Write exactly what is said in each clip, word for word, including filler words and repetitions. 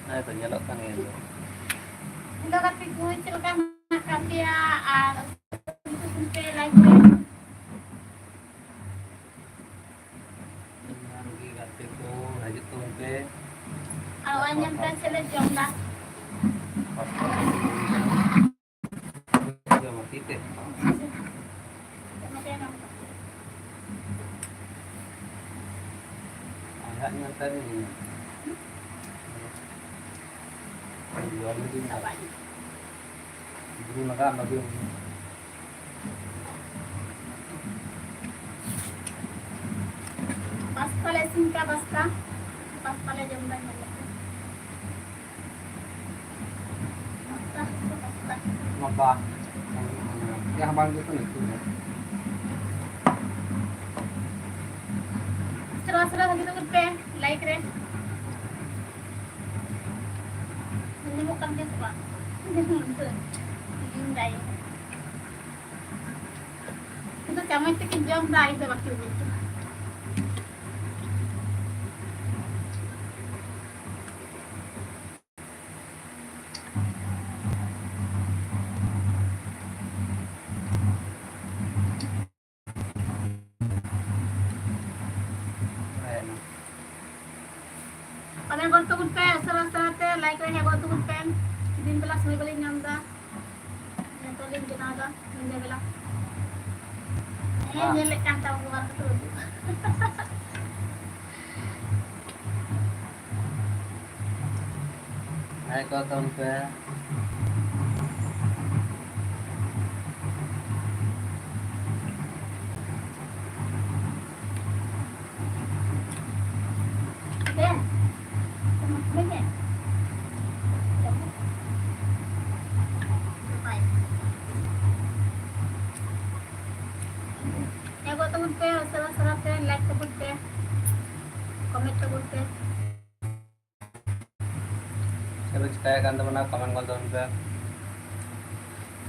ᱦᱮᱸ ᱛᱚ, ᱧᱮᱞᱚᱜ ᱠᱟᱱ ᱜᱮᱭᱟ ᱛᱚ᱾ ᱦᱮᱞᱳ ᱜᱟᱛᱮ ᱠᱚ, ᱪᱮᱫ ᱞᱮᱠᱟ ᱢᱮᱱᱟᱜ ᱟᱠᱟᱫ ᱯᱮᱭᱟ? ᱟᱨ ᱯᱮ ᱞᱟᱭᱤᱠ ᱯᱮ᱾ ᱚᱱᱟᱜᱮ ᱜᱟᱛᱮ ᱠᱚ, ᱦᱤᱡᱩᱜ ᱛᱟᱵᱚᱱ ᱯᱮ᱾ ᱟᱨ ᱚᱱᱟ ᱧᱮᱞ ᱯᱮ, ᱪᱮᱫ ᱞᱮ ᱡᱚᱢ ᱫᱟ᱾ ᱡᱚᱢᱟ ᱛᱤ ᱛᱮ᱾ ᱟᱭᱟᱜ ᱧᱮᱞ ᱛᱟᱭ ᱢᱮ᱾ ᱡᱚᱢ ᱞᱟᱹᱜᱤᱫ ᱵᱩᱨᱩ ᱞᱟᱜᱟᱜ ᱞᱟᱹᱜᱤᱫ᱾ ᱯᱟᱥᱛᱟ ᱞᱮ ᱤᱥᱤᱱ ᱠᱟᱜᱼᱟ, ᱯᱟᱥᱛᱟ᱾ ᱯᱟᱥᱛᱟ ᱞᱮ ᱡᱚᱢ ᱫᱟ, ᱧᱮᱞ ᱞᱮᱯᱮ᱾ Pasta, pasta. ᱱᱚᱝᱠᱟ᱾ ᱪᱮᱫ ᱦᱚᱸ ᱵᱟᱝ ᱡᱩᱛ ᱠᱟᱱᱟ, ᱤᱥᱤᱱ ᱫᱟ᱾ ᱥᱮᱨᱣᱟ ᱥᱮᱨᱣᱟ ᱵᱷᱟᱜᱤ ᱛᱟᱵᱚᱱ ᱯᱮ, ᱞᱟᱭᱤᱠ ᱨᱮ᱾ ᱟᱸᱡᱚᱢᱚᱜ ᱠᱟᱱ ᱜᱮᱭᱟ ᱥᱮ ᱵᱟᱝ? ᱤᱧ ᱫᱟᱭ᱾ ᱤᱧ ᱫᱚ ᱪᱟᱢᱚᱪ ᱛᱮᱜᱮᱧ ᱡᱚᱢ ᱫᱟ, ᱤᱧ ᱫᱚ ᱵᱟᱹᱠᱤ ᱵᱟᱹᱧ ᱡᱚᱢᱟ᱾ ᱠᱚᱢᱮᱱᱴ ᱜᱚᱫ ᱛᱟᱵᱚᱱ ᱯᱮ, ᱩᱥᱟᱹᱨᱟ ᱩᱥᱟᱹᱨᱟ ᱛᱮ ᱞᱟᱭᱤᱠ ᱨᱮ ᱦᱮᱡ ᱜᱚᱫ ᱛᱟᱵᱚᱱ ᱯᱮ᱾ ᱫᱤᱱ ᱵᱮᱞᱟ ᱥᱚᱢᱚᱭ ᱵᱟᱹᱞᱤᱧ ᱧᱟᱢ ᱮᱫᱟ᱾ ᱱᱤᱛᱚᱜ ᱞᱤᱧ ᱵᱮᱱᱟᱣ ᱮᱫᱟ ᱧᱤᱫᱟᱹ ᱵᱮᱞᱟ᱾ ᱦᱮᱸ, ᱵᱟᱝ᱾ ᱧᱮᱞᱮᱫ ᱠᱟᱱ ᱛᱟᱵᱚᱱ ᱜᱮ ᱵᱟᱨ ᱠᱟᱛᱮ ᱩᱫᱩᱜ᱾ ᱦᱮᱡ ᱠᱚᱜ ᱛᱟᱵᱚᱱ ᱯᱮ᱾ ᱦᱮᱡ ᱜᱚᱫ ᱛᱟᱵᱚᱱ ᱯᱮ, ᱩᱥᱟᱹᱨᱟ ᱩᱥᱟᱹᱨᱟ ᱛᱮ ᱞᱟᱭᱤᱠ ᱛᱟᱵᱚᱱ ᱯᱮ, ᱠᱚᱢᱮᱱᱴ ᱛᱟᱵᱚᱱ ᱯᱮ᱾ ᱪᱮᱫ ᱯᱮ ᱪᱤᱠᱟᱹᱭᱮᱫ ᱠᱟᱱ ᱛᱟᱵᱚᱱᱟ, comment ᱠᱚ ᱛᱟᱵᱚᱱ ᱯᱮ᱾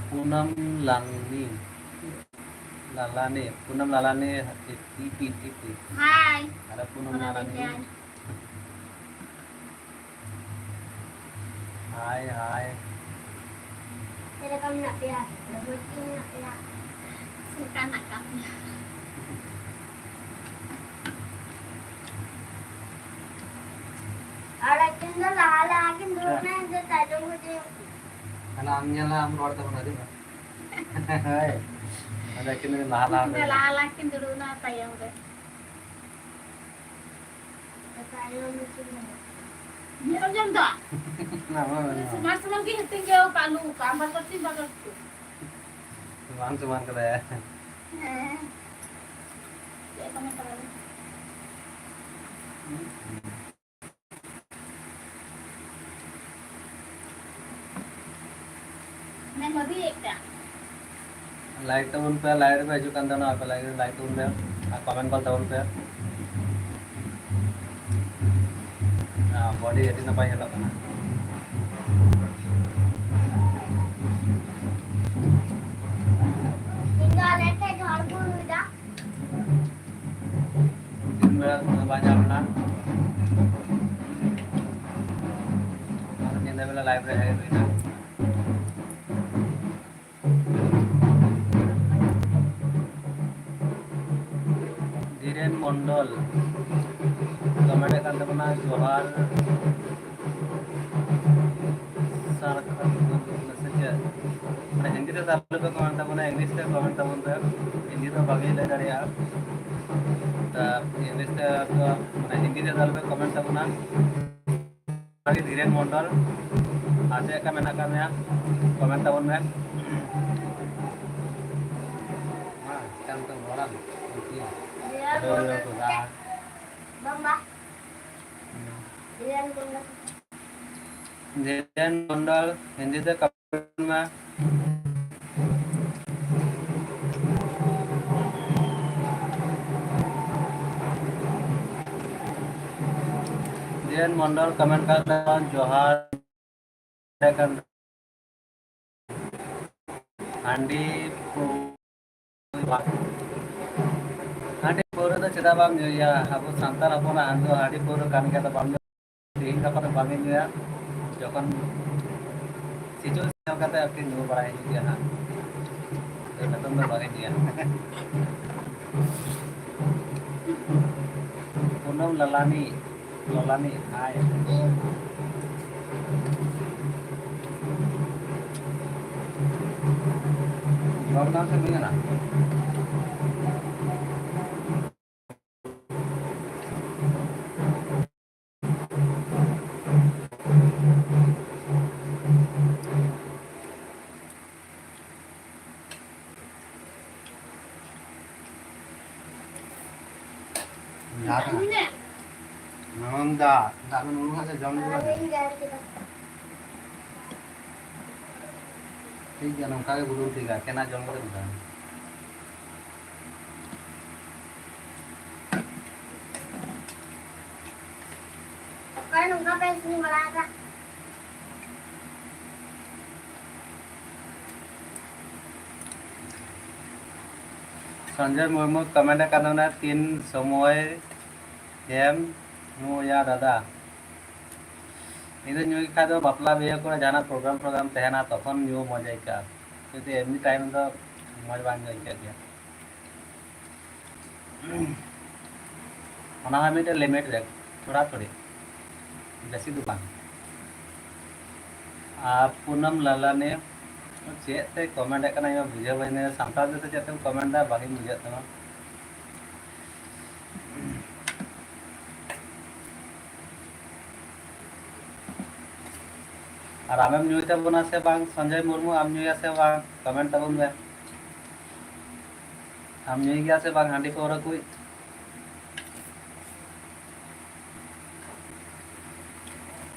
ᱯᱩᱱᱟᱢ ᱞᱟᱞᱟᱱᱤ, ᱞᱟᱞᱟᱱᱤ, ᱯᱩᱱᱟᱢ ᱞᱟᱞᱟᱱᱤ, ᱤᱯᱤ, ᱤᱯᱤ, ᱤᱯᱤ᱾ ᱦᱟᱭ᱾ ᱟᱨ ᱯᱩᱱᱟᱢ ᱞᱟᱞᱟᱱᱤ᱾ ᱦᱟᱭ, ᱦᱟᱭ᱾ ᱪᱮᱫ ᱞᱮᱠᱟ ᱢᱮᱱᱟᱜ ᱯᱮᱭᱟ? ᱢᱚᱡᱽ ᱜᱮ ᱢᱮᱱᱟᱜ ᱯᱮᱭᱟ? ᱪᱮᱫ ᱞᱮᱠᱟ ᱢᱮᱱᱟᱜ ᱠᱟᱜ ᱯᱮᱭᱟ? ᱟᱨ ᱟᱹᱠᱤᱱ ᱫᱚ ᱞᱟᱦᱟ ᱞᱟᱦᱟ ᱠᱤᱱ ᱫᱩᱲᱩᱵ ᱮᱱᱟ, ᱤᱧ ᱫᱚ ᱛᱟᱭᱱᱚᱢ ᱨᱮ ᱫᱩᱲᱩᱵ᱾ ᱛᱟᱦᱞᱮ ᱟᱢ ᱧᱮᱞ ᱢᱮ, ᱟᱢ ᱨᱚᱲ ᱛᱟᱵᱚᱱ ᱦᱤᱡᱩᱜ ᱢᱮ᱾ ᱦᱳᱭ᱾ ᱟᱫᱚ ᱟᱹᱠᱤᱱ ᱫᱚ ᱞᱟᱦᱟ ᱞᱟᱦᱟ ᱤᱧ ᱫᱚ ᱠᱤᱱ ᱞᱟᱦᱟ ᱞᱟᱦᱟ ᱠᱤᱱ ᱫᱩᱲᱩᱵ ᱮᱱᱟ ᱛᱟᱭᱚᱢ ᱨᱮ᱾ ᱛᱟᱭᱱᱚᱢ ᱨᱮ ᱠᱤᱱ ᱫᱩᱲᱩᱵ᱾ ᱧᱮᱞ ᱡᱚᱝ ᱫᱚ᱾ ᱚᱱᱟ ᱢᱟ ᱢᱮᱱᱟᱜᱼᱟ᱾ ᱥᱚᱢᱟᱱ ᱥᱚᱢᱟᱱ ᱜᱮ ᱦᱟᱹᱴᱤᱧ ᱜᱮ ᱠᱟᱜ ᱞᱩ ᱠᱟᱜ, ᱵᱟᱨ ᱯᱟᱹᱴᱤ ᱵᱟᱨ ᱯᱟᱹᱴᱤ᱾ ᱥᱚᱢᱟᱱ ᱥᱚᱢᱟᱱ ᱠᱟᱫᱟᱭᱟ᱾ ᱦᱮᱸ᱾ ᱪᱮᱫ ᱠᱚ ᱢᱮᱛᱟᱜᱼᱟ? ᱢᱮᱱ ᱵᱷᱟᱹᱜᱤ ᱮᱠᱴᱟ᱾ Like ᱛᱟᱵᱚᱱ ᱯᱮ, live ᱨᱮᱯᱮ ᱦᱤᱡᱩᱜ ᱠᱟᱱ ᱛᱟᱵᱚᱱᱟ, ᱟᱯᱮ like, like ᱛᱟᱵᱚᱱ ᱯᱮ ᱟᱨ comment ᱠᱚ ᱛᱟᱵᱚᱱ ᱯᱮ᱾ ᱟᱨ body ᱟᱹᱰᱤ ᱱᱟᱯᱟᱭ ᱧᱮᱞᱚᱜ ᱠᱟᱱᱟ᱾ ᱤᱧ ᱫᱚ ᱟᱞᱮ ᱴᱷᱮᱡ ᱡᱷᱟᱲ ᱠᱚ ᱦᱩᱭ ᱫᱟ᱾ ᱫᱤᱱ ᱵᱮᱲᱟ ᱫᱚ ᱵᱟᱭ ᱧᱟᱢ ᱮᱱᱟ᱾ ᱟᱨ ᱧᱤᱫᱟᱹ ᱵᱮᱞᱟ live ᱨᱮ ᱦᱮᱡ ᱦᱩᱭᱱᱟ᱾ ᱫᱷᱤᱨᱮᱱ ᱢᱚᱱᱰᱚᱞ comment ᱮᱫ ᱠᱟᱱ ᱛᱟᱵᱚᱱᱟ, ᱡᱚᱦᱟᱨ᱾ ᱥᱟᱨ ᱠᱷᱟᱱ ᱥᱮ ᱪᱮᱫ? ᱢᱟᱱᱮ ᱦᱤᱱᱫᱤ ᱛᱮ ᱟᱞᱚᱯᱮ comment ᱛᱟᱵᱚᱱᱟ, English ᱛᱮ comment ᱛᱟᱵᱚᱱ ᱯᱮ᱾ ᱦᱤᱱᱫᱤ ᱫᱚ ᱵᱟᱝ ᱤᱧ ᱞᱟᱹᱭ ᱫᱟᱲᱮᱭᱟᱜᱼᱟ᱾ ᱛᱟ English ᱛᱮ ᱫᱚ, ᱢᱟᱱᱮ ᱦᱤᱱᱫᱤ ᱛᱮ ᱫᱚ ᱟᱞᱚᱯᱮ comment ᱛᱟᱵᱚᱱᱟ᱾ ᱫᱷᱤᱨᱮᱱ ᱢᱚᱱᱰᱚᱞ, ᱟᱨ ᱪᱮᱫ ᱞᱮᱠᱟ ᱢᱮᱱᱟᱜ ᱟᱠᱟᱫ ᱢᱮᱭᱟ? Comment ᱛᱟᱵᱚᱱ ᱢᱮ᱾ ᱢᱟ, ᱪᱤᱠᱟᱹᱢ ᱛᱚ ᱨᱚᱲᱟ? ᱵᱟᱝ, ᱵᱟᱝ᱾ ᱫᱷᱤᱨᱮᱱ ᱢᱚᱱᱰᱚᱞ, ᱦᱤᱱᱫᱤ ᱛᱮ comment ᱢᱮ᱾ ᱫᱷᱤᱨᱮᱱ ᱢᱚᱱᱰᱚᱞ comment ᱠᱟᱜ ᱛᱟᱵᱚᱱ, ᱡᱚᱦᱟᱨ᱾ ᱠᱟᱱ ᱦᱟᱺᱰᱤ ᱯᱟᱹᱣᱨᱟᱹ, ᱦᱟᱺᱰᱤ ᱯᱟᱹᱣᱨᱟᱹ ᱫᱚ ᱪᱮᱫᱟᱜ ᱵᱟᱢ ᱧᱩᱭᱟ? ᱟᱵᱚ ᱥᱟᱱᱛᱟᱲ ᱦᱚᱯᱚᱱᱟᱜ ᱟᱢ ᱫᱚ ᱦᱟᱺᱰᱤ ᱯᱟᱹᱣᱨᱟᱹ ᱠᱟᱱ ᱜᱮᱭᱟ, ᱛᱚ ᱵᱟᱢ ᱧᱩ? ᱛᱮᱦᱮᱧ ᱜᱟᱯᱟ ᱫᱚ ᱵᱟᱝ ᱤᱧ ᱧᱩᱭᱟ, ᱡᱚᱠᱷᱚᱱ situation ᱧᱮᱞ ᱠᱟᱛᱮ ᱟᱨᱠᱤ ᱧᱩ ᱵᱟᱲᱟᱭ ᱦᱩᱭᱩᱜ ᱜᱮᱭᱟ ᱦᱟᱸᱜ᱾ ᱛᱚ ᱱᱤᱛᱚᱝ ᱫᱚ ᱵᱟᱝ ᱤᱧ ᱧᱩᱭᱟ᱾ ᱯᱩᱱᱟᱢ ᱞᱟᱞᱟᱱᱤ, ᱞᱟᱞᱟᱱᱤ, ᱦᱟᱭ᱾ ᱡᱚᱢ ᱫᱟᱢ ᱥᱮ ᱵᱟᱹᱧ ᱢᱮᱱᱟ? ᱫᱟᱜ ᱠᱟᱱᱟ᱾ ᱱᱚᱣᱟᱢ ᱫᱟᱜ, ᱫᱟᱜ ᱫᱚ ᱱᱩᱱᱩ ᱦᱟᱸᱜ ᱞᱮ ᱡᱚᱢ ᱜᱮᱭᱟ᱾ ᱴᱷᱤᱠ ᱜᱮᱭᱟ, ᱱᱚᱝᱠᱟ ᱜᱮ ᱵᱚᱞᱩᱱ ᱴᱷᱤᱠᱟ, ᱮᱠᱮᱱᱟᱜ ᱡᱚᱢ ᱠᱟᱛᱮ ᱫᱚ ᱵᱟᱝ᱾ ᱚᱠᱟᱨᱮ ᱱᱚᱝᱠᱟ ᱯᱮ ᱤᱥᱤᱱ ᱵᱟᱲᱟ ᱟᱠᱟᱫ? ᱥᱚᱧᱡᱚᱭ ᱢᱩᱨᱢᱩ comment ᱟᱠᱟᱫ ᱛᱟᱵᱚᱱᱟ, ᱛᱤᱱ ᱥᱚᱢᱚᱭ ᱮᱢ ᱧᱩᱭᱟ ᱫᱟᱫᱟ? ᱤᱧ ᱫᱚ ᱧᱩᱭ ᱠᱷᱟᱡ ᱫᱚ ᱵᱟᱯᱞᱟ ᱵᱤᱦᱟᱹ ᱠᱚᱨᱮ ᱡᱟᱦᱟᱱᱟᱜ program program ᱛᱟᱦᱮᱱᱟ, ᱛᱚᱠᱷᱚᱱ ᱧᱩ ᱢᱚᱡᱟ ᱟᱹᱭᱠᱟᱹᱜᱼᱟ, ᱡᱩᱫᱤ ᱮᱢᱱᱤ time ᱫᱚ ᱢᱚᱡᱽ ᱵᱟᱝ ᱟᱹᱭᱠᱟᱹᱜ ᱜᱮᱭᱟ᱾ ᱚᱱᱟ ᱦᱚᱸ ᱢᱤᱫᱴᱮᱱ limit ᱨᱮ, ᱛᱷᱚᱲᱟ ᱛᱷᱚᱲᱤ, ᱵᱮᱥᱤ ᱫᱚ ᱵᱟᱝ᱾ ᱟᱨ ᱯᱩᱱᱟᱢ ᱞᱟᱞᱟᱱᱤ ᱪᱮᱫ ᱛᱮ comment ᱮᱫ ᱠᱟᱱᱟ, ᱤᱧ ᱢᱟ ᱵᱩᱡᱷᱟᱹᱣ ᱵᱟᱹᱧ ᱧᱟᱢ᱾ ᱥᱟᱱᱛᱟᱲ ᱛᱮ ᱥᱮ ᱪᱮᱫ ᱛᱮᱢ comment ᱮᱫᱟ, ᱵᱟᱝ ᱤᱧ ᱵᱩᱡᱷᱟᱹᱣ ᱛᱟᱢᱟ᱾ ᱟᱨ ᱟᱢᱮᱢ ᱧᱩᱭ ᱛᱟᱵᱚᱱᱟ ᱥᱮ ᱵᱟᱝ, ᱥᱚᱧᱡᱚᱭ ᱢᱩᱨᱢᱩ, ᱟᱢ ᱧᱩᱭᱟ ᱥᱮ ᱵᱟᱝ, comment ᱛᱟᱵᱚᱱ ᱢᱮ᱾ ᱟᱢ ᱧᱩᱭ ᱜᱮᱭᱟ ᱥᱮ ᱵᱟᱝ ᱦᱟᱺᱰᱤ ᱯᱟᱹᱣᱨᱟᱹ ᱠᱚ?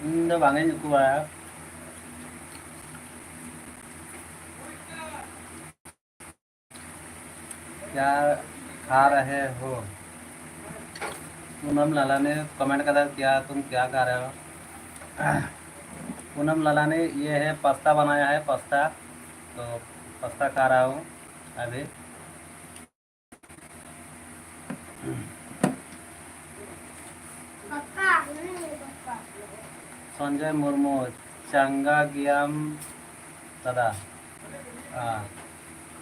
ᱤᱧ ᱫᱚ ᱵᱟᱝ ᱤᱧ ᱩᱛᱩ ᱵᱟᱲᱟᱭᱟ᱾ क्या खा रहे हो? पूनम लाला ने comment ᱠᱟᱫᱟ, क्या तुम क्या खा रहे हो? पूनम लालानी ये है, पास्ता बनाया है, पास्ता। तो पास्ता खा रहा हूँ अभी। ᱥᱚᱧᱡᱚᱭ ᱢᱩᱨᱢᱩ, ᱪᱟᱸᱜᱟ ᱜᱮᱭᱟᱢ ᱫᱟᱫᱟ᱾ ᱦᱮᱸ,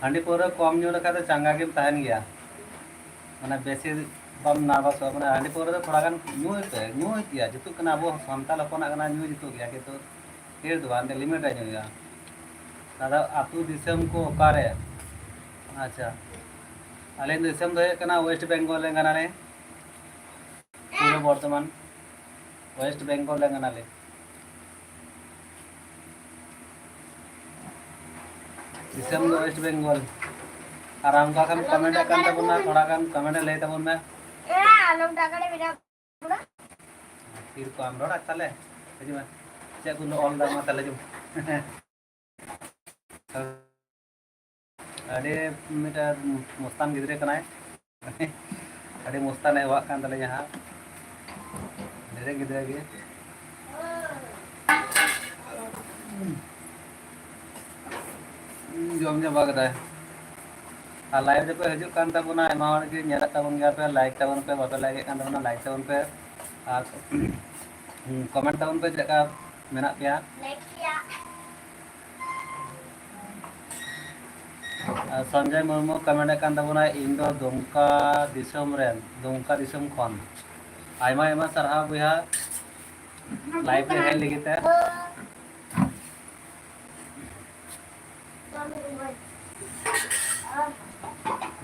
ᱦᱟᱺᱰᱤ ᱯᱟᱹᱣᱨᱟᱹ ᱠᱚᱢ ᱧᱩ ᱞᱮᱠᱷᱟᱱ ᱫᱚ ᱪᱟᱸᱜᱟ ᱜᱮᱢ ᱛᱟᱦᱮᱱ ᱜᱮᱭᱟ᱾ ᱢᱟᱱᱮ ᱵᱮᱥᱤ ᱵᱟᱢ ᱱᱟᱨᱵᱷᱟᱥᱚᱜᱼᱟ᱾ ᱢᱟᱱᱮ ᱦᱟᱺᱰᱤ ᱯᱟᱹᱣᱨᱟᱹ ᱫᱚ ᱛᱷᱚᱲᱟ ᱜᱟᱱ ᱧᱩᱭ ᱯᱮ, ᱧᱩᱭ ᱜᱮᱭᱟ, ᱡᱩᱛᱩᱜ ᱠᱟᱱᱟ, ᱟᱵᱚ ᱥᱟᱱᱛᱟᱲ ᱦᱚᱯᱚᱱᱟᱜ ᱠᱟᱱᱟ, ᱧᱩ ᱡᱩᱛᱩᱜ ᱜᱮᱭᱟ, ᱠᱤᱱᱛᱩ ᱰᱷᱮᱨ ᱫᱚ ᱵᱟᱝ, ᱞᱤᱢᱤᱴ ᱨᱮ ᱧᱩᱭ ᱦᱩᱭᱩᱜᱼᱟ᱾ ᱫᱟᱫᱟ, ᱟᱹᱛᱩ ᱫᱤᱥᱚᱢ ᱠᱚ ᱚᱠᱟᱨᱮ? ᱟᱪᱪᱷᱟ, ᱟᱹᱞᱤᱧ ᱫᱤᱥᱚᱢ ᱫᱚ ᱦᱩᱭᱩᱜ ᱠᱟᱱᱟ ᱳᱭᱮᱥᱴ ᱵᱮᱝᱜᱚᱞ ᱨᱮᱱ ᱠᱟᱱᱟᱞᱤᱧ, ᱯᱩᱨᱵᱚ ᱵᱚᱨᱫᱷᱚᱢᱟᱱ, ᱳᱭᱮᱥᱴ ᱵᱮᱝᱜᱚᱞ ᱨᱮᱱ ᱠᱟᱱᱟᱞᱤᱧ᱾ ᱫᱤᱥᱚᱢ ᱫᱚ ᱳᱭᱮᱥᱴ ᱵᱮᱝᱜᱚᱞ᱾ ᱟᱨ ᱚᱱᱠᱟ ᱠᱷᱟᱱ ᱠᱚᱢᱮᱱᱴ ᱠᱟᱱ ᱛᱟᱵᱚᱱᱟ, ᱛᱷᱚᱲᱟ ᱜᱟᱱ ᱠᱚᱢᱮᱱᱴ ᱞᱟᱹᱭ ᱛᱟᱵᱚᱱ ᱢᱮ᱾ ᱛᱷᱤᱨ ᱠᱚᱜ ᱟᱢ, ᱨᱚᱲᱟ ᱛᱟᱦᱞᱮ᱾ ᱦᱤᱡᱩᱜ ᱢᱮ᱾ ᱪᱮᱫ ᱠᱚ ᱚᱞ ᱫᱟ ᱢᱟ ᱛᱟᱦᱞᱮ, ᱦᱤᱡᱩᱜ ᱢᱮ᱾ ᱟᱹᱰᱤ ᱢᱤᱫᱴᱮᱱ ᱢᱚᱥᱛᱟᱱ ᱜᱤᱫᱽᱨᱟᱹ ᱠᱟᱱᱟᱭ᱾ ᱟᱹᱰᱤ ᱢᱚᱥᱛᱟᱱᱮ ᱦᱮᱣᱟᱜ ᱠᱟᱱ ᱛᱟᱞᱮᱭᱟ ᱦᱟᱸᱜ᱾ ᱰᱮᱨᱮ ᱜᱤᱫᱽᱨᱟᱹ ᱜᱮ᱾ ᱡᱚᱢ ᱪᱟᱵᱟ ᱠᱮᱫᱟᱭ᱾ ᱟᱨ ᱞᱟᱭᱤᱵᱷ ᱨᱮᱯᱮ ᱦᱤᱡᱩᱜ ᱠᱟᱱ ᱛᱟᱵᱚᱱᱟ, ᱟᱭᱢᱟ ᱦᱚᱲ ᱜᱮ ᱧᱮᱞᱮᱫ ᱛᱟᱵᱚᱱ ᱜᱮᱭᱟ ᱯᱮ, ᱞᱟᱭᱤᱠ ᱛᱟᱵᱚᱱ ᱯᱮ, ᱵᱟᱯᱮ ᱞᱟᱭᱤᱠ ᱮᱫ ᱠᱟᱱ ᱛᱟᱵᱚᱱᱟ, ᱞᱟᱭᱤᱠ ᱛᱟᱵᱚᱱ ᱯᱮ᱾ ᱟᱨ ᱠᱚᱢᱮᱱᱴ ᱛᱟᱵᱚᱱ ᱯᱮ ᱪᱮᱫ ᱞᱮᱠᱟ ᱢᱮᱱᱟᱜ ᱯᱮᱭᱟ᱾ ᱞᱟᱭᱤᱠ ᱯᱮᱭᱟ᱾ ᱟᱨ ᱥᱚᱧᱡᱚᱭ ᱢᱩᱨᱢᱩ ᱠᱚᱢᱮᱱᱴ ᱮᱫ ᱠᱟᱱ ᱛᱟᱵᱚᱱᱟᱭ, "ᱤᱧ ᱫᱚ ᱫᱩᱢᱠᱟ ᱫᱤᱥᱚᱢ ᱨᱮᱱ, ᱫᱩᱢᱠᱟ ᱫᱤᱥᱚᱢ ᱠᱷᱚᱱ᱾" ᱟᱭᱢᱟ ᱟᱭᱢᱟ ᱥᱟᱨᱦᱟᱣ ᱵᱚᱭᱦᱟ, ᱞᱟᱭᱤᱵᱷ ᱨᱮ ᱦᱮᱡ ᱞᱟᱹᱜᱤᱫ ᱛᱮ᱾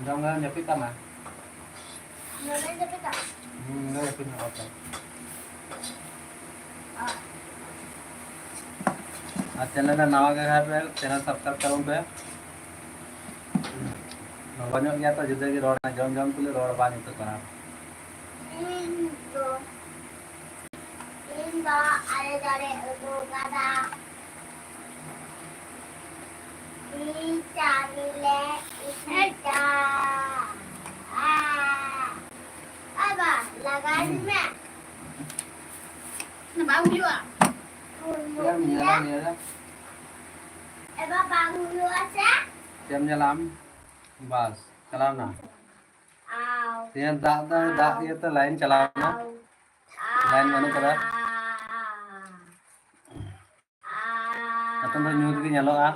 ᱡᱚᱢ ᱠᱟᱛᱮᱢ ᱡᱟᱹᱯᱤᱫ ᱠᱟᱜ ᱢᱮ᱾ ᱱᱚᱰᱮ ᱡᱟᱹᱯᱤᱫ ᱠᱟᱜ ᱢᱮ᱾ ᱦᱩᱸ, ᱱᱚᱰᱮ ᱡᱟᱹᱯᱤᱫ ᱢᱮ, ᱚᱠᱟ᱾ ᱟᱨ ᱪᱮᱱᱮᱞ ᱨᱮ ᱱᱟᱣᱟ ᱜᱮ ᱠᱷᱟᱱ ᱯᱮ, ᱪᱮᱱᱮᱞ ᱥᱟᱵᱥᱠᱨᱟᱭᱤᱵ ᱛᱟᱵᱚᱱ ᱯᱮ᱾ ᱞᱚᱜᱚᱱ ᱧᱚᱜ ᱜᱮᱭᱟ ᱛᱚ, ᱡᱩᱫᱟᱹ ᱜᱮ ᱨᱚᱲ, ᱡᱚᱢ ᱡᱚᱢ ᱛᱩᱞᱩᱡ ᱨᱚᱲ ᱵᱟᱝ ᱡᱩᱛᱩᱜ ᱠᱟᱱᱟ᱾ ᱤᱧ ᱫᱚ, ᱤᱧ ᱫᱚ ᱟᱞᱮ ᱫᱚᱞᱮ ᱩᱛᱩ ᱠᱟᱫᱟ᱾ ᱤᱧ ᱪᱟᱣᱢᱤᱱ ᱞᱮ ᱤᱥᱤᱱ ᱫᱟ᱾ ᱵᱟᱵᱟ, ᱞᱟᱜᱟᱣ ᱢᱮ᱾ ᱵᱟᱝ ᱦᱩᱭᱩᱜᱼᱟ᱾ ᱪᱮᱫ ᱮᱢ ᱧᱮᱞᱟᱢ? ᱵᱟᱥ, ᱪᱟᱞᱟᱣ ᱱᱟ᱾ ᱛᱮᱦᱮᱧ ᱫᱟᱜ ᱫᱟᱭ, ᱫᱟᱜ ᱤᱭᱟᱹᱛᱮ line ᱪᱟᱞᱟᱣ ᱱᱟ᱾ Line ᱵᱟᱹᱱᱩᱜ ᱠᱟᱫᱟ᱾ ᱱᱤᱛᱚᱝ ᱫᱚ ᱧᱩᱛ ᱜᱮ ᱧᱮᱞᱚᱜᱼᱟ᱾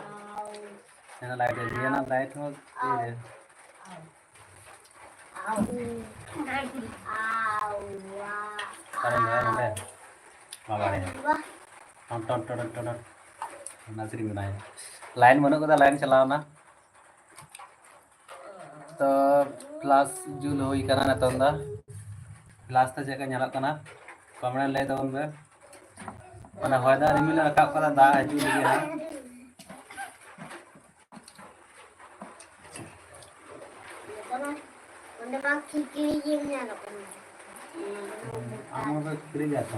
ᱦᱮᱸ, light ᱮ ᱤᱫᱤᱭᱟ ᱱᱟ, light ᱦᱚᱸ ᱤᱭᱟᱹ᱾ ᱚᱠᱟᱨᱮ ᱢᱮᱱᱟᱭᱟ ᱱᱚᱰᱮ? ᱵᱟᱵᱟ ᱨᱮ᱾ ᱴᱚᱱ ᱴᱚᱱ ᱴᱚᱱ ᱴᱚᱱ᱾ ᱱᱟᱥᱨᱤ ᱢᱮᱱᱟᱭᱟ᱾ Line ᱵᱟᱹᱱᱩᱜ ᱠᱟᱫᱟ, line ᱪᱟᱞᱟᱣ ᱱᱟ᱾ ᱛᱚ, flash ᱡᱩᱞ ᱦᱩᱭ ᱠᱟᱱᱟ ᱱᱤᱛᱚᱝ ᱫᱚ᱾ Flash ᱛᱮ ᱪᱮᱫ ᱞᱮᱠᱟ ᱧᱮᱞᱚᱜ ᱠᱟᱱᱟ, comment ᱨᱮ ᱞᱟᱹᱭ ᱛᱟᱵᱚᱱ ᱯᱮ᱾ ᱢᱟᱱᱮ, ᱦᱚᱭ ᱫᱟᱜ ᱨᱤᱢᱤᱞ ᱮ ᱨᱟᱠᱟᱵ ᱠᱟᱫᱟ, ᱫᱟᱜ ᱦᱤᱡᱩᱜ ᱞᱟᱹᱜᱤᱫ ᱦᱟᱸᱜ᱾ ᱚᱸᱰᱮ ᱢᱟ ᱠᱷᱤᱠᱲᱤ ᱜᱮ ᱧᱮᱞᱚᱜ ᱠᱟᱱᱟ᱾ ᱟᱢ ᱫᱚ ᱠᱷᱤᱠᱲᱤ ᱜᱮᱭᱟ ᱛᱚ᱾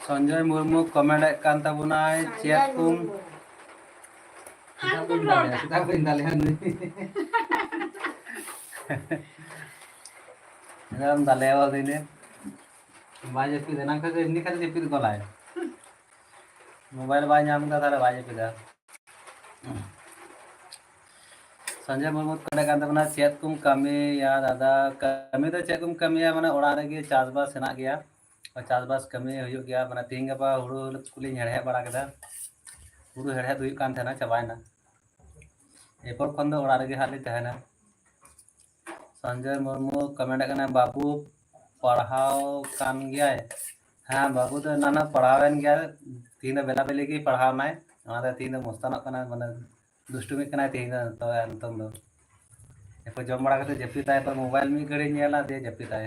ᱥᱚᱧᱡᱚᱭ ᱢᱩᱨᱢᱩ comment ᱮᱫ ᱠᱟᱱ ᱛᱟᱵᱚᱱᱟᱭ, ᱪᱮᱫ ᱠᱚᱢ? ᱪᱮᱫᱟᱜ ᱵᱟᱹᱧ ᱫᱟᱞᱮᱭᱟ? ᱪᱮᱫᱟᱜ ᱵᱟᱹᱧ ᱫᱟᱞᱮᱭᱟ ᱱᱩᱭ? ᱮᱠᱫᱚᱢ ᱫᱟᱞᱮᱭᱟ ᱵᱟᱝ ᱫᱤᱱᱮ᱾ ᱵᱟᱭ ᱡᱟᱹᱯᱤᱫ, ᱮᱱᱟᱝ ᱠᱷᱚᱱ ᱫᱚ ᱮᱢᱱᱤ ᱠᱷᱟᱱ ᱡᱟᱹᱯᱤᱫ ᱜᱚᱞᱟᱭ᱾ Mobile ᱵᱟᱭ ᱧᱟᱢ ᱮᱫᱟ, ᱛᱟᱦᱞᱮ ᱵᱟᱭ ᱡᱟᱹᱯᱤᱫᱟ᱾ ᱥᱚᱧᱡᱚᱭ ᱢᱩᱨᱢᱩ ᱠᱚ ᱢᱮᱱᱮᱫ ᱠᱟᱱ ᱛᱟᱵᱚᱱᱟ, ᱪᱮᱫ ᱠᱚᱢ ᱠᱟᱹᱢᱤᱭᱟ ᱫᱟᱫᱟ? ᱠᱟᱹᱢᱤ ᱫᱚ ᱪᱮᱫ ᱠᱚᱢ ᱠᱟᱹᱢᱤᱭᱟ, ᱢᱟᱱᱮ ᱚᱲᱟᱜ ᱨᱮᱜᱮ ᱪᱟᱥᱵᱟᱥ ᱦᱮᱱᱟᱜ ᱜᱮᱭᱟ, ᱪᱟᱥᱵᱟᱥ ᱠᱟᱹᱢᱤ ᱦᱩᱭᱩᱜ ᱜᱮᱭᱟ᱾ ᱢᱟᱱᱮ ᱛᱤᱦᱤᱧ ᱜᱟᱯᱟ ᱦᱩᱲᱩ ᱠᱚᱞᱤᱧ ᱦᱮᱲᱦᱮᱫ ᱵᱟᱲᱟ ᱠᱮᱫᱟ, ᱦᱩᱲᱩ ᱦᱮᱲᱦᱮᱫ ᱦᱩᱭᱩᱜ ᱠᱟᱱ ᱛᱟᱦᱮᱱᱟ, ᱪᱟᱵᱟᱭᱮᱱᱟ᱾ ᱮᱨᱯᱚᱨ ᱠᱷᱚᱱ ᱫᱚ ᱚᱲᱟᱜ ᱨᱮᱜᱮ ᱦᱟᱸᱜ ᱞᱤᱧ ᱛᱟᱦᱮᱱᱟ᱾ ᱥᱚᱧᱡᱚᱭ ᱢᱩᱨᱢᱩ ᱠᱚᱢᱮᱱᱴ ᱠᱟᱱᱟ, ᱵᱟᱹᱵᱩ ᱯᱟᱲᱦᱟᱣ ᱠᱟᱱ ᱜᱮᱭᱟᱭ? ᱦᱮᱸ, ᱵᱟᱹᱵᱩ ᱫᱚ ᱮᱱᱟᱱ ᱯᱟᱲᱦᱟᱣᱮᱱ ᱜᱮᱭᱟᱭ, ᱛᱤᱦᱤᱧ ᱫᱚ ᱵᱮᱞᱟ ᱵᱮᱞᱤ ᱜᱮᱭ ᱯᱟᱲᱦᱟᱣ ᱮᱱᱟᱭ, ᱚᱱᱟᱛᱮ ᱛᱤᱦᱤᱧ ᱫᱚ ᱢᱚᱥᱛᱟᱱᱚᱜ ᱠᱟᱱᱟᱭ, ᱢᱟᱱᱮ ᱫᱩᱥᱴᱩᱢᱤᱜ ᱠᱟᱱᱟᱭ ᱛᱤᱦᱤᱧ ᱫᱚ᱾ ᱛᱚᱵᱮ ᱱᱤᱛᱚᱝ ᱫᱚ ᱮᱨᱯᱚᱨ ᱡᱚᱢ ᱵᱟᱲᱟ ᱠᱟᱛᱮ ᱡᱟᱹᱯᱤᱫᱟᱭ, ᱮᱨᱯᱚᱨ ᱢᱳᱵᱟᱭᱤᱞ ᱢᱤᱫ ᱜᱷᱟᱹᱲᱤᱡ ᱧᱮᱞᱟ, ᱫᱤᱭᱮ ᱡᱟᱹᱯᱤᱫᱟᱭ᱾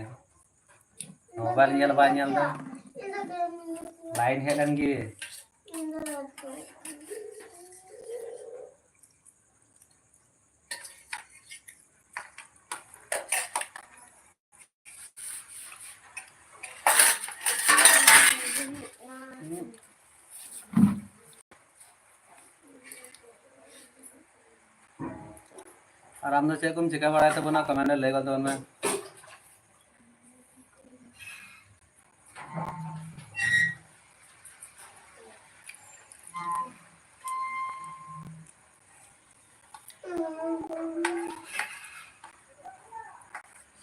ᱢᱳᱵᱟᱭᱤᱞ ᱧᱮᱞ ᱵᱟᱭ ᱧᱮᱞ ᱫᱟ᱾ ᱞᱟᱭᱤᱱ ᱦᱮᱡ ᱞᱮᱱ ᱜᱮ᱾ ᱟᱨ ᱟᱢ ᱫᱚ ᱪᱮᱫ ᱠᱚᱢ ᱪᱤᱠᱟᱹ ᱵᱟᱲᱟᱭ ᱛᱟᱵᱚᱱᱟ? Comment ᱨᱮ ᱞᱟᱹᱭ ᱜᱚᱫ ᱛᱟᱵᱚᱱ ᱢᱮ᱾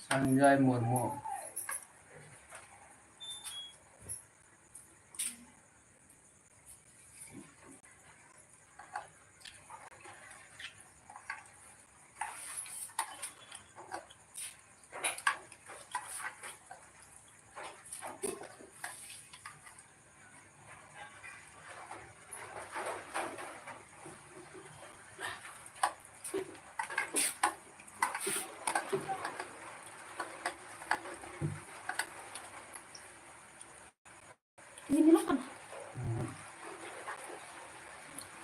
ᱥᱚᱧᱡᱚᱭ ᱢᱩᱨᱢᱩ᱾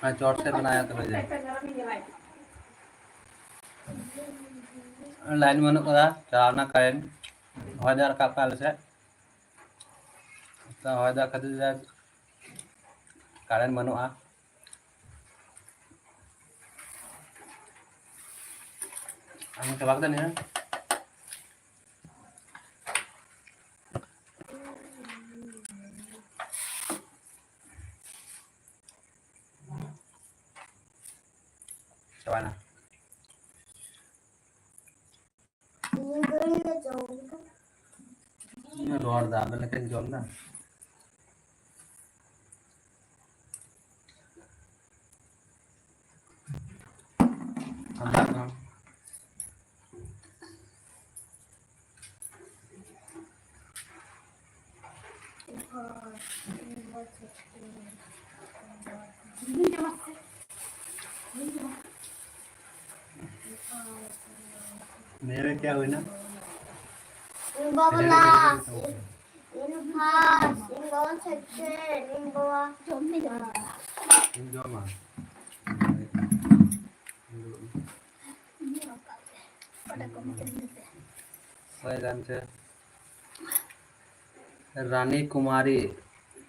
ᱟᱨ ᱪᱚᱴ ᱥᱮᱫ ᱢᱮᱱᱟᱭᱟ ᱛᱚᱵᱮ ᱡᱮ᱾ ᱞᱟᱭᱤᱱ ᱵᱟᱹᱱᱩᱜ ᱠᱟᱫᱟ, ᱪᱟᱞᱟᱣ ᱱᱟ ᱠᱟᱨᱮᱱᱴ᱾ ᱦᱚᱭ ᱫᱟᱜ ᱨᱟᱠᱟᱵ ᱠᱟᱜ ᱟᱞᱮ ᱥᱮᱫ᱾ ᱛᱚ ᱦᱚᱭ ᱫᱟᱜ ᱠᱷᱟᱹᱛᱤᱨ ᱛᱮ ᱠᱟᱨᱮᱱᱴ ᱵᱟᱹᱱᱩᱜᱼᱟ᱾ ᱟᱢ ᱪᱟᱵᱟ ᱠᱮᱫᱟ ᱱᱤᱭᱟᱹ? ᱪᱟᱵᱟᱭᱮᱱᱟ᱾ ᱤᱧ ᱨᱚᱲ ᱫᱟ, ᱟᱫᱚ ᱞᱮᱠᱟᱧ ᱡᱚᱢ ᱫᱟ᱾ ᱟᱢ ᱫᱟᱠᱟ᱾ मेरे क्या हुई ना? ᱤᱧ ᱵᱟᱵᱟ ᱞᱟᱥ, ᱤᱧ ᱯᱷᱟᱥᱴ, ᱤᱧ ᱵᱟᱵᱟ ᱥᱮᱠᱮᱱᱰ, ᱤᱧ ᱵᱟᱵᱟ ᱤᱧ ᱡᱚᱢᱟ᱾ ᱦᱳᱭ, ᱜᱟᱱ ᱪᱮ᱾ ᱨᱟᱱᱤ ᱠᱩᱢᱟᱨᱤ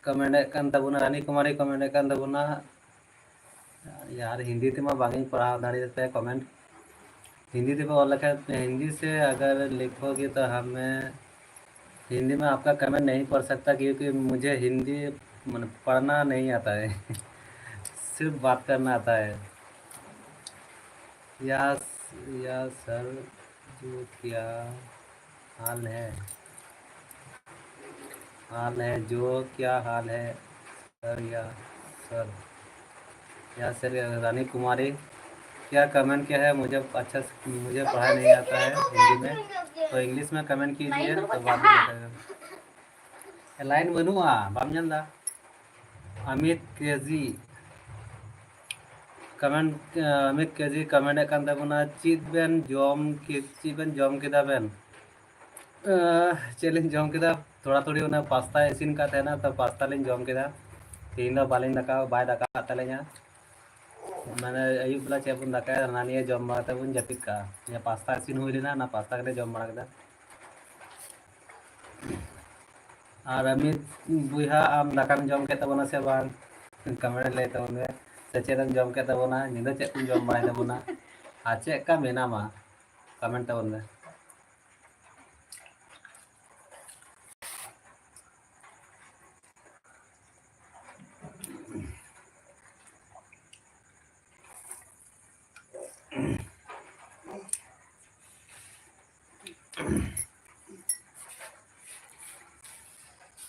ᱠᱚᱢᱮᱱᱴ ᱮᱫ ᱠᱟᱱ ᱛᱟᱵᱚᱱᱟ, ᱨᱟᱱᱤ ᱠᱩᱢᱟᱨᱤ ᱠᱚᱢᱮᱱᱴ ᱮᱫ ᱠᱟᱱ ᱛᱟᱵᱚᱱᱟ᱾ ᱭᱟᱨ, ᱦᱤᱱᱫᱤ ᱛᱮᱢᱟ ᱵᱟᱝ ᱤᱧ ᱯᱟᱲᱦᱟᱣ ᱫᱟᱲᱮᱭᱟᱛᱟᱭᱟ ᱠᱚᱢᱮᱱᱴ᱾ हिंदी से बोल रखा है, हिंदी से अगर लिखोगे तो हमें, हिंदी में आपका कमेंट नहीं पढ़ सकता क्योंकि मुझे हिंदी, मतलब, पढ़ना नहीं आता है। सिर्फ बात करना आता है। या, या सर, जो क्या हाल है, हाल है जो क्या हाल है सर, या सर, या सर, या रानी कुमारी, क्या कमेंट क्या है? मुझे अच्छा से, मुझे पढ़ा नहीं आता है हिंदी में, तो इंग्लिश में कमेंट कीजिए तो बात हो जाएगा। लाइन बनूंगा, बाम जानदा। Amit KG comment, Amit KG comment ᱮᱫ ᱠᱟᱱ ᱛᱟᱵᱚᱱᱟ, ᱪᱮᱫ ᱵᱮᱱ ᱡᱚᱢ ᱠᱮ-, ᱪᱮᱫ ᱵᱮᱱ ᱡᱚᱢ ᱠᱮᱫᱟ ᱵᱮᱱ? ᱟᱸ, ᱪᱮᱫ ᱞᱤᱧ ᱡᱚᱢ ᱠᱮᱫᱟ? ᱛᱷᱚᱲᱟ ᱛᱷᱚᱲᱤ ᱚᱱᱟ ᱯᱟᱥᱛᱟ ᱤᱥᱤᱱ ᱠᱟᱫ ᱛᱟᱦᱮᱱᱟ, ᱛᱚ ᱯᱟᱥᱛᱟ ᱞᱤᱧ ᱡᱚᱢ ᱠᱮᱫᱟ᱾ ᱛᱮᱦᱮᱧ ᱫᱚ ᱵᱟᱞᱤᱧ ᱫᱟᱠᱟ, ᱵᱟᱭ ᱫᱟᱠᱟ ᱟᱠᱟᱫ ᱛᱟᱹᱞᱤᱧᱟ᱾ ᱢᱟᱱᱮ ᱟᱹᱭᱩᱵ ᱵᱮᱞᱟ ᱪᱮᱫ ᱵᱚᱱ ᱫᱟᱠᱟᱭᱟ, ᱚᱱᱟ ᱱᱤᱭᱮ ᱡᱚᱢ ᱵᱟᱲᱟ ᱠᱟᱛᱮ ᱵᱚᱱ ᱡᱟᱹᱯᱤᱫ ᱠᱟᱜᱼᱟ᱾ ᱱᱤᱭᱟᱹ ᱯᱟᱥᱛᱟ ᱤᱥᱤᱱ ᱦᱩᱭ ᱞᱮᱱᱟ, ᱚᱱᱟ ᱯᱟᱥᱛᱟ ᱜᱮᱞᱮ ᱡᱚᱢ ᱵᱟᱲᱟ ᱠᱮᱫᱟ᱾ ᱟᱨ ᱢᱤᱫ ᱵᱚᱭᱦᱟ, ᱟᱢ ᱫᱟᱠᱟᱢ ᱡᱚᱢ ᱠᱮᱫ ᱛᱟᱵᱚᱱᱟ ᱥᱮ ᱵᱟᱝ? ᱠᱚᱢᱮᱱᱴ ᱨᱮ ᱞᱟᱹᱭ ᱛᱟᱵᱚᱱ ᱢᱮ᱾ ᱥᱮ ᱪᱮᱫ ᱮᱢ ᱡᱚᱢ ᱠᱮᱫ ᱛᱟᱵᱚᱱᱟ, ᱧᱤᱫᱟᱹ ᱪᱮᱫ ᱠᱚᱢ ᱡᱚᱢ ᱵᱟᱲᱟᱭ ᱛᱟᱵᱚᱱᱟ, ᱟᱨ ᱪᱮᱫ ᱞᱮᱠᱟ ᱢᱮᱱᱟᱢᱟ? ᱠᱚᱢᱮᱱᱴ ᱛᱟᱵᱚᱱ ᱢᱮ᱾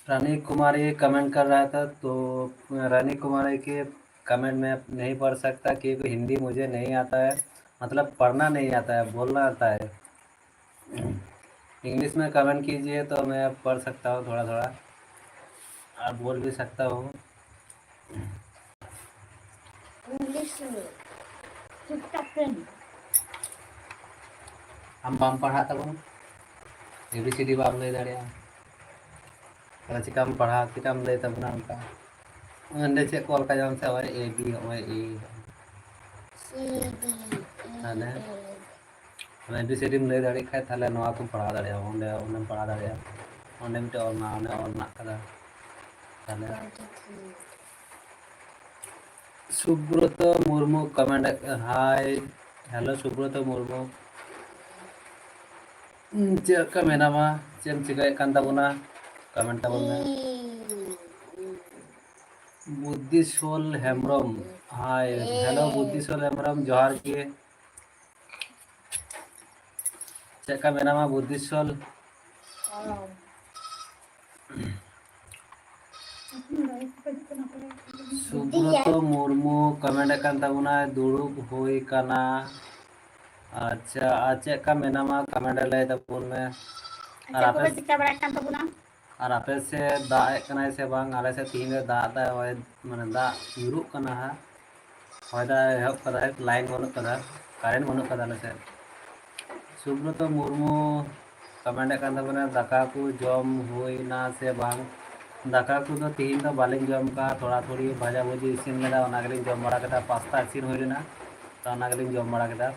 रानी कुमारी कमेंट कर रहा था, तो रानी कुमारी के कमेंट मैं नहीं पढ़ सकता क्योंकि हिंदी मुझे नहीं आता है, मतलब पढ़ना नहीं आता है, बोलना आता है। इंग्लिश में कमेंट कीजिए तो मैं पढ़ सकता हूँ थोड़ा थोड़ा, और बोल भी सकता हूँ। इंग्लिश में चुपचाप पढ़। ᱟᱢ ᱵᱟᱢ ᱯᱟᱲᱦᱟᱜ ᱛᱟᱵᱚᱱᱟ, ᱮ ᱵᱤ ᱥᱤ ᱰᱤ ᱵᱟᱢ ᱞᱟᱹᱭ ᱫᱟᱲᱮᱭᱟᱜᱼᱟ, ᱛᱟᱦᱚᱞᱮ ᱪᱤᱠᱟᱢ ᱯᱟᱲᱦᱟᱜ, ᱪᱤᱠᱟᱢ ᱞᱟᱹᱭ ᱛᱟᱵᱚᱱᱟ ᱚᱱᱠᱟ? ᱚᱸᱰᱮ ᱪᱮᱫ ᱠᱚ ᱚᱞ ᱠᱟᱜᱼᱟ ᱥᱮ ᱱᱚᱜᱼᱚᱭ ᱮ ᱵᱤ, ᱱᱚᱜᱼᱚᱭ ᱮ᱾ ᱥᱤ ᱰᱤ ᱛᱟᱦᱚᱞᱮ ᱮ ᱵᱤ ᱥᱤ ᱰᱤᱢ ᱞᱟᱹᱭ ᱫᱟᱲᱮᱭᱟᱜ ᱠᱷᱟᱡ, ᱛᱟᱦᱚᱞᱮ ᱱᱚᱣᱟ ᱠᱚᱢ ᱯᱟᱲᱦᱟᱣ ᱫᱟᱲᱮᱭᱟᱜᱼᱟ, ᱚᱸᱰᱮ, ᱚᱸᱰᱮᱢ ᱯᱟᱲᱦᱟᱣ ᱫᱟᱲᱮᱭᱟᱜᱼᱟ᱾ ᱚᱸᱰᱮ ᱢᱤᱫᱴᱮᱡ ᱚᱞ ᱢᱮᱱᱟᱜᱼᱟ, ᱚᱸᱰᱮ ᱚᱞ ᱢᱮᱱᱟᱜ ᱠᱟᱫᱟ᱾ ᱛᱟᱦᱚᱞᱮ ᱥᱩᱵᱨᱚᱛᱚ ᱢᱩᱨᱢᱩ ᱠᱚᱢᱮᱱᱴ, ᱦᱟᱭ, ᱦᱮᱞᱳ ᱥᱩᱵᱨᱚᱛᱚ ᱢᱩᱨᱢᱩ, ᱪᱮᱫ ᱞᱮᱠᱟ ᱢᱮᱱᱟᱢᱟ? ᱪᱮᱫ ᱮᱢ ᱪᱤᱠᱟᱹᱭᱮᱫ ᱠᱟᱱ ᱛᱟᱵᱚᱱᱟ? ᱠᱚᱢᱮᱱᱴ ᱛᱟᱵᱚᱱ ᱢᱮ᱾ ᱵᱩᱫᱽᱫᱷᱤᱥᱚᱞ ᱦᱮᱢᱵᱨᱚᱢ, ᱦᱟᱭ᱾ ᱦᱮᱞᱳ ᱵᱩᱫᱽᱫᱷᱤᱥᱚᱞ ᱦᱮᱢᱵᱨᱚᱢ, ᱡᱚᱦᱟᱨ ᱜᱮ᱾ ᱪᱮᱫ ᱞᱮᱠᱟ ᱢᱮᱱᱟᱢᱟ ᱵᱩᱫᱽᱫᱷᱤᱥᱚᱞ? ᱥᱩᱵᱨᱚᱛᱚ ᱢᱩᱨᱢᱩ ᱠᱚᱢᱮᱱᱴ ᱟᱠᱟᱱ ᱛᱟᱵᱚᱱᱟᱭ, ᱫᱩᱲᱩᱵ ᱦᱩᱭ ᱠᱟᱱᱟ᱾ ᱟᱪᱪᱷᱟ, ᱟᱨ ᱪᱮᱫ ᱞᱮᱠᱟ ᱢᱮᱱᱟᱢᱟ ᱠᱚᱢᱮᱱᱴ ᱨᱮ ᱞᱟᱹᱭ ᱛᱟᱵᱚᱱ ᱢᱮ᱾ ᱟᱨ ᱪᱮᱫ ᱟᱯᱮ ᱠᱚᱯᱮ ᱪᱤᱠᱟᱹ ᱵᱟᱲᱟᱭᱮᱫ ᱠᱟᱱ ᱛᱟᱵᱚᱱᱟ? ᱟᱨ ᱟᱯᱮ ᱥᱮᱫ ᱫᱟᱜ ᱮᱫ ᱠᱟᱱᱟᱭ ᱥᱮ ᱵᱟᱝ? ᱟᱞᱮ ᱥᱮᱫ ᱛᱤᱦᱤᱧ ᱫᱚ ᱫᱟᱜ ᱫᱟᱭ, ᱦᱚᱭ, ᱢᱟᱱᱮ ᱫᱟᱜ ᱧᱩᱨᱩᱜ ᱠᱟᱱᱟ ᱦᱟᱸᱜ᱾ ᱦᱚᱭ ᱫᱟᱜ ᱮᱦᱚᱵ ᱠᱟᱫᱟᱭ, ᱞᱟᱭᱤᱱ ᱵᱟᱹᱱᱩᱜ ᱠᱟᱫᱟ, ᱠᱟᱨᱮᱱᱴ ᱵᱟᱹᱱᱩᱜ ᱠᱟᱫᱟ ᱟᱞᱮ ᱥᱮᱫ᱾ ᱥᱩᱵᱨᱚᱛᱚ ᱢᱩᱨᱢᱩ ᱠᱚᱢᱮᱱᱴ ᱮᱫ ᱠᱟᱱ ᱛᱟᱵᱚᱱᱟ, ᱫᱟᱠᱟ ᱠᱚ ᱡᱚᱢ ᱦᱩᱭᱱᱟ ᱥᱮ ᱵᱟᱝ? ᱫᱟᱠᱟ ᱠᱚᱫᱚ ᱛᱤᱦᱤᱧ ᱫᱚ ᱵᱟᱹᱞᱤᱧ ᱡᱚᱢ ᱠᱟᱜᱼᱟ, ᱛᱷᱚᱲᱟ ᱛᱷᱚᱲᱤ ᱵᱷᱟᱡᱟ ᱵᱷᱩᱡᱤ ᱤᱥᱤᱱ ᱞᱮᱫᱟ, ᱚᱱᱟ ᱜᱮᱞᱤᱧ ᱡᱚᱢ ᱵᱟᱲᱟ ᱠᱮᱫᱟ᱾ ᱯᱟᱥᱛᱟ ᱤᱥᱤᱱ ᱦᱩᱭ ᱞᱮᱱᱟ, ᱛᱚ ᱚᱱᱟ ᱜᱮᱞᱤᱧ ᱡᱚᱢ ᱵᱟᱲᱟ ᱠᱮᱫᱟ᱾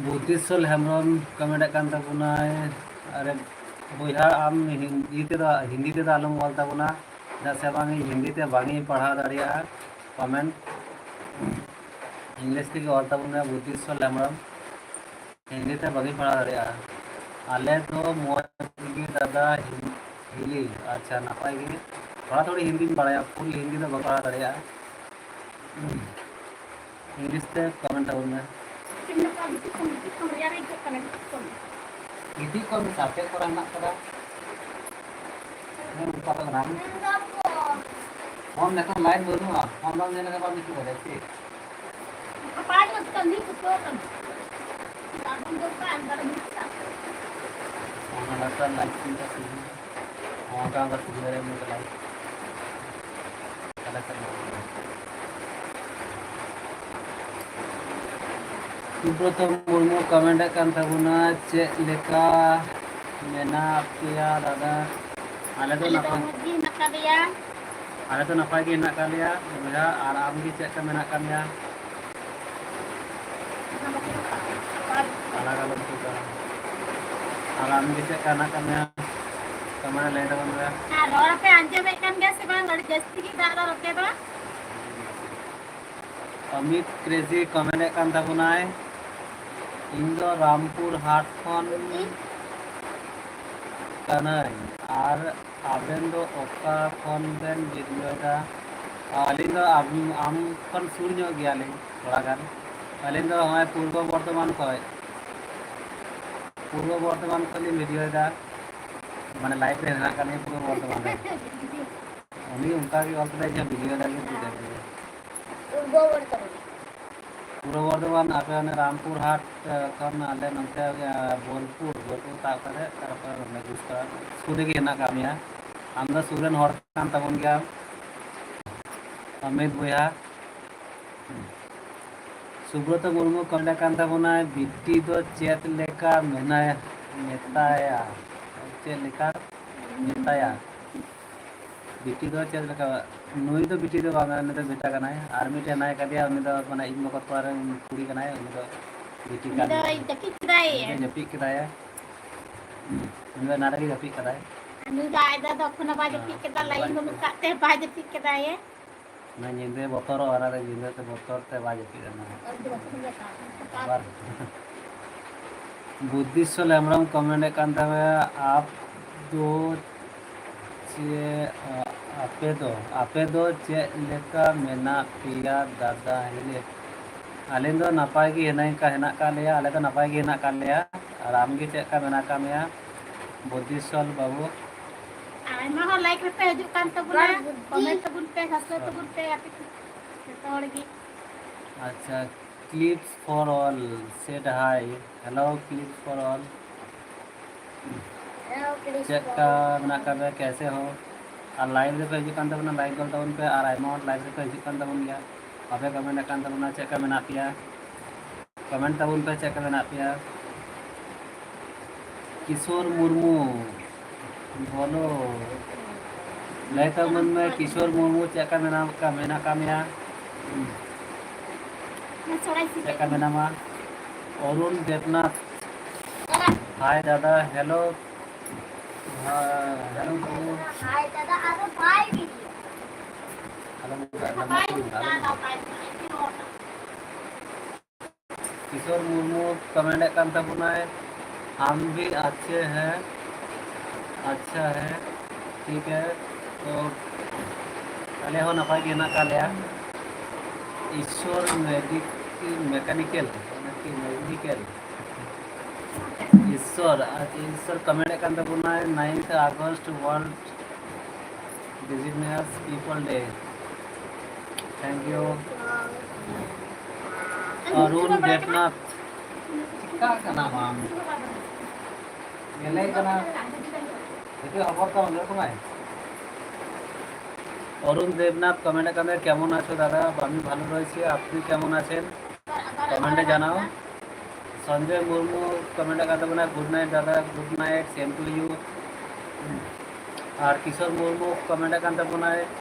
ᱵᱩᱫᱽᱫᱷᱤᱥᱚᱞ ᱦᱮᱢᱵᱨᱚᱢ ᱠᱚᱢᱮᱱᱴ ᱮᱫ ᱠᱟᱱ ᱛᱟᱵᱚᱱᱟᱭ, ᱟᱨᱮ ᱵᱚᱭᱦᱟ, ᱟᱢ ᱦᱤᱱᱫᱤ ᱛᱮᱫᱚ, ᱦᱤᱱᱫᱤ ᱛᱮᱫᱚ ᱟᱞᱚᱢ ᱚᱞ ᱛᱟᱵᱚᱱᱟ, ᱪᱮᱫᱟᱜ ᱥᱮ ᱵᱟᱝ ᱤᱧ ᱦᱤᱱᱫᱤ ᱛᱮ ᱵᱟᱝ ᱤᱧ ᱯᱟᱲᱦᱟᱣ ᱫᱟᱲᱮᱭᱟᱜᱼᱟ᱾ ᱠᱚᱢᱮᱱᱴ ᱤᱝᱞᱤᱥ ᱛᱮᱜᱮ ᱚᱞ ᱛᱟᱵᱚᱱ ᱢᱮ ᱵᱩᱫᱽᱫᱷᱤᱥᱚᱞ ᱦᱮᱢᱵᱨᱚᱢ, ᱦᱤᱱᱫᱤ ᱛᱮ ᱵᱟᱹᱧ ᱯᱟᱲᱦᱟᱣ ᱫᱟᱲᱮᱭᱟᱜᱼᱟ᱾ ᱟᱞᱮ ᱫᱚ ᱢᱚᱡᱽ ᱜᱮ ᱫᱟᱫᱟ, ᱦᱤ-, ᱦᱤᱞᱤ, ᱟᱪᱪᱷᱟ, ᱱᱟᱯᱟᱭ ᱜᱮ᱾ ᱛᱷᱚᱲᱟ ᱛᱷᱚᱲᱤ ᱦᱤᱱᱫᱤᱧ ᱵᱟᱲᱟᱭᱟ, ᱯᱷᱩᱞ ᱦᱤᱱᱫᱤ ᱫᱚ ᱵᱟᱹᱧ ᱯᱟᱲᱦᱟᱣ ᱫᱟᱲᱮᱭᱟᱜᱼᱟ᱾ ᱤᱝᱞᱤᱥ ᱛᱮ ᱠᱚᱢᱮᱱᱴ ᱛᱟᱵᱚᱱ ᱢᱮ᱾ ᱜᱤᱛᱤᱡ ᱠᱚᱜ ᱢᱮ, ᱥᱟᱨᱯᱮ ᱠᱚᱨᱮ ᱦᱮᱱᱟᱜ ᱠᱟᱫᱟ᱾ ᱦᱮᱸ, ᱚᱱᱠᱟ ᱫᱚ ᱵᱟᱝ᱾ ᱯᱷᱳᱱ ᱱᱮᱛᱟᱨ ᱞᱟᱭᱤᱱ ᱵᱟᱹᱱᱩᱜᱼᱟ, ᱯᱷᱳᱱ ᱵᱟᱝ ᱧᱮᱞ ᱞᱮᱠᱷᱟᱱ ᱵᱟᱢ ᱜᱤᱛᱤᱡ ᱫᱟᱲᱮᱭᱟᱜᱼᱟ, ᱪᱮᱫ? ᱚᱱᱟ ᱰᱟᱠᱛᱟᱨ ᱞᱟᱭᱤᱱ ᱪᱤᱱᱛᱟ ᱥᱩᱵᱤᱫᱷᱟ᱾ ᱚᱱᱠᱟ ᱚᱱᱠᱟ ᱥᱩᱵᱤᱫᱷᱟ ᱨᱮ ᱢᱮᱱᱟᱜ ᱞᱟᱭᱤᱱ᱾ ᱥᱩᱵᱨᱚᱛᱚ ᱢᱩᱨᱢᱩ ᱠᱚᱢᱮᱱᱴ ᱮᱫ ᱠᱟᱱ ᱛᱟᱵᱚᱱᱟ, ᱪᱮᱫ ᱞᱮᱠᱟ ᱢᱮᱱᱟᱜ ᱯᱮᱭᱟ ᱫᱟᱫᱟ? ᱟᱞᱮ ᱫᱚ ᱟᱞᱮ ᱫᱚ ᱱᱟᱯᱟᱭ, ᱢᱚᱡᱽ ᱜᱮ ᱦᱮᱱᱟᱜ ᱟᱠᱟᱫ ᱞᱮᱭᱟ᱾ ᱟᱞᱮ ᱫᱚ ᱱᱟᱯᱟᱭ ᱜᱮ ᱦᱮᱱᱟᱜ ᱟᱠᱟᱫ ᱞᱮᱭᱟ ᱵᱚᱭᱦᱟ, ᱟᱨ ᱟᱢ ᱜᱮ ᱪᱮᱫ ᱞᱮᱠᱟ ᱢᱮᱱᱟᱜ ᱟᱠᱟᱫ ᱢᱮᱭᱟ? ᱟᱞᱟᱜᱽ ᱟᱞᱟᱜᱽ ᱠᱚ ᱠᱟᱱᱟ᱾ ᱟᱨ ᱟᱢ ᱜᱮ ᱪᱮᱫ ᱞᱮᱠᱟ ᱦᱮᱱᱟᱜ ᱟᱠᱟᱫ ᱢᱮᱭᱟ? ᱠᱚᱢᱮᱱᱴ ᱨᱮ ᱞᱟᱹᱭ ᱛᱟᱵᱚᱱ ᱢᱮ᱾ ᱟᱨ ᱨᱚᱲ ᱯᱮ ᱟᱸᱡᱚᱢᱮᱫ ᱠᱟᱱ ᱜᱮᱭᱟ ᱥᱮ ᱵᱟᱝ? ᱟᱹᱰᱤ ᱡᱟᱹᱥᱛᱤ ᱜᱮ ᱫᱟᱜ ᱮᱫᱟ ᱱᱚᱛᱮ ᱫᱚ᱾ ᱚᱢᱤᱛ ᱠᱨᱮᱡᱤ ᱠᱚᱢᱮᱱᱴ ᱮᱫ ᱠᱟᱱ ᱛᱟᱵᱚᱱᱟᱭ, ᱤᱧ ᱫᱚ ᱨᱟᱢᱯᱩᱨ ᱦᱟᱴ ᱠᱷᱚᱱ ᱠᱟᱹᱱᱟᱹᱧ, ᱟᱨ ᱟᱵᱮᱱ ᱫᱚ ᱚᱠᱟ ᱠᱷᱚᱱ ᱵᱮᱱ ᱵᱷᱤᱰᱤᱭᱳᱭᱮᱫᱟ? ᱟᱹᱞᱤᱧ ᱫᱚ ᱟᱢ, ᱟᱢ ᱠᱷᱚᱱ ᱥᱩᱨ ᱧᱚᱜ ᱜᱮᱭᱟᱞᱤᱧ ᱛᱷᱚᱲᱟ ᱜᱟᱱ᱾ ᱟᱹᱞᱤᱧ ᱫᱚ ᱱᱚᱜᱼᱚᱭ ᱯᱩᱨᱵᱚ ᱵᱚᱨᱫᱷᱚᱢᱟᱱ ᱠᱷᱚᱱ, ᱯᱩᱨᱵᱚ ᱵᱚᱨᱫᱷᱚᱢᱟᱱ ᱠᱷᱚᱱ ᱞᱤᱧ ᱵᱷᱤᱰᱤᱭᱳᱭᱮᱫᱟ, ᱢᱟᱱᱮ ᱞᱟᱭᱤᱵᱷ ᱨᱮ ᱦᱮᱱᱟᱜ ᱠᱟᱜ ᱞᱤᱧᱟ ᱯᱩᱨᱵᱚ ᱵᱚᱨᱫᱷᱚᱢᱟᱱ ᱨᱮ᱾ ᱩᱱᱤ ᱚᱱᱠᱟ ᱜᱮ ᱚᱞ ᱠᱮᱫᱟᱭ ᱡᱮ ᱵᱷᱤᱰᱤᱭᱳᱭᱮᱫᱟ ᱞᱤᱧ ᱪᱮᱫ ᱞᱟᱹᱜᱤᱫ᱾ ᱯᱩᱨᱵᱚ ᱵᱚᱨᱫᱷᱚᱢᱟᱱ᱾ ᱯᱩᱨᱵᱚ ᱵᱚᱨᱫᱷᱚᱢᱟᱱ, ᱟᱯᱮ ᱚᱱᱮ ᱨᱟᱢᱯᱩᱨ ᱦᱟᱴ, ᱮ, ᱠᱷᱚᱱ ᱟᱞᱮ ᱱᱚᱱᱛᱮ, ᱮ, ᱵᱳᱞᱯᱩᱨ, ᱵᱳᱞᱯᱩᱨ ᱛᱟᱵ ᱠᱟᱛᱮ ᱛᱟᱨᱯᱚᱨ ᱚᱸᱰᱮ ᱜᱩᱥᱠᱚᱨᱟ ᱥᱩᱨ ᱨᱮᱜᱮ ᱦᱮᱱᱟᱜ ᱠᱟᱜ ᱢᱮᱭᱟ᱾ ᱟᱢ ᱫᱚ ᱥᱩᱨ ᱨᱮᱱ ᱦᱚᱲ ᱠᱟᱱ ᱛᱟᱵᱚᱱ ᱜᱮᱭᱟᱢ, ᱚᱢᱤᱛ ᱵᱚᱭᱦᱟ᱾ ᱥᱩᱵᱨᱚᱛᱚ ᱢᱩᱨᱢᱩ ᱠᱚᱢᱮᱱᱴ ᱠᱟᱱ ᱛᱟᱵᱚᱱᱟᱭ, ᱵᱤᱴᱤ ᱫᱚ ᱪᱮᱫ ᱞᱮᱠᱟ ᱢᱮᱱᱟᱭᱟ, ᱢᱮᱛᱟᱭᱟ? ᱪᱮᱫ ᱞᱮᱠᱟ ᱢᱮᱛᱟᱭᱟ? ᱵᱤᱴᱤ ᱫᱚ ᱪᱮᱫ ᱞᱮᱠᱟ? ᱱᱩᱭ ᱫᱚ ᱵᱤᱴᱤ ᱫᱚ ᱵᱟᱝ, ᱩᱱᱤ ᱫᱚ ᱵᱮᱴᱟ ᱠᱟᱱᱟᱭ᱾ ᱟᱨ ᱢᱤᱫᱴᱮᱱ ᱦᱮᱱᱟᱭ ᱠᱟᱫᱮᱭᱟ, ᱩᱱᱤ ᱫᱚ ᱢᱟᱱᱮ ᱤᱧ ᱵᱟᱵᱟ ᱛᱚᱣᱟ ᱨᱮᱱ ᱠᱩᱲᱤ ᱠᱟᱱᱟᱭ, ᱩᱱᱤ ᱫᱚ ᱵᱤᱴᱤ ᱩᱱᱤ ᱠᱟᱱ ᱫᱚᱭ ᱜᱮᱭᱟᱭ᱾ ᱡᱟᱹᱯᱤᱫ ᱠᱮᱫᱟᱭ᱾ ᱩᱱᱤ ᱫᱚ ᱡᱟᱹᱯᱤᱫ ᱠᱮᱫᱟᱭ᱾ ᱩᱱᱤ ᱫᱚ ᱮᱱᱟᱝ ᱨᱮᱜᱮ ᱡᱟᱹᱯᱤᱫ ᱠᱟᱫᱟᱭ᱾ ᱩᱱᱤ ᱫᱚ ᱟᱡ ᱫᱚ ᱛᱚᱠᱷᱚᱱ ᱵᱟᱭ ᱦᱮᱸ, ᱡᱟᱹᱯᱤᱫ ᱠᱮᱫᱟ, ᱩᱱᱤ ᱫᱚ ᱞᱟᱭᱤᱱ ᱵᱟᱭ ᱵᱟᱹᱱᱩᱜ ᱡᱟᱹᱯᱤᱫ ᱠᱟᱫ ᱛᱮ ᱵᱟᱭ ᱡᱟᱹᱯᱤᱫ ᱠᱮᱫᱟᱭᱮ᱾ ᱚᱱᱟ ᱧᱤᱫᱟᱹ ᱵᱚᱛᱚᱨᱚᱜ, ᱚᱱᱟ ᱨᱮ ᱧᱤᱫᱟᱹ ᱛᱮ ᱵᱚᱛᱚᱨ ᱛᱮ ᱵᱟᱭ ᱡᱟᱹᱯᱤᱫ ᱮᱱᱟ᱾ ᱟᱵᱟᱨ ᱵᱩᱫᱽᱫᱷᱤᱥᱚᱞ ᱦᱮᱢᱵᱨᱚᱢ ᱠᱚᱢᱮᱱᱴ ᱮᱫ ᱠᱟᱱ ᱛᱟᱦᱮᱸᱱᱟ, ᱟᱯ ᱫᱚ ᱪᱮᱫ, ᱟᱯᱮ ᱫᱚ, ᱟᱯᱮ ᱫᱚ ᱪᱮᱫ ᱞᱮᱠᱟ ᱢᱮᱱᱟᱜ ᱯᱮᱭᱟ ᱫᱟᱫᱟ ᱦᱤᱞᱮ? ᱟᱞᱮ ᱫᱚ ᱱᱟᱯᱟᱭ ᱜᱮ ᱦᱮᱱᱟᱜ ᱠᱟ-, ᱦᱮᱱᱟᱜ ᱠᱟᱫ ᱞᱮᱭᱟ, ᱟᱞᱮ ᱫᱚ ᱱᱟᱯᱟᱭ ᱜᱮ ᱦᱮᱱᱟᱜ ᱠᱟᱫ ᱞᱮᱭᱟ᱾ ᱟᱨ ᱟᱢ ᱜᱮ ᱪᱮᱫ ᱞᱮᱠᱟ ᱢᱮᱱᱟᱜ ᱠᱟᱫ ᱢᱮᱭᱟ ᱵᱩᱫᱽᱫᱷᱤᱥᱚᱞ ᱵᱟᱹᱵᱩ? ᱟᱭᱢᱟ ᱦᱚᱲ ᱞᱟᱭᱤᱠ ᱨᱮᱯᱮ ᱦᱤᱡᱩᱜ ᱠᱟᱱ ᱛᱟᱵᱚᱱᱟ, ᱵᱟᱨ ᱵᱩᱫᱽᱫᱷᱤ᱾ ᱠᱚᱢᱮᱱᱴ ᱛᱟᱵᱚᱱ ᱯᱮ, ᱥᱟᱵᱥᱠᱨᱟᱭᱤᱵ ᱛᱟᱵᱚᱱ ᱯᱮ, ᱟᱯᱮ ᱡᱚᱛᱚ ᱦᱚᱲ ᱜᱮ᱾ ᱟᱪᱪᱷᱟ, clips for all said hi. Hello, clips for all. Hello, clips ᱪᱮᱫ ᱞᱮᱠᱟ for all. ᱢᱮᱱᱟᱜ ᱟᱠᱟᱫ ᱯᱮᱭᱟ? ᱠᱮᱥᱮ ᱦᱳ? ᱟᱨ ᱞᱟᱭᱤᱵᱷ ᱨᱮᱯᱮ ᱦᱤᱡᱩᱜ ᱠᱟᱱ ᱛᱟᱵᱚᱱᱟ, ᱞᱟᱭᱤᱠ ᱜᱚᱞ ᱛᱟᱵᱚᱱ ᱯᱮ᱾ ᱟᱨ ᱟᱭᱢᱟ ᱦᱚᱲ ᱞᱟᱭᱤᱵᱷ ᱨᱮᱯᱮ ᱦᱤᱡᱩᱜ ᱠᱟᱱ ᱛᱟᱵᱚᱱ ᱜᱮᱭᱟ, ᱵᱟᱯᱮ ᱠᱚᱢᱮᱱᱴ ᱮᱫ ᱠᱟᱱ ᱛᱟᱵᱚᱱᱟ᱾ ᱪᱮᱫ ᱞᱮᱠᱟ ᱢᱮᱱᱟᱜ ᱯᱮᱭᱟ? ᱠᱚᱢᱮᱱᱴ ᱛᱟᱵᱚᱱ ᱯᱮ, ᱪᱮᱫ ᱞᱮᱠᱟ ᱢᱮᱱᱟᱜ ᱯᱮᱭᱟ? ᱠᱤᱥᱳᱨ ᱢᱩᱨᱢᱩ, ᱵᱚᱞᱚ, ᱞᱟᱹᱭ ᱛᱟᱵᱚᱱ ᱢᱮ, ᱠᱤᱥᱳᱨ ᱢᱩᱨᱢᱩ, ᱪᱮᱫ ᱞᱮᱠᱟ ᱢᱮᱱᱟᱜ ᱠᱟ-, ᱢᱮᱱᱟᱜ ᱟᱠᱟᱫ ᱢᱮᱭᱟ? ᱪᱮᱫ ᱞᱮᱠᱟ ᱢᱮᱱᱟᱢᱟ? ᱚᱨᱩᱱ ᱫᱮᱵᱽᱱᱟᱛᱷ, ᱦᱟᱭ ᱫᱟᱫᱟ, ᱦᱮᱞᱳ, ᱦᱮᱸ, ᱦᱮᱞᱳ ᱵᱟᱹᱵᱩ᱾ ᱦᱟᱭ ᱫᱟᱫᱟ, ᱟᱫᱚ ᱵᱟᱭ ᱵᱤᱡᱤᱭᱟ᱾ ᱟᱞᱚᱢ ᱚᱱᱠᱟ, ᱟᱞᱚᱢ ᱚᱱᱠᱟ, ᱟᱞᱚᱢ ᱚᱱᱠᱟ᱾ ᱠᱤᱥᱳᱨ ᱢᱩᱨᱢᱩ ᱠᱚᱢᱮᱱᱴ ᱮᱫ ᱠᱟᱱ ᱛᱟᱵᱚᱱᱟᱭ, "हम भी अच्छे हैं, अच्छा है, ठीक है।" ᱛᱚ ᱟᱞᱮ ᱦᱚᱸ ᱱᱟᱯᱟᱭ ᱜᱮ ᱦᱮᱱᱟᱜ ᱟᱠᱟᱫ ᱞᱮᱭᱟ᱾ ᱤᱥᱥᱚᱨ ᱢᱮᱰᱤᱠ-, ᱢᱮᱠᱟᱱᱤᱠᱮᱞ, ᱢᱮᱠᱟᱱᱤᱠᱮᱞ ᱤᱥᱥᱚᱨ, ᱟᱪᱪᱷᱟ, ᱤᱥᱥᱚᱨ ᱠᱚᱢᱮᱱᱴ ᱮᱫ ᱠᱟᱱ ᱛᱟᱵᱚᱱᱟᱭ, "Ninth August World Indigenous People Day, thank you।" ᱚᱨᱩᱱ ᱫᱮᱵᱽᱱᱟᱛᱷ, ᱪᱤᱠᱟᱹᱜ ᱠᱟᱱᱟ ᱵᱟᱝ? ᱧᱮᱞᱮ ᱠᱟᱱᱟ᱾ ᱱᱤᱛᱚᱜ ᱦᱚᱵᱚᱨ ᱛᱟᱢ ᱞᱟᱹᱭ ᱛᱟᱢᱟᱭ᱾ অরুণ দেবনাথ কমেন্ট এখানে, "কেমন আছো দাদা?" আমি ভালো রয়েছি, আপনি কেমন আছেন? কমেন্টে জানাও। সঞ্জয় মুর্মু কমেন্ট এখানে বলে, "Good night দাদা, good night, same to you।" আর কিশোর মুর্মু কমেন্ট এখানে বলে,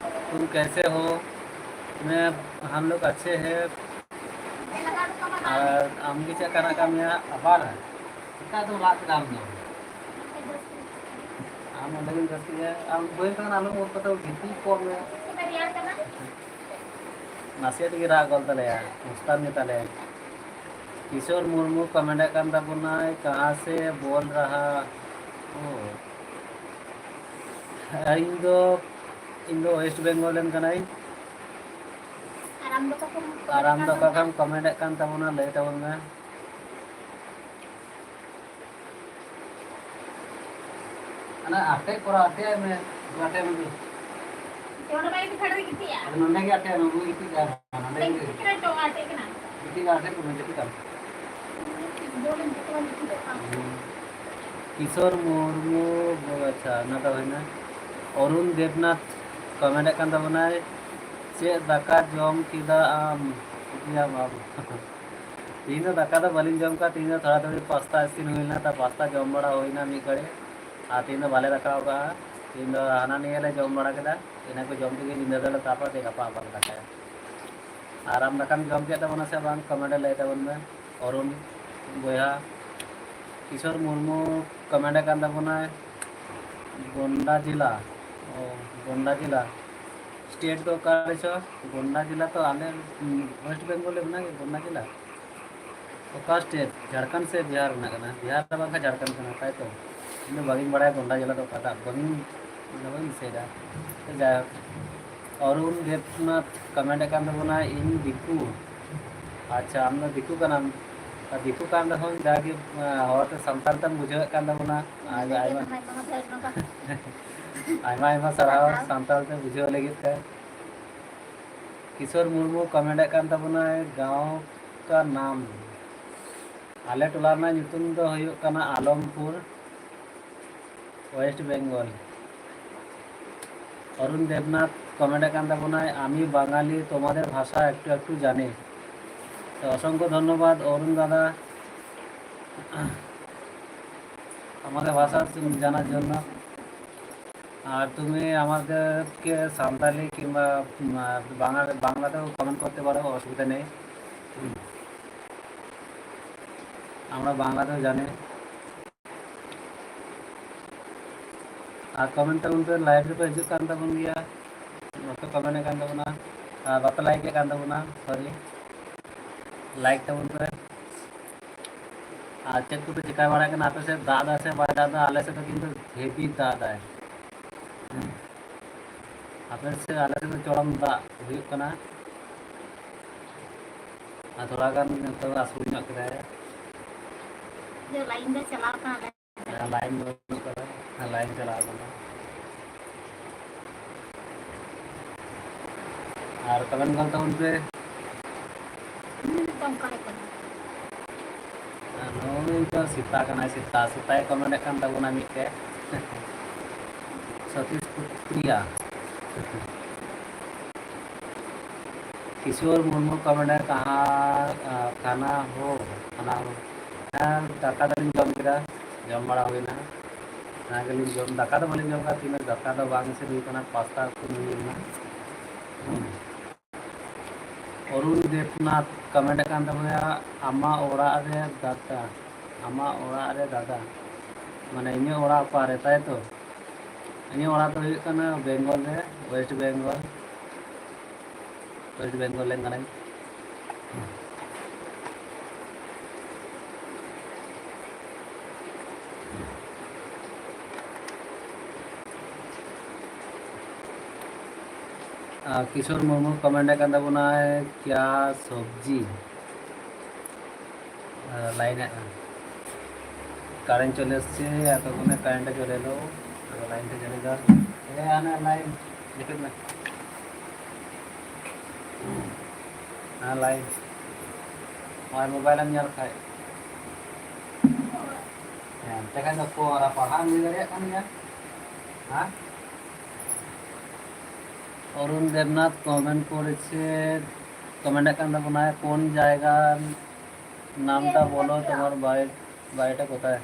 "तुम कैसे हो?" मैं, हम लोग अच्छे हैं। ᱟᱨ ᱟᱢ ᱜᱮ ᱪᱮᱫ ᱞᱮᱠᱟ ᱦᱮᱱᱟᱜ ᱟᱠᱟᱫ ᱢᱮᱭᱟ? ᱟᱵᱟᱨ ᱪᱮᱠᱟ ᱫᱚ ᱨᱟᱜ ᱠᱮᱫᱟ ᱟᱢ ᱫᱚ? ᱟᱢ ᱚᱸᱰᱮ ᱜᱮᱢ ᱨᱟᱹᱥᱠᱟᱹᱭᱟ᱾ ᱟᱢ ᱵᱟᱹᱭ ᱠᱟᱱᱟ, ᱟᱞᱚᱢ ᱚᱨ ᱠᱟᱛᱮ ᱜᱤᱛᱤᱡ ᱠᱚᱜ ᱢᱮ᱾ ᱱᱟᱥᱮᱭᱟᱜ ᱛᱮᱜᱮ ᱨᱟᱜ ᱜᱚᱫ ᱛᱟᱞᱮᱭᱟ, ᱢᱩᱥᱠᱟᱱ ᱜᱮ ᱛᱟᱞᱮ᱾ ᱠᱤᱥᱳᱨ ᱢᱩᱨᱢᱩ ᱠᱚᱢᱮᱱᱴ ᱮᱫ ᱠᱟᱱ ᱛᱟᱵᱚᱱᱟᱭ, "ᱠᱟᱦᱟᱸ ᱥᱮ ᱵᱳᱞ ᱨᱟᱦᱟ ᱦᱳ?" ᱤᱧ ᱫᱚ, ᱤᱧ ᱫᱚ ᱳᱭᱮᱥᱴ ᱵᱮᱝᱜᱚᱞ ᱨᱮᱱ ᱠᱟᱱᱟᱹᱧ᱾ ᱟᱨ ᱟᱢ ᱫᱚ ᱚᱠᱟ ᱠᱷᱚᱱ ᱟᱨ ᱟᱢ ᱫᱚ ᱚᱠᱟ ᱠᱷᱚᱱ ᱠᱚᱢᱮᱱᱴ ᱮᱫ ᱠᱟᱱ ᱛᱟᱵᱚᱱᱟ, ᱞᱟᱹᱭ ᱛᱟᱵᱚᱱ ᱢᱮ᱾ ᱚᱱᱟ ᱟᱴᱮᱫ ᱠᱚᱨᱟ, ᱟᱴᱮᱫ ᱢᱮ, ᱟᱴᱮᱫ ᱢᱮ᱾ ᱚᱸᱰᱮ ᱵᱟᱭ ᱜᱤᱛᱤᱡ ᱠᱷᱟᱱ ᱜᱤᱛᱤᱡᱼᱟ᱾ ᱟᱫᱚ ᱱᱚᱸᱰᱮ ᱜᱮ ᱟᱴᱮᱫ ᱢᱮ, ᱩᱱᱤ ᱜᱤᱛᱤᱡ ᱠᱟᱱᱟ, ᱱᱚᱸᱰᱮ ᱜᱮ᱾ ᱜᱤᱛᱤᱡ ᱠᱟᱱᱟᱭ ᱛᱚ, ᱟᱴᱮᱫ ᱠᱟᱱᱟ᱾ ᱜᱤᱛᱤᱡ ᱫᱚ ᱟᱴᱮᱫ ᱠᱚ ᱢᱮ, ᱡᱟᱹᱯᱤᱫ ᱟᱢ᱾ ᱵᱚᱞ ᱮᱱ ᱛᱟᱠᱚᱣᱟ, ᱜᱤᱛᱤᱡ ᱫᱚ ᱵᱟᱝ᱾ ᱠᱤᱥᱳᱨ ᱢᱩᱨᱢᱩ, ᱟᱪᱪᱷᱟ, ᱚᱱᱟ ᱫᱚ ᱦᱩᱭᱱᱟ᱾ ᱚᱨᱩᱱ ᱫᱮᱵᱽᱱᱟᱛᱷ ᱠᱚᱢᱮᱱᱴ ᱮᱫ ᱠᱟᱱ ᱛᱟᱵᱚᱱᱟᱭ, "ᱪᱮᱫ ᱫᱟᱠᱟ ᱡᱚᱢ ᱠᱮᱫᱟ ᱟᱢ?" ᱤᱭᱟ ᱵᱟᱵᱟ᱾ ᱛᱮᱦᱮᱧ ᱫᱚ ᱫᱟᱠᱟ ᱫᱚ ᱵᱟᱹᱞᱤᱧ ᱡᱚᱢ ᱠᱟᱜᱼᱟ, ᱛᱮᱦᱮᱧ ᱫᱚ ᱛᱷᱚᱲᱟ ᱛᱷᱚᱲᱤ ᱯᱟᱥᱛᱟ ᱤᱥᱤᱱ ᱦᱩᱭ ᱞᱮᱱᱟ, ᱛᱟ ᱯᱟᱥᱛᱟ ᱡᱚᱢ ᱵᱟᱲᱟ ᱦᱩᱭᱱᱟ ᱢᱤᱫ ᱜᱷᱟᱹᱲᱤᱡ, ᱟᱨ ᱛᱮᱦᱮᱧ ᱫᱚ ᱵᱟᱞᱮ ᱫᱟᱠᱟ ᱟᱠᱟᱜᱼᱟ᱾ ᱛᱮᱦᱮᱧ ᱫᱚ ᱦᱟᱱᱟ ᱱᱤᱭᱟᱹ ᱞᱮ ᱡᱚᱢ ᱵᱟᱲᱟ ᱠᱮᱫᱟ, ᱤᱱᱟᱹ ᱠᱚ ᱡᱚᱢ ᱛᱮᱜᱮ ᱧᱤᱫᱟᱹ ᱫᱚᱞᱮ ᱛᱟᱯᱟ ᱛᱮ ᱜᱟᱯᱟ ᱟᱵᱟᱨ ᱞᱮ ᱫᱟᱠᱟᱭᱟ᱾ ᱟᱨ ᱟᱢ ᱫᱟᱠᱟᱢ ᱡᱚᱢ ᱠᱮᱫ ᱛᱟᱵᱚᱱᱟ ᱥᱮ ᱵᱟᱝ, ᱠᱚᱢᱮᱱᱴ ᱨᱮ ᱞᱟᱹᱭ ᱛᱟᱵᱚᱱ ᱢᱮ᱾ ᱚᱨᱩᱱ ᱵᱚᱭᱦᱟ, ᱠᱤᱥᱳᱨ ᱢᱩᱨᱢᱩ ᱠᱚᱢᱮᱱᱴ ᱟᱠᱟᱱ ᱛᱟᱵᱚᱱᱟᱭ, ᱜᱳᱱᱰᱟ ᱡᱮᱞᱟ᱾ ᱚ, ᱜᱳᱱᱰᱟ ᱡᱮᱞᱟ᱾ ᱥᱴᱮᱴ ᱫᱚ ᱚᱠᱟ ᱨᱮ ᱪᱚ? ᱜᱳᱱᱰᱟ ᱡᱮᱞᱟ ᱛᱚ ᱟᱞᱮ, ᱩᱸ, ᱳᱭᱮᱥᱴ ᱵᱮᱝᱜᱚᱞ ᱨᱮ ᱢᱮᱱᱟᱜ ᱜᱮ ᱜᱳᱱᱰᱟ ᱡᱮᱞᱟ᱾ ᱚᱠᱟ ᱥᱴᱮᱴ? ᱡᱷᱟᱲᱠᱷᱚᱸᱰ ᱥᱮ ᱵᱤᱦᱟᱨ ᱨᱮᱱᱟᱜ ᱠᱟᱱᱟ? ᱵᱤᱦᱟᱨ ᱫᱚ ᱵᱟᱝ ᱠᱷᱟᱱ ᱡᱷᱟᱲᱠᱷᱚᱸᱰ ᱠᱟᱱᱟ, ᱛᱟᱭ ᱛᱚ? ᱤᱧ ᱫᱚ ᱵᱟᱹᱧ ᱵᱟᱲᱟᱭᱟ ᱜᱚᱱᱰᱟ ᱡᱮᱞᱟ ᱫᱚ ᱚᱠᱟᱴᱟᱜ, ᱵᱟᱹᱧ, ᱚᱱᱟ ᱵᱟᱹᱧ ᱫᱤᱥᱟᱹᱭᱮᱫᱟ᱾ ᱛᱚ ᱡᱟᱭᱦᱳᱠ, ᱚᱨᱩᱱ ᱫᱮᱵᱽᱱᱟᱛᱷ ᱠᱚᱢᱮᱱᱴ ᱟᱠᱟᱱ ᱛᱟᱵᱚᱱᱟ, "ᱤᱧ ᱫᱤᱠᱩ᱾" ᱟᱪᱪᱷᱟ, ᱟᱢ ᱫᱚ ᱫᱤᱠᱩ ᱠᱟᱱᱟᱢ᱾ ᱟᱨ ᱫᱤᱠᱩ ᱠᱟᱱ ᱨᱮᱦᱚᱸ ᱡᱟᱜᱮ, ᱟᱸ, ᱦᱚᱲᱛᱮ ᱥᱟᱱᱛᱟᱲ ᱛᱮᱢ ᱵᱩᱡᱷᱟᱹᱣᱮᱫ ᱠᱟᱱ ᱛᱟᱵᱚᱱᱟ᱾ ᱟᱨ ᱟᱭᱢᱟ, ᱟᱭᱢᱟ ᱟᱭᱢᱟ ᱥᱟᱨᱦᱟᱣ ᱥᱟᱱᱛᱟᱲ ᱛᱮ ᱵᱩᱡᱷᱟᱹᱣ ᱞᱟᱹᱜᱤᱫ ᱛᱮ᱾ ᱠᱤᱥᱳᱨ ᱢᱩᱨᱢᱩ ᱠᱚᱢᱮᱱᱴ ᱮᱫ ᱠᱟᱱ ᱛᱟᱵᱚᱱᱟᱭ, "ᱜᱟᱶ ᱠᱟ ᱱᱟᱢ?" ᱟᱞᱮ ᱴᱚᱞᱟ ᱨᱮᱱᱟᱜ ᱧᱩᱛᱩᱢ ᱫᱚ ᱦᱩᱭᱩᱜ ᱠᱟᱱᱟ ᱟᱞᱚᱢᱯᱩᱨ, ᱳᱭᱮᱥᱴ ᱵᱮᱝᱜᱚᱞ᱾ ᱚᱨᱩᱱ ᱫᱮᱵᱽᱱᱟᱛᱷ ᱠᱚᱢᱮᱱᱴ ᱮᱫ ᱠᱟᱱ ᱛᱟᱵᱚᱱᱟᱭ, "আমি বাঙালি, তোমাদের ভাষা একটু একটু জানি।" তো অসংখ্য ধন্যবাদ অরুণ দাদা, আমাদের ভাষা জানার জন্য। আর তুমি আমাদেরকে সাঁওতালি কিংবা, উম, আহ, বাংলা, বাংলাতেও কমেন্ট করতে পারো, অসুবিধা নেই। আমরা বাংলাতেও জানি। ᱟᱨ ᱠᱚᱢᱮᱱᱴ ᱛᱟᱵᱚᱱ ᱯᱮ, ᱞᱟᱭᱤᱵᱷ ᱨᱮᱯᱮ ᱦᱤᱡᱩᱜ ᱠᱟᱱ ᱛᱟᱵᱚᱱ ᱜᱮᱭᱟ, ᱵᱟᱯᱮ ᱠᱚᱢᱮᱱᱴ ᱮᱫ ᱠᱟᱱ ᱛᱟᱵᱚᱱᱟ, ᱟᱨ ᱵᱟᱯᱮ ᱞᱟᱭᱤᱠ ᱮᱫ ᱠᱟᱱ ᱛᱟᱵᱚᱱᱟ, ᱥᱚᱨᱤ, ᱞᱟᱭᱤᱠ ᱛᱟᱵᱚᱱ ᱯᱮ᱾ ᱟᱨ ᱪᱮᱫ ᱠᱚᱯᱮ ᱪᱤᱠᱟ ᱵᱟᱲᱟᱭ ᱠᱟᱱᱟ? ᱟᱯᱮ ᱥᱮᱫ ᱫᱟᱜ ᱮᱫᱟ ᱥᱮ ᱵᱟᱭ ᱫᱟᱜ ᱮᱫᱟ? ᱟᱞᱮ ᱥᱮᱫ ᱫᱚ ᱠᱤᱱᱛᱩ ᱦᱮᱵᱤ ᱫᱟᱜ ᱮᱫᱟᱭ᱾ ᱟᱯᱮ ᱥᱮᱫ, ᱟᱞᱮ ᱥᱮᱫ ᱫᱚ ᱪᱚᱨᱚᱢ ᱫᱟᱜ ᱦᱩᱭᱩᱜ ᱠᱟᱱᱟ᱾ ᱟᱨ ᱛᱷᱚᱲᱟ ᱜᱟᱱ ᱱᱤᱛᱚᱜ ᱟᱹᱥᱩᱲ ᱧᱚᱜ ᱠᱮᱫᱟᱭ᱾ ᱤᱭᱟᱹ, ᱞᱟᱭᱤᱱ ᱫᱚ ᱪᱟᱞᱟᱣ ᱠᱟᱱᱟ᱾ ᱦᱮᱸ, ᱞᱟᱭᱤᱱ ᱵᱟᱹᱱᱩᱜ ᱠᱟᱫᱟ᱾ ᱦᱮᱸ, ᱞᱟᱭᱤᱱ ᱪᱟᱞᱟᱣ ᱠᱟᱱᱟ᱾ ᱟᱨ ᱠᱚᱢᱮᱱᱴ ᱜᱚᱞ ᱛᱟᱵᱚᱱ ᱯᱮ᱾ ᱦᱩᱸ, ᱛᱚ ᱚᱱᱠᱟ ᱜᱮ ᱠᱟᱱᱟ᱾ ᱟᱨ ᱱᱩᱭ ᱫᱚ ᱥᱮᱛᱟ ᱠᱟᱱᱟᱭ, ᱥᱮᱛᱟ, ᱥᱮᱛᱟᱭ ᱠᱚᱢᱮᱱᱴ ᱮᱫ ᱠᱟᱱ ᱛᱟᱵᱚᱱᱟ ᱢᱤᱫᱴᱮᱡ᱾ ᱥᱚᱛᱤᱥ ᱯᱩᱛᱨᱤᱭᱟ᱾ ᱠᱤᱥᱳᱨ ᱢᱩᱨᱢᱩ ᱠᱚᱢᱮᱱᱴ ᱮᱫ, "ᱠᱟᱦᱟᱸ, ᱟ, ᱠᱷᱟᱱᱟ ᱦᱳ, ᱠᱷᱟᱱᱟ ᱦᱳ?" ᱦᱮᱸ, ᱫᱟᱠᱟ ᱫᱚᱞᱤᱧ ᱡᱚᱢ ᱠᱮᱫᱟ, ᱡᱚᱢ ᱵᱟᱲᱟ ᱦᱩᱭᱱᱟ᱾ ᱚᱱᱟ ᱜᱮᱞᱤᱧ ᱡᱚᱢ, ᱫᱟᱠᱟ ᱫᱚ ᱵᱟᱹᱞᱤᱧ ᱡᱚᱢ ᱠᱟᱫᱟ, ᱛᱤᱦᱤᱧ ᱫᱚ ᱫᱟᱠᱟ ᱫᱚ ᱵᱟᱝ ᱤᱥᱤᱱ ᱦᱩᱭ ᱠᱟᱱᱟ, ᱯᱟᱥᱛᱟ ᱩᱛᱩ ᱦᱩᱭ ᱞᱮᱱᱟ᱾ ᱚᱨᱩᱱ ᱫᱮᱵᱽᱱᱟᱛᱷ ᱠᱚᱢᱮᱱᱴ ᱠᱟᱱ ᱛᱟᱵᱚᱱᱟ, "ᱟᱢᱟᱜ ᱚᱲᱟᱜ ᱨᱮ ᱫᱟᱫᱟ, ᱟᱢᱟᱜ ᱚᱲᱟᱜ ᱨᱮ ᱫᱟᱫᱟ", ᱢᱟᱱᱮ ᱤᱧᱟᱹᱜ ᱚᱲᱟᱜ ᱚᱠᱟᱨᱮ, ᱛᱟᱭ ᱛᱚ? ᱤᱧᱟᱹᱜ ᱚᱲᱟᱜ ᱫᱚ ᱦᱩᱭᱩᱜ ᱠᱟᱱᱟ ᱵᱮᱝᱜᱚᱞ ᱨᱮ, ᱳᱭᱮᱥᱴ ᱵᱮᱝᱜᱚᱞ, ᱳᱭᱮᱥᱴ ᱵᱮᱝᱜᱚᱞ ᱨᱮᱱ ᱠᱟᱹᱱᱟᱹᱧ᱾ ᱟᱨ ᱠᱤᱥᱳᱨ ᱢᱩᱨᱢᱩ ᱠᱚᱢᱮᱱᱴ ᱟᱠᱟᱱ ᱛᱟᱵᱚᱱᱟᱭ, ᱠᱮᱭᱟ ᱥᱚᱵᱽᱡᱤ? ᱟᱨ ᱞᱟᱭᱤᱱ ᱦᱮᱡ ᱮᱱᱟ᱾ ᱠᱟᱨᱮᱱᱴ ᱪᱚᱞᱮ ᱮᱥᱮ, ᱮᱛᱚᱠᱷᱚᱱᱮ ᱠᱟᱨᱮᱱᱴ ᱪᱚᱞᱮ ᱮᱞᱚ, ᱟᱫᱚ ᱞᱟᱭᱤᱱ ᱛᱮ ᱪᱚᱞᱮ ᱫᱟ᱾ ᱮ, ᱟᱱᱮ ᱞᱟᱭᱤᱱ, ᱡᱟᱹᱯᱤᱫ ᱢᱮ᱾ ᱦᱮᱸ, ᱞᱟᱭᱤᱱ᱾ ᱱᱚᱜᱼᱚᱭ ᱢᱳᱵᱟᱭᱤᱞ ᱮᱢ ᱧᱮᱞ ᱠᱷᱟᱡ᱾ ᱦᱮᱸ, ᱛᱮᱠᱷᱟᱱ ᱫᱚ ᱯᱚ-, ᱯᱟᱲᱦᱟᱣ ᱮᱢ ᱞᱟᱹᱭ ᱫᱟᱲᱮᱭᱟᱜ ᱠᱟᱱ ᱜᱮᱭᱟ᱾ ᱦᱮᱸ? অরুণ দেবনাথ কমেন্ট করেছে, কমেন্ট ᱮᱫ ᱠᱟᱱ ᱛᱟᱵᱚᱱᱟᱭ, কোন জায়গার নামটা বলো, তোমার বাড়ি, বাড়িটা কোথায়?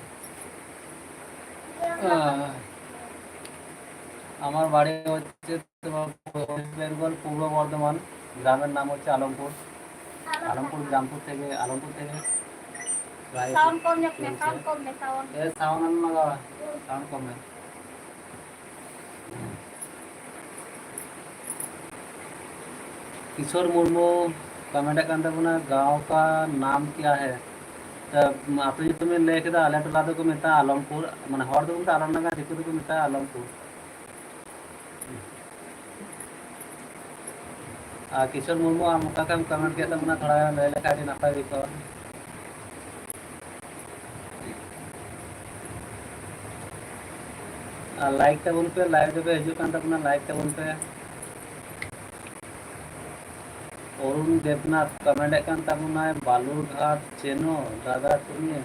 আহ, আমার বাড়ি হচ্ছে তোমার ওয়েস্ট বেঙ্গল, পূর্ব বর্ধমান, গ্রামের নাম হচ্ছে আলমপুর। আলমপুর গ্রামপুর থেকে, আলমপুর থেকে প্রায় সাউন্ড কম যাচ্ছে, চলছে। সাউন্ড কম নে, সাউন্ড। এ, সাউন্ড আমি লাগাও, সাউন্ড কমে। ᱠᱤᱥᱳᱨ ᱢᱩᱨᱢᱩ ᱠᱚᱢᱮᱱᱴ ᱮᱫ ᱠᱟᱱ ᱛᱟᱵᱚᱱᱟ, ᱜᱟᱶ ᱠᱟ ᱱᱟᱢ ᱠᱭᱟ ᱦᱮ? ᱛᱚ, ᱟᱹᱛᱩ ᱧᱩᱛᱩᱢ ᱮ ᱞᱟᱹᱭ ᱠᱮᱫᱟ, ᱟᱞᱮ ᱴᱚᱞᱟ ᱫᱚᱠᱚ ᱢᱮᱛᱟᱜᱼᱟ ᱟᱞᱚᱢᱯᱩᱨ, ᱢᱟᱱᱮ ᱦᱚᱲ ᱫᱚᱠᱚ ᱢᱮᱛᱟᱜᱼᱟ ᱟᱞᱚᱢᱰᱟᱸᱜᱟ, ᱫᱤᱠᱩ ᱫᱚᱠᱚ ᱢᱮᱛᱟᱜᱼᱟ ᱟᱞᱚᱢᱯᱩᱨ᱾ ᱟᱨ ᱠᱤᱥᱳᱨ ᱢᱩᱨᱢᱩ, ᱟᱢ ᱚᱠᱟ ᱠᱷᱚᱱᱮᱢ ᱠᱚᱢᱮᱱᱴ ᱠᱮᱫ ᱛᱟᱵᱚᱱᱟ, ᱛᱷᱚᱲᱟ ᱞᱟᱹᱭ ᱞᱮᱠᱷᱟᱱ ᱟᱹᱰᱤ ᱱᱟᱯᱟᱭ ᱦᱩᱭ ᱠᱚᱜᱼᱟ᱾ ᱟᱨ ᱞᱟᱭᱤᱠ ᱛᱟᱵᱚᱱ ᱯᱮ, ᱞᱟᱭᱤᱵᱷ ᱨᱮᱯᱮ ᱦᱤᱡᱩᱜ ᱠᱟᱱ ᱛᱟᱵᱚᱱᱟ, ᱞᱟᱭᱤᱠ ᱛᱟᱵᱚᱱ ᱯᱮ᱾ অরুণ দেবনাথ কমেন্ট ᱮᱫ ᱠᱟᱱ ᱛᱟᱵᱚᱱᱟᱭ, বালুরঘাট চেনো দাদা তুমি?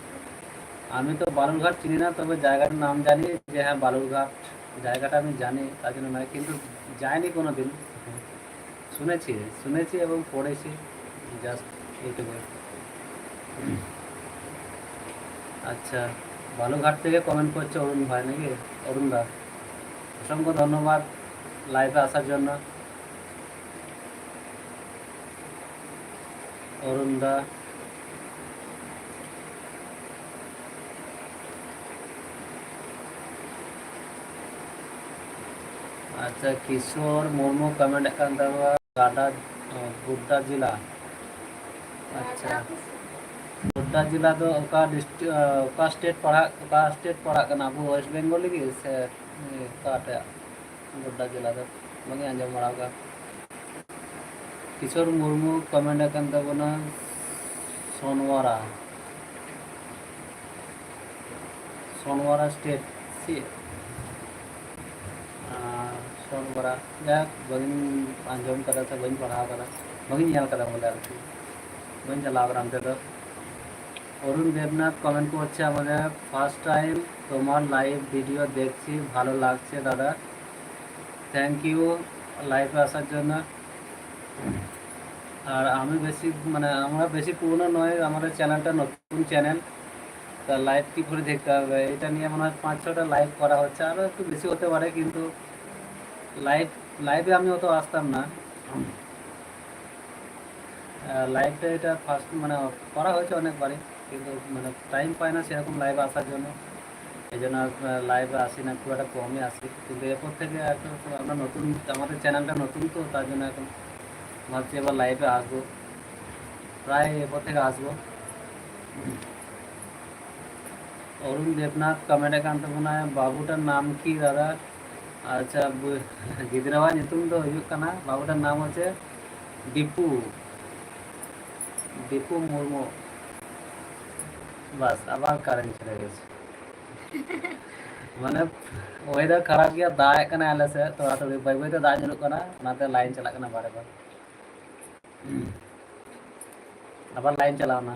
আমি তো বালুরঘাট চিনি না, তবে জায়গার নাম জানি যে হ্যাঁ বালুরঘাট, জায়গাটা আমি জানি, তার জন্য নয়, কিন্তু যাইনি কোনো দিন। শুনেছি, শুনেছি এবং পড়েছি জাস্ট ইউটিউবে। আচ্ছা, বালুরঘাট থেকে কমেন্ট করছে অরুণ ভাই নাকি? অরুণ দা, অসংখ্য ধন্যবাদ লাইভে আসার জন্য। অরুণ দা। ᱟᱪᱪᱷᱟ, ᱠᱤᱥᱳᱨ ᱢᱩᱨᱢᱩ ᱠᱚᱢᱮᱱᱴ ᱮᱫ ᱠᱟᱱ ᱛᱟᱵᱚᱱᱟ, ᱜᱟᱰᱟ, ᱜᱳᱰᱰᱟ ᱡᱮᱞᱟ᱾ ᱟᱪᱪᱷᱟ, ᱜᱳᱰᱰᱟ ᱡᱮᱞᱟ ᱫᱚ ᱚᱠᱟ ᱰᱤᱥᱴ-, ᱚᱠᱟ ᱥᱴᱮᱴ ᱯᱟᱲᱟᱜ, ᱚᱠᱟ ᱥᱴᱮᱴ ᱯᱟᱲᱟᱜ ᱠᱟᱱᱟ? ᱟᱵᱚ ᱳᱭᱮᱥᱴ ᱵᱮᱝᱜᱚᱞ ᱨᱮᱜᱮ ᱥᱮ ᱚᱠᱟᱴᱟᱜ? ᱜᱳᱰᱰᱟ ᱡᱮᱞᱟ ᱫᱚ ᱵᱟᱝ ᱤᱧ ᱟᱸᱡᱚᱢ ᱵᱟᱲᱟ ᱟᱠᱟᱫᱟ᱾ ᱠᱤᱥᱳᱨ ᱢᱩᱨᱢᱩ ᱠᱚᱢᱮᱱᱴ ᱟᱠᱟᱱ ᱛᱟᱵᱚᱱᱟ, ᱥᱳᱱᱣᱟᱨᱟ, ᱥᱳᱱᱣᱟᱨᱟ ᱥᱴᱮᱴ ᱥᱮ? ᱟᱨ ᱥᱳᱱᱣᱟᱨᱟ, ᱡᱟᱭᱦᱳᱠ, ᱵᱟᱹᱧ ᱟᱸᱡᱚᱢ ᱠᱟᱫᱟ ᱥᱮ ᱵᱟᱹᱧ ᱯᱟᱲᱦᱟᱣ ᱠᱟᱫᱟ, ᱵᱟᱹᱧ ᱧᱮᱞ ᱠᱟᱫᱟ ᱵᱚᱞᱮ ᱟᱨᱠᱤ, ᱵᱟᱹᱧ ᱪᱟᱞᱟᱣ ᱠᱟᱱᱟ ᱚᱱᱛᱮ ᱫᱚ᱾ অরুণ দেবনাথ কমেন্ট করছে আমাদের, ফার্স্ট টাইম তোমার লাইভ ভিডিও দেখছি, ভালো লাগছে দাদা, থ্যাংক ইউ লাইভে আসার জন্য। আর আমি বেশি, মানে, আমরা বেশি পুরনো নয়, আমাদের চ্যানেলটা নতুন চ্যানেল, তা লাইভ কী করে দেখতে হবে, এটা নিয়ে মনে হয় পাঁচ ছটা লাইভ করা হচ্ছে, আরও একটু বেশি হতে পারে, কিন্তু লাইভ, লাইভে আমি অত আসতাম না। লাইভে এটা ফার্স্ট, মানে, করা হয়েছে অনেকবারই, কিন্তু, মানে, টাইম পাই না সেরকম লাইভে আসার জন্য, এই জন্য আর লাইভে আসি না, খুব একটা কমই আসি। কিন্তু এরপর থেকে এখন আমরা নতুন, আমাদের চ্যানেলটা নতুন, তো তার জন্য এখন ভাবছি এবার লাইভে আসবো, প্রায় এরপর থেকে আসবো। অরুণ দেবনাথ কমেন্ট এখান থেকে মনে হয়, বাবুটার নাম কি দাদা? ᱟᱪᱪᱷᱟ, ᱵᱩ-, ᱜᱤᱫᱽᱨᱟᱹᱣᱟᱜ ᱧᱩᱛᱩᱢ ᱫᱚ ᱦᱩᱭᱩᱜ ᱠᱟᱱᱟ, ᱵᱟᱹᱵᱩ ᱴᱷᱮᱱ ᱱᱟᱢ ᱦᱚᱪᱪᱷᱮ ᱫᱤᱯᱩ, ᱫᱤᱯᱩ ᱢᱩᱨᱢᱩ᱾ ᱵᱟᱥ, ᱟᱵᱟᱨ ᱠᱟᱨᱮᱱᱴ ᱪᱚᱞᱮ ᱜᱮᱪᱷᱮ᱾ ᱢᱟᱱᱮ, ᱳᱭᱮᱫᱟᱨ ᱠᱷᱟᱨᱟᱯ ᱜᱮᱭᱟ, ᱫᱟᱜ ᱮᱫ ᱠᱟᱱᱟᱭ ᱟᱞᱮ ᱥᱮᱫ, ᱛᱷᱚᱲᱟ ᱛᱷᱚᱲᱤ ᱵᱟᱹᱭ ᱵᱟᱹᱭ ᱛᱮ ᱫᱟᱜ ᱧᱩᱨᱩᱜ ᱠᱟᱱᱟ, ᱚᱱᱟᱛᱮ ᱞᱟᱭᱤᱱ ᱪᱟᱞᱟᱜ ᱠᱟᱱᱟ ᱵᱟᱨᱮ ᱵᱟᱨ᱾ ᱟᱵᱟᱨ ᱞᱟᱭᱤᱱ ᱪᱟᱞᱟᱣᱱᱟ,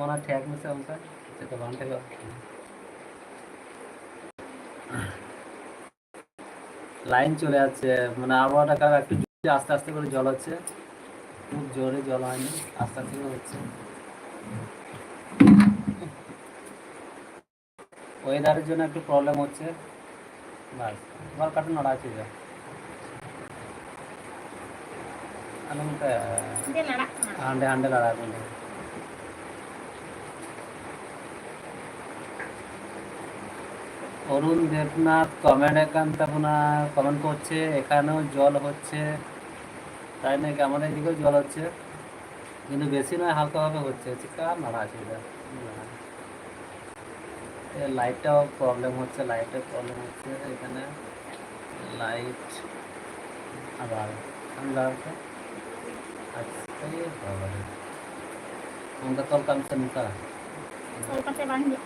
ᱚᱱᱟ ᱴᱷᱮᱠ ᱢᱮᱥᱮ ᱚᱱᱠᱟ, ᱪᱮᱫ ᱫᱚ ᱵᱟᱝ ᱴᱷᱮᱠᱚᱜ᱾ লাইন চলে যাচ্ছে, মানে, আবহাওয়াটা খারাপ, একটু জোরে আস্তে আস্তে করে জল হচ্ছে, খুব জোরে জল হয়নি, আস্তে আস্তে করে হচ্ছে। ওয়েদারের জন্য একটু প্রবলেম হচ্ছে। বাস, আবার কাটুন, আড়াই চলে যায়। ᱟᱞᱚᱢ ᱚᱱᱠᱟᱭᱟ᱾ ᱦᱟᱸᱰᱮ ᱞᱟᱲᱟᱜ ᱠᱟᱱᱟ᱾ ᱦᱟᱸᱰᱮ, ᱦᱟᱸᱰᱮ ᱞᱟᱲᱟᱜ ᱠᱟᱱᱟ᱾ অরুণ দেবনাথ কমেন্ট এখান তাবনা কমেন্ট করছে, এখানেও জল হচ্ছে। তাই নাকি? আমাদের এদিকেও জল হচ্ছে, কিন্তু বেশি নয়, হালকাভাবে হচ্ছে। চিকা মারা আছে এটা। এ, লাইটটাও প্রবলেম হচ্ছে, লাইটের প্রবলেম হচ্ছে এখানে। লাইট আবার আমি দাঁড়াতে ᱟᱪᱪᱷᱟ, ᱮ ᱵᱟᱵᱟ ᱨᱮ᱾ ᱚᱱᱠᱟ ᱛᱚᱞ ᱠᱟᱜ ᱢᱮᱥᱮ ᱱᱚᱝᱠᱟ᱾ ᱛᱚᱞ ᱠᱟᱛᱮ ᱵᱟᱝ ᱦᱤᱡᱩᱜ᱾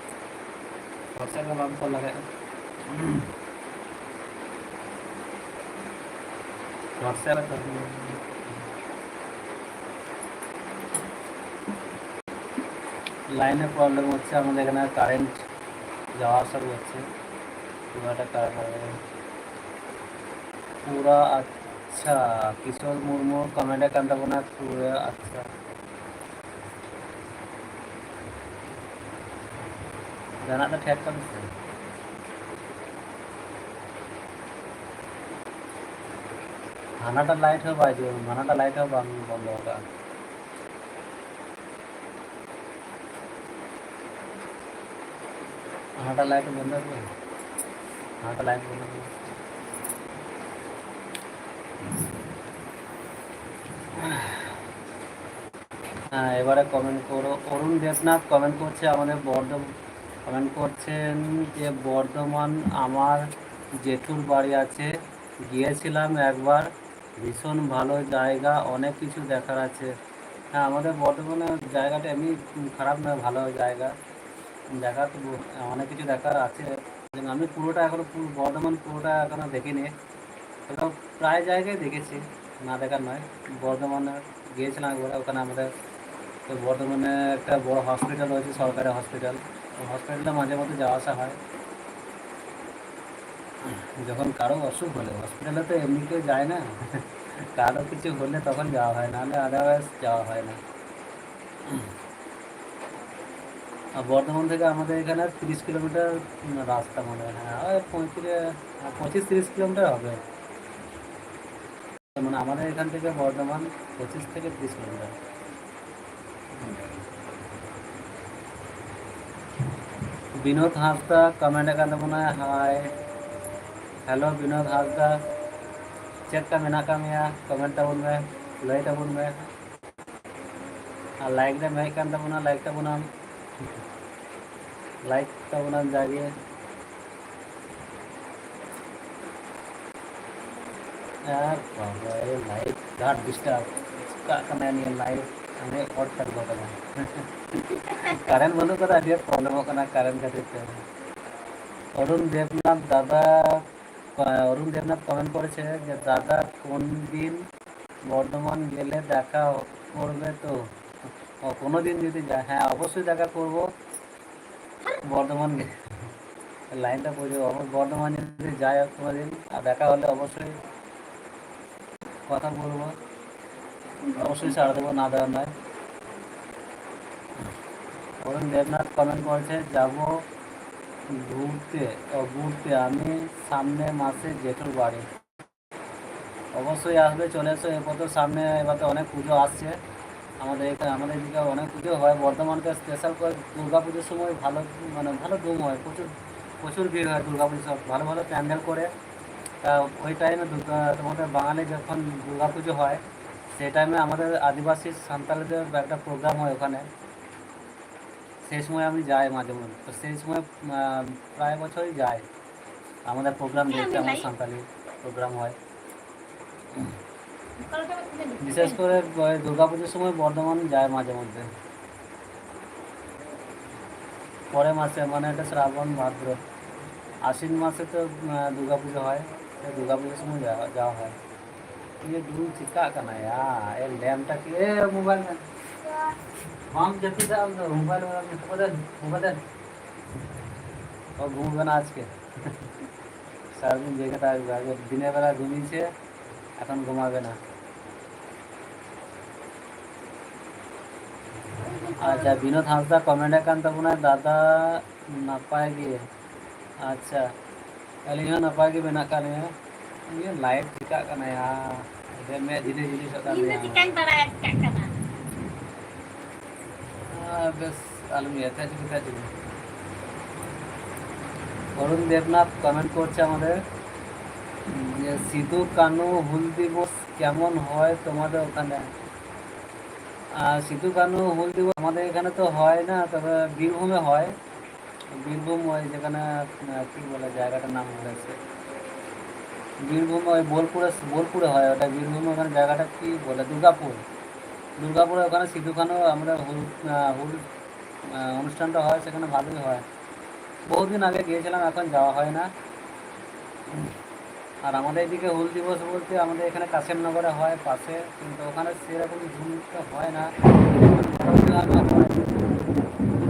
WhatsApp ᱨᱮ ᱵᱟᱢ ᱛᱚᱞ ᱫᱟᱲᱮᱭᱟᱜᱼᱟ᱾ WhatsApp ᱨᱮ ᱛᱚᱞ ᱢᱮ᱾ লাইনে প্রবলেম হচ্ছে, আমাদের এখানে কারেন্ট যাওয়া আসা করছে, খুব একটা খারাপ লাগে। পুরা আচ্ছা, কিশোর মুর্মু কমেন্টে কান্তা বোনা পুরা আচ্ছা। জানাটা ঠিক আছে। ᱦᱟᱱᱟᱴᱟᱜ ᱞᱟᱭᱤᱴ ᱦᱚᱸ ᱵᱟᱭ ᱡᱩᱞ, ᱦᱟᱱᱟᱴᱟᱜ ᱞᱟᱭᱤᱴ ᱦᱚᱸ ᱵᱟᱝ ᱵᱚᱱᱫᱚ ᱟᱠᱟᱫᱼᱟ᱾ ᱦᱟᱱᱟᱴᱟᱜ ᱞᱟᱭᱤᱴ ᱵᱚᱱᱫᱚ ᱟᱠᱟᱫᱼᱟ᱾ ᱦᱟᱱᱟᱴᱟᱜ ᱞᱟᱭᱤᱴ ᱵᱚᱱᱫᱚ ᱟᱠᱟᱫᱼᱟ᱾ হ্যাঁ, এবারে কমেন্ট করো। অরুণ দেবনাথ কমেন্ট করছে, আমাদের বর্ধমান, কমেন্ট করছেন যে, "বর্ধমান আমার জেঠুর বাড়ি আছে, গিয়েছিলাম একবার, ভীষণ ভালো জায়গা, অনেক কিছু দেখার আছে।" হ্যাঁ, আমাদের বর্ধমানের জায়গাটা এমনি খারাপ নয়, ভালো জায়গা, দেখার তো ব-, অনেক কিছু দেখার আছে। আমি পুরোটা এখনো পুরো বর্ধমান পুরোটা এখনো দেখিনি। তবে প্রায় জায়গায় দেখেছি, না দেখার নয়। বর্ধমানে গিয়েছিলাম একবার, ওখানে আমাদের তো বর্ধমানে একটা বড় হসপিটাল রয়েছে, সরকারি হসপিটাল। তো হসপিটালে মাঝে মধ্যে যাওয়া আসা হয়। যখন কারো অসুখ হলে, হসপিটালে তো এমনি কেউ যায় না, কারো কিছু হলে তখন যাওয়া হয়, নাহলে আদারওয়াইজ যাওয়া হয় না। আর বর্ধমান থেকে আমাদের এখানে তিরিশ কিলোমিটার রাস্তা মনে হয়, হ্যাঁ, ওই পঁয়ত্রিশ, পঁচিশ তিরিশ কিলোমিটার হবে। মানে আমাদের এখান থেকে বর্ধমান পঁচিশ থেকে তিরিশ কিলোমিটার। বিনোদ হাঁসদা কমেন্ট এখান থেকে মনে হয়, হাই। হ্যালো বিনোদ হাঁসদা, ᱪᱮᱫ ᱞᱮᱠᱟ ᱢᱮᱱᱟᱜ ᱟᱠᱟᱫ ᱢᱮᱭᱟ? ᱠᱚᱢᱮᱱᱴ ᱛᱟᱵᱚᱱ ᱢᱮ, ᱞᱟᱹᱭ ᱛᱟᱵᱚᱱ ᱢᱮ᱾ ᱟᱨ ᱞᱟᱭᱤᱠ ᱨᱮᱢ ᱦᱮᱡ ᱠᱟᱱ ᱛᱟᱵᱚᱱᱟ, ᱞᱟᱭᱤᱠ ᱛᱟᱵᱚᱱᱟᱢ᱾ ᱞᱟᱭᱤᱠ ᱛᱟᱵᱚᱱᱟᱢ ᱡᱟᱜᱮ᱾ ᱟᱨ ᱵᱟᱵᱟ ᱨᱮ, ᱞᱟᱭᱤᱠ ᱜᱟᱰ ᱰᱤᱥᱴᱟᱨᱵ᱾ ᱠᱟᱜ ᱠᱟᱱᱟᱭ ᱱᱤᱭᱟᱹ ᱞᱟᱭᱤᱵᱷ, ᱟᱞᱮ ᱚᱰ ᱠᱟᱜ ᱠᱟᱱᱟ᱾ ᱠᱟᱨᱮᱱᱴ ᱵᱟᱹᱱᱩᱜ ᱠᱟᱫᱟ, ᱟᱹᱰᱤ ᱟᱸᱴ ᱯᱨᱚᱵᱞᱮᱢᱚᱜ ᱠᱟᱱᱟ ᱠᱟᱨᱮᱱᱴ ᱠᱷᱟᱹᱛᱤᱨ ᱛᱮ᱾ ᱚᱨᱩᱱ ᱫᱮᱵᱽᱱᱟᱛᱷ ᱫᱟᱫᱟ, ᱚᱨᱩᱱ ᱫᱮᱵᱽᱱᱟᱛᱷ ᱠᱚᱢᱮন্ট করেছে যে, "দাদা কোন দিন বর্ধমান গেলে দেখা করবে তো?" ও, কোনো দিন যদি যায়, হ্যাঁ, অবশ্যই দেখা করব। বর্ধমান গে-, লাইনটা বুঝে, অব-, বর্ধমান যদি যাই কোনো দিন, আর দেখা হলে অবশ্যই কথা বলবো, অবশ্যই ছাড় দেবো, না দেওয়ার নয়। অরুণ দেবনাথ কমেন্ট করেছে, "যাব ঘুরতে, ও, ঘুরতে আমি সামনে মাসে জেঠুর বাড়ি।" অবশ্যই আসবে, চলে এসো। এরপর তো সামনে এবার তো অনেক পুজো আসছে। আমাদের এখানে, আমাদের এদিকে অনেক পুজো হয়। বর্ধমানকে স্পেশাল করে দুর্গা পুজোর সময় ভালো, মানে, ভালো ধুম হয়, প্রচুর, প্রচুর ভিড় হয় দুর্গা পুজোর সময়। ভালো ভালো প্যান্ডেল করে, তা ওই টাইমে দুর্গা, তোমাদের বাঙালি যখন দুর্গা পুজো হয়, সেই টাইমে আমাদের আদিবাসী সাঁওতালদের একটা প্রোগ্রাম হয় ওখানে। সেই সময় আমি যাই মাঝে মধ্যে। তো সেই সময়, আহ, প্রায় বছরই যাই। আমাদের প্রোগ্রাম দেখতে, আমার সাঁওতালি প্রোগ্রাম হয়। বিশেষ করে ওই দুর্গাপুজোর সময় বর্ধমান যায় মাঝে মধ্যে। পরে মাসে, মানে, এটা শ্রাবণ ভাদ্র, আশ্বিন মাসে তো, আহ, দুর্গাপুজো হয়, তো দুর্গাপুজোর সময় যাওয়া, যাওয়া হয়। ये धूल चिका का ना यार, ये लैम्पটা কি, এ, মোবাইল में। हम जब भी जाओ, तो मोबाइल वाला में, मोबाइल, मोबाइल। और घूम बना आज के। সারাদিন জেগে থাকবে, আগে দিনের বেলা ঘুমিয়েছে, এখন ঘুমাবে না। আচ্ছা, বিনোদ হাঁসদা কমেন্ট এখান ᱛᱟᱵᱚᱱᱟ, ᱫᱟᱫᱟ ᱱᱟᱯᱟᱭ ᱜᱮ? ᱟᱪᱪᱷᱟ, ᱟᱹᱞᱤᱧ ᱦᱚᱸ ᱱᱟᱯᱟᱭ ᱜᱮ ᱢᱮᱱᱟᱜ ᱟᱠᱟᱫ ᱞᱤᱧᱟ᱾ ᱤᱧᱟᱹᱜ ᱞᱟᱭᱤᱴ ᱪᱤᱠᱟᱹᱜ ᱠᱟᱱᱟ ᱭᱟ? ᱟᱹᱰᱤ ᱢᱮᱫ ᱡᱤᱞᱤ ᱡᱤᱞᱤ ᱥᱟᱜ ᱠᱟᱱ ᱤᱧ ᱫᱚ ᱛᱤᱧᱟ᱾ ᱪᱤᱠᱟᱹᱧ ᱵᱟᱲᱟᱭᱟ ᱪᱤᱠᱟᱹᱜ ᱠᱟᱱᱟ? ᱟᱨ ᱵᱮᱥ, ᱟᱞᱚᱢ ᱤᱭᱟᱹ, ᱛᱟᱦᱮᱸ ᱦᱚᱪᱚ ᱜᱮ, ᱛᱟᱦᱮᱸ ᱦᱚᱪᱚ ᱜᱮ᱾ ᱚᱨᱩᱱ ᱫᱮᱵᱽᱱᱟᱛᱷ ᱠᱚᱢᱮᱱᱴ ᱠᱚᱨᱪᱷᱮ ᱟᱢᱟᱫᱮᱨ যে সিধু কানু হুল দিবস কেমন হয় তোমাদের ওখানে? আহ, সিধু কানু হুল দিবস আমাদের এখানে তো হয় না, তবে বীরভূমে হয়। বীরভূম ওই যেখানে, আহ, কি বলে, জায়গাটার নাম ভুলে গেছি। বীরভূম, ওই বোলপুরে, বোলপুরে হয় ওটা, বীরভূম, ওখানে জায়গাটা কি বলে, দুর্গাপুর। দুর্গাপুরে ওখানে সিধু কানু আমরা হুল, আহ, হুল, আহ, অনুষ্ঠানটা হয়, সেখানে ভালোই হয়। বহুদিন আগে গিয়েছিলাম, এখন যাওয়া হয় না। আর আমাদের এদিকে হুল দিবস বলতে আমাদের এখানে কাসেমনগরে হয় পাশে, কিন্তু ওখানে সেরকম ধুমটা হয় না। মোটামুটি রান্না হয়।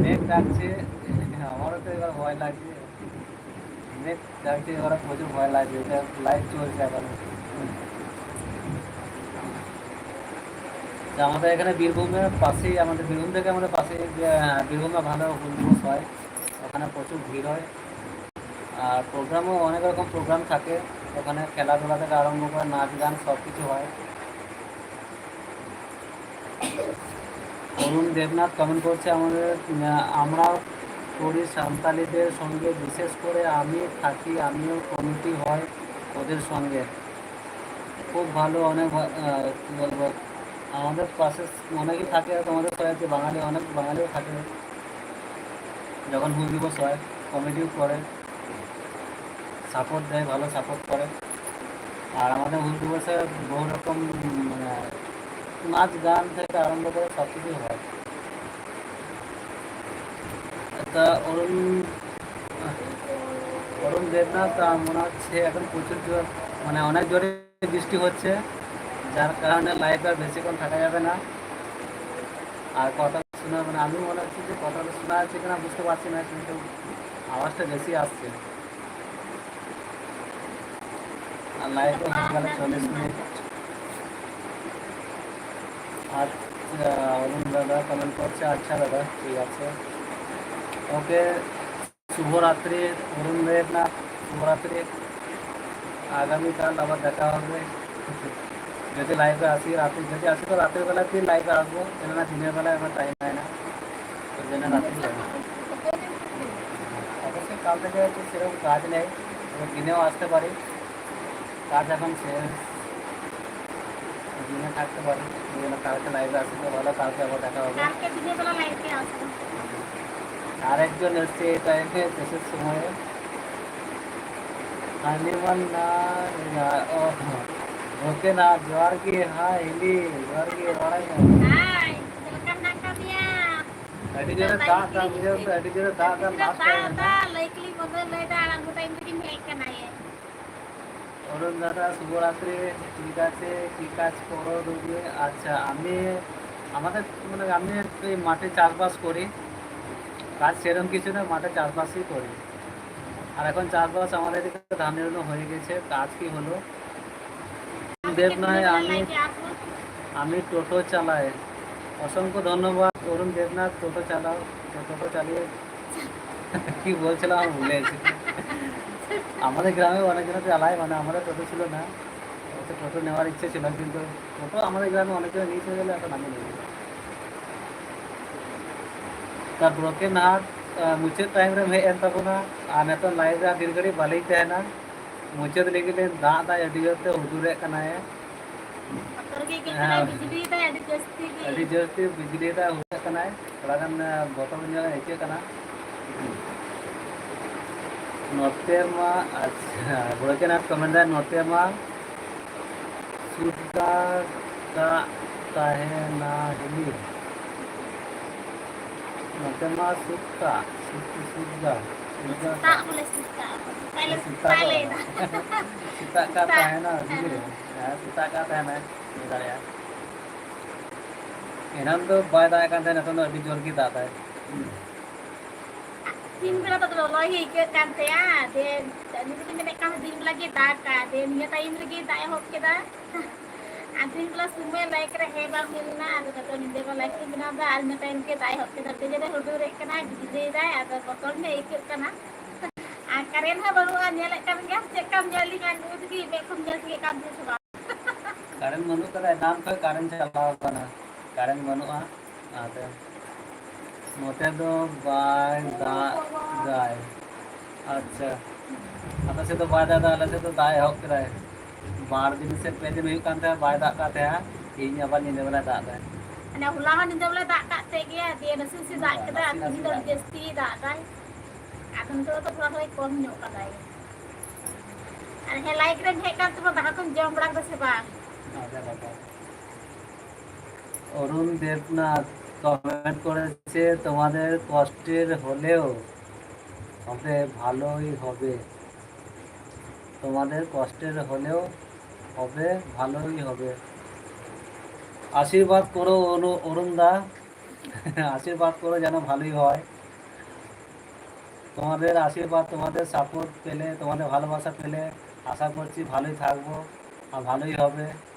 মেঘ ডাকছে, আমারও তো এবার ভয় লাগছে। মেঘ ডাকছে, এবার প্রচুর ভয় লাগছে, এটা লাইভ চলছে এখন। তো আমাদের এখানে বীরভূমের পাশেই, আমাদের বীরভূম থেকে আমাদের পাশেই যে, আহ, বীরভূমে ভালো হুল দিবস হয়, ওখানে প্রচুর ভিড় হয়। আর প্রোগ্রামও অনেক রকম প্রোগ্রাম থাকে, ওখানে খেলাধুলা থেকে আরম্ভ করে নাচ গান সব কিছু হয়। অরুণ দেবনাথ কমেন্ট করছে আমাদের, আহ, আমরাও করি সাঁওতালিদের সঙ্গে, বিশেষ করে আমি থাকি, আমিও কমিটি হয় ওদের সঙ্গে। খুব ভালো, অনেক ভা-, আহ, কী বলবো, আমাদের পাশে অনেকেই থাকে, তোমাদের সবাই যে বাঙালি, অনেক বাঙালিও থাকে, যখন হুল দিবস হয় কমিটিও করে, সাপোর্ট দেয়, ভালো সাপোর্ট করে। আর আমাদের হুল দিবসে বহু রকম, মানে, নাচ গান থেকে আরম্ভ করে সব কিছুই হয়। একটা অরুণ, অরুণ দেবনাথ, আহ, মনে হচ্ছে এখন প্রচুর জোর, মানে, অনেক জোরে বৃষ্টি হচ্ছে, যার কারণে লাইভে আর বেশিক্ষণ থাকা যাবে না। আর কথা শোনা, মানে, আমি মনে হচ্ছে যে কথা শোনা যাচ্ছে কিনা বুঝতে পারছি না, কিন্তু আওয়াজটা বেশি আসছে। আর লাইভে হয়ে গেল চল্লিশ মিনিট। আচ্ছা, অরুণ দাদা কমেন্ট করছে, "আচ্ছা দাদা, ঠিক আছে।" ওকে, শুভরাত্রি অরুণ দেবনাথ, শুভরাত্রি। আগামীকাল আবার দেখা হবে। যদি লাইভে আসি রাতে, যদি আসি তো রাতের বেলাতেই লাইভে আসবো, কেননা দিনের বেলায় আমার টাইম হয় না, ওই জন্য রাতেই হবে। অবশ্যই কাল থেকে তো সেরকম কাজ নেই, তবে দিনেও আসতে পারি, কাজ এখন শেষ, দিনে থাকতে পারি, ওই জন্য কালকে লাইভে আসতে ভালো, কালকে আবার দেখা হবে। কালকে দিনের বেলা লাইভে আসবো। আরেকজন এসছে এই টাইমে, শেষের সময়ে। ᱦᱟᱹᱱᱤ ᱢᱟᱱ ᱱᱟ, ᱚ, ᱜᱚᱢᱠᱮ ᱱᱟ, ᱡᱚᱦᱟᱨ ᱜᱮ, ᱦᱟᱭ, ᱦᱤᱞᱤ, ᱡᱚᱦᱟᱨ ᱜᱮ, ᱵᱟᱲᱟᱭ ᱜᱮ᱾ ᱦᱟᱭ, ᱪᱮᱫ ᱞᱮᱠᱟ ᱢᱮᱱᱟᱜ ᱟᱠᱟᱫ ᱢᱮᱭᱟ? ᱟᱹᱰᱤ ᱡᱳᱨᱮ ᱫᱟᱜ ᱫᱟ, ᱵᱩᱡᱷᱟᱹᱣ ᱯᱮ, ᱟᱹᱰᱤ ᱡᱳᱨᱮ ᱫᱟᱜ ᱫᱟ, ᱟᱹᱰᱤ ᱡᱳᱨᱮ ᱞᱟᱥᱴ ᱫᱟᱜ ᱴᱟᱭᱤᱢ ᱫᱟ, ᱨᱮ᱾ ᱞᱟᱹᱭ ᱠᱮᱫᱟᱹᱧ ᱵᱚᱱᱫᱚᱭ ᱞᱟᱹᱭ ᱫᱟ, ᱟᱲᱟᱝ ᱜᱚᱴᱟᱧ ᱵᱩᱡᱽ ᱦᱮᱡ ᱠᱟᱱᱟ ᱭᱮ᱾ ᱚᱨᱩᱱ ᱫᱟᱫᱟ, ᱥᱩᱵᱷᱚᱨᱟᱛᱨᱤ, ᱴᱷᱤᱠ ᱟᱪᱷᱮ, ᱠᱤ ᱠᱟᱡᱽ করো রোগী? আচ্ছা, আমি, আমাদের, মানে, আমি এই মাঠে চাষবাস করি, কাজ সেরকম কিছু না, মাঠে চাষবাসই করি। আর এখন চাষবাস আমাদের এদিকে ধান এগুলো হয়ে গেছে, কাজ কি হলো? দেব নয়, আমি, আমি টোটো চালাই। অসংখ্য ধন্যবাদ, অরুণ দেবনাথ, টোটো চালাও, টোটো চালিয়ে কি বলছিলাম আমি ভুলে গেছি। আমাদের গ্রামে অনেকজন চালায়, মানে, আমাদের টোটো ছিল না, তো টোটো নেওয়ার ইচ্ছে ছিল, কিন্তু টোটো আমাদের গ্রামে অনেকজন নিয়ে চলে গেলে এখন আমি নেই। তা ব্রোকেন হার্ট, আহ, ᱢᱩᱪᱟᱹᱫ ᱴᱟᱭᱤᱢ ᱨᱮᱢ ᱦᱮᱡ ᱮᱱ ᱛᱟᱵᱚᱱᱟ, ᱟᱨ ᱱᱤᱛᱚᱜ ᱞᱟᱭᱤᱵᱷ ᱨᱮ ᱟᱹᱰᱤ ᱜᱷᱟᱹᱲᱤᱡ ᱵᱟᱞᱤᱧ ᱛᱟᱦᱮᱱᱟ᱾ ᱢᱩᱪᱟᱹᱫ ᱞᱟᱹᱜᱤᱫ ᱞᱤᱧ ᱫᱟᱜ ᱫᱟᱭ, ᱟᱹᱰᱤ ᱡᱳᱨ ᱛᱮ ᱦᱩᱰᱩᱨᱮᱫ ᱠᱟᱱᱟᱭ᱾ ᱵᱚᱛᱚᱨ ᱜᱮ ᱟᱹᱭᱠᱟᱹᱜ ᱠᱟᱱᱟ, ᱦᱮᱸ᱾ ᱵᱤᱡᱽᱞᱤᱭᱮᱫᱟᱭ ᱟᱹᱰᱤ ᱡᱟᱹᱥᱛᱤ ᱜᱮ᱾ ᱟᱹᱰᱤ ᱡᱟᱹᱥᱛᱤ ᱵᱤᱡᱽᱞᱤᱭᱮᱫᱟᱭ, ᱦᱩᱰᱩᱨᱮᱫ ᱠᱟᱱᱟᱭ᱾ ᱛᱷᱚᱲᱟ ᱜᱟᱱ, ᱟᱸ, ᱵᱚᱛᱚᱨ ᱧᱚᱜ ᱟᱹᱭᱠᱟᱹᱜ ᱠᱟᱱᱟ᱾ ᱱᱚᱛᱮ ᱢᱟ, ᱟᱪᱪᱷᱟ, ᱵᱚᱲᱠᱮᱱᱟᱛᱷ ᱠᱚ ᱢᱮᱱᱫᱟ, ᱱᱚᱛᱮ ᱢᱟ ᱥᱩᱫᱽᱫᱟ ᱫᱟᱜ ᱛᱟᱦᱮᱱᱟ ᱦᱤᱞᱤ᱾ ᱱᱚᱛᱮ ᱢᱟ ᱥᱩᱫᱽᱫᱟ, ᱥᱩᱫᱽᱫᱟ, ᱥᱩᱫᱽᱫᱟ᱾ ᱥᱮᱛᱟᱜ ᱵᱚᱞᱮ ᱥᱮᱛᱟᱜ᱾ ᱛᱟᱦᱞᱮ ᱥᱮᱛᱟᱜ ᱥᱮᱛᱟᱜ ᱞᱟᱹᱭ ᱫᱟ᱾ ᱥᱮᱛᱟᱜ ᱠᱟᱜ ᱥᱮᱛᱟᱜ᱾ ᱛᱟᱦᱮᱱᱟ ᱦᱤᱞᱤ᱾ ᱦᱮᱸ᱾ ᱦᱮᱸ, ᱥᱮᱛᱟᱜ ᱠᱟᱜ ᱛᱟᱦᱮᱱᱟᱭ, ᱦᱩᱭ ᱫᱟᱲᱮᱭᱟᱜᱼᱟ᱾ ᱮᱱᱟᱱ ᱫᱚ ᱵᱟᱭ ᱫᱟᱜ ᱮᱫ ᱠᱟᱱ ᱛᱟᱦᱮᱸᱱᱟ, ᱱᱤᱛᱚᱝ ᱫᱚ ᱟᱹᱰᱤ ᱡᱳᱨ ᱜᱮ ᱫᱟᱜ ᱮᱫᱟᱭ᱾ ᱫᱤᱱ ᱵᱮᱲᱟ ᱫᱚ ᱞᱚᱞᱚ ᱜᱮ ᱟᱹᱭᱠᱟᱹᱜ ᱠᱟᱱ ᱛᱟᱦᱮᱸᱜᱼᱟ, ᱫᱤᱭᱮ ᱟᱹᱞᱤᱧ ᱫᱚᱞᱤᱧ ᱢᱮᱱᱮᱫ ᱠᱟᱱ ᱫᱤᱱ ᱵᱮᱲᱟ ᱜᱮ ᱫᱟᱜᱟ, ᱫᱤᱭᱮ ᱱᱤᱭᱟᱹ ᱴᱟᱭᱤᱢ ᱨᱮᱜᱮ ᱫᱟᱜ ᱮᱦᱚᱵ ᱠᱮᱫᱟ᱾ ᱟᱨ ᱫᱤᱱ ᱵᱮᱲᱟ ᱥᱚᱢᱚᱭ ᱞᱟᱭᱤᱴ ᱨᱮ ᱦᱮᱡ ᱵᱟᱝ ᱦᱩᱭ ᱞᱮᱱᱟ, ᱟᱫᱚ ᱱᱤᱛᱚᱜ ᱧᱤᱫᱟᱹ ᱢᱟ ᱞᱟᱭᱤᱴ ᱤᱧ ᱵᱮᱱᱟᱣ ᱮᱫᱟ, ᱟᱨ ᱤᱱᱟᱹ ᱴᱟᱭᱤᱢ ᱜᱮ ᱫᱟᱜ ᱮᱦᱚᱵ ᱠᱮᱫᱟ, ᱟᱹᱰᱤ ᱡᱳᱨᱮ ᱦᱩᱰᱩᱨᱮᱫ ᱠᱟᱱᱟ, ᱵᱤᱡᱽᱞᱤᱭᱮᱫᱟᱭ, ᱟᱫᱚ ᱵᱚᱛᱚᱨ ᱧᱚᱜ ᱟᱹᱭᱠᱟᱹᱜ ᱠᱟᱱᱟ᱾ ᱟᱨ ᱠᱟᱨᱮᱱᱴ ᱦᱚᱸ ᱵᱟᱹᱱᱩᱜᱼᱟ, ᱧᱮᱞᱮᱫ ᱠᱟᱱ ᱜᱮᱭᱟᱢ, ᱪᱮᱫ ᱞᱮᱠᱟᱢ ᱧᱮᱞ ᱞᱤᱧᱟ, ᱧᱩᱛ ᱜᱮ, ᱢᱮᱫ ᱠᱷᱚᱱ ᱧᱮᱞ ᱴᱷᱤᱠᱟᱹᱜ ᱠᱟᱱ ᱛᱤᱧᱟ ᱥᱮ ᱵᱟᱝ? ᱠᱟᱨᱮᱱᱴ ᱵᱟᱹᱱᱩᱜ ᱠᱟᱫᱟ, ᱮᱱᱟᱱ ᱠᱷᱚᱱ ᱠᱟᱨᱮᱱᱴ ᱪᱟᱞᱟᱣ ᱠᱟᱱᱟ, ᱠᱟᱨᱮᱱᱴ ᱵᱟᱹᱱᱩᱜᱼᱟ᱾ ᱚᱱᱟᱛᱮ ᱱᱚᱛᱮ ᱫᱚ ᱵᱟᱭ ᱫᱟᱜ ᱫᱟᱭ᱾ ᱟᱪᱪᱷᱟ, ᱟᱯᱮ ᱥᱮᱫ ᱫᱚ ᱵᱟᱭ ᱫᱟᱜ ᱫᱟ, ᱟᱞᱮ ᱥᱮᱫ ᱫᱚ ᱫᱟᱜ ᱮᱦᱚᱵ ᱠᱮᱫᱟᱭ᱾ ᱵᱟᱨ ᱫᱤᱱ ᱥᱮ ᱯᱮ ᱫᱤᱱ ᱦᱩᱭᱩᱜ ᱠᱟᱱ ᱛᱟᱦᱮᱸᱫ, ᱵᱟᱭ ᱫᱟᱜ ᱠᱟᱜ ᱛᱟᱦᱮᱸᱫ, ᱛᱮᱦᱮᱧ ᱟᱵᱟᱨ ᱧᱤᱫᱟᱹ ᱵᱮᱞᱟᱭ ᱫᱟᱜ ᱫᱟᱭ᱾ ᱢᱟᱱᱮ ᱦᱚᱞᱟ ᱦᱚᱸ ᱧᱤᱫᱟᱹ ᱵᱮᱞᱟᱭ ᱫᱟᱜ ᱠᱟᱜ ᱛᱮ ᱜᱮ, ᱫᱤᱭᱮ ᱱᱟᱥᱮ ᱱᱟᱥᱮ ᱫᱟᱜ ᱠᱮᱫᱟ, ᱟᱨ ᱱᱟᱥᱮ ᱛᱮᱦᱮᱧ ᱫᱚ ᱱᱟᱥᱮ ᱟᱹᱰᱤ ᱫᱟᱜ ᱡᱟᱹᱥᱛᱤ ᱫᱟᱜ ᱫᱟᱭ᱾ ᱟᱫᱚ ᱱᱤᱛᱚᱜ ᱫᱚ ᱛᱷᱚᱲᱟ ᱛᱷᱚᱲᱟᱭ ᱠᱚᱢ ᱧᱚᱜ ᱠᱟᱫᱟᱭ᱾ ᱟᱨ ᱦᱮᱸ, ᱞᱟᱭᱤᱵᱷ ᱨᱮᱢ ᱦᱮᱡ ᱠᱟᱱ ᱛᱮᱢᱟ ᱫᱟᱠᱟ ᱠᱚᱢ ᱡᱚᱢ ᱵᱟᱲᱟ ᱠᱮᱫᱟ ᱥᱮ ᱵᱟᱝ? ᱟᱪᱪᱷᱟ, ᱟᱪᱪᱷᱟ᱾ অরুণ দেবনাথ কমেন্ট করেছে, "তোমাদের কষ্টের হলেও হবে, ভালোই হবে, তোমাদের কষ্টের হলেও হবে, ভালোই হবে।" আশীর্বাদ করো অনু-, অরুণ দা, আশীর্বাদ করো যেন ভালোই হয়। তোমাদের আশীর্বাদ, তোমাদের সাপোর্ট পেলে, তোমাদের ভালোবাসা পেলে আশা করছি ভালোই থাকবো আর ভালোই হবে।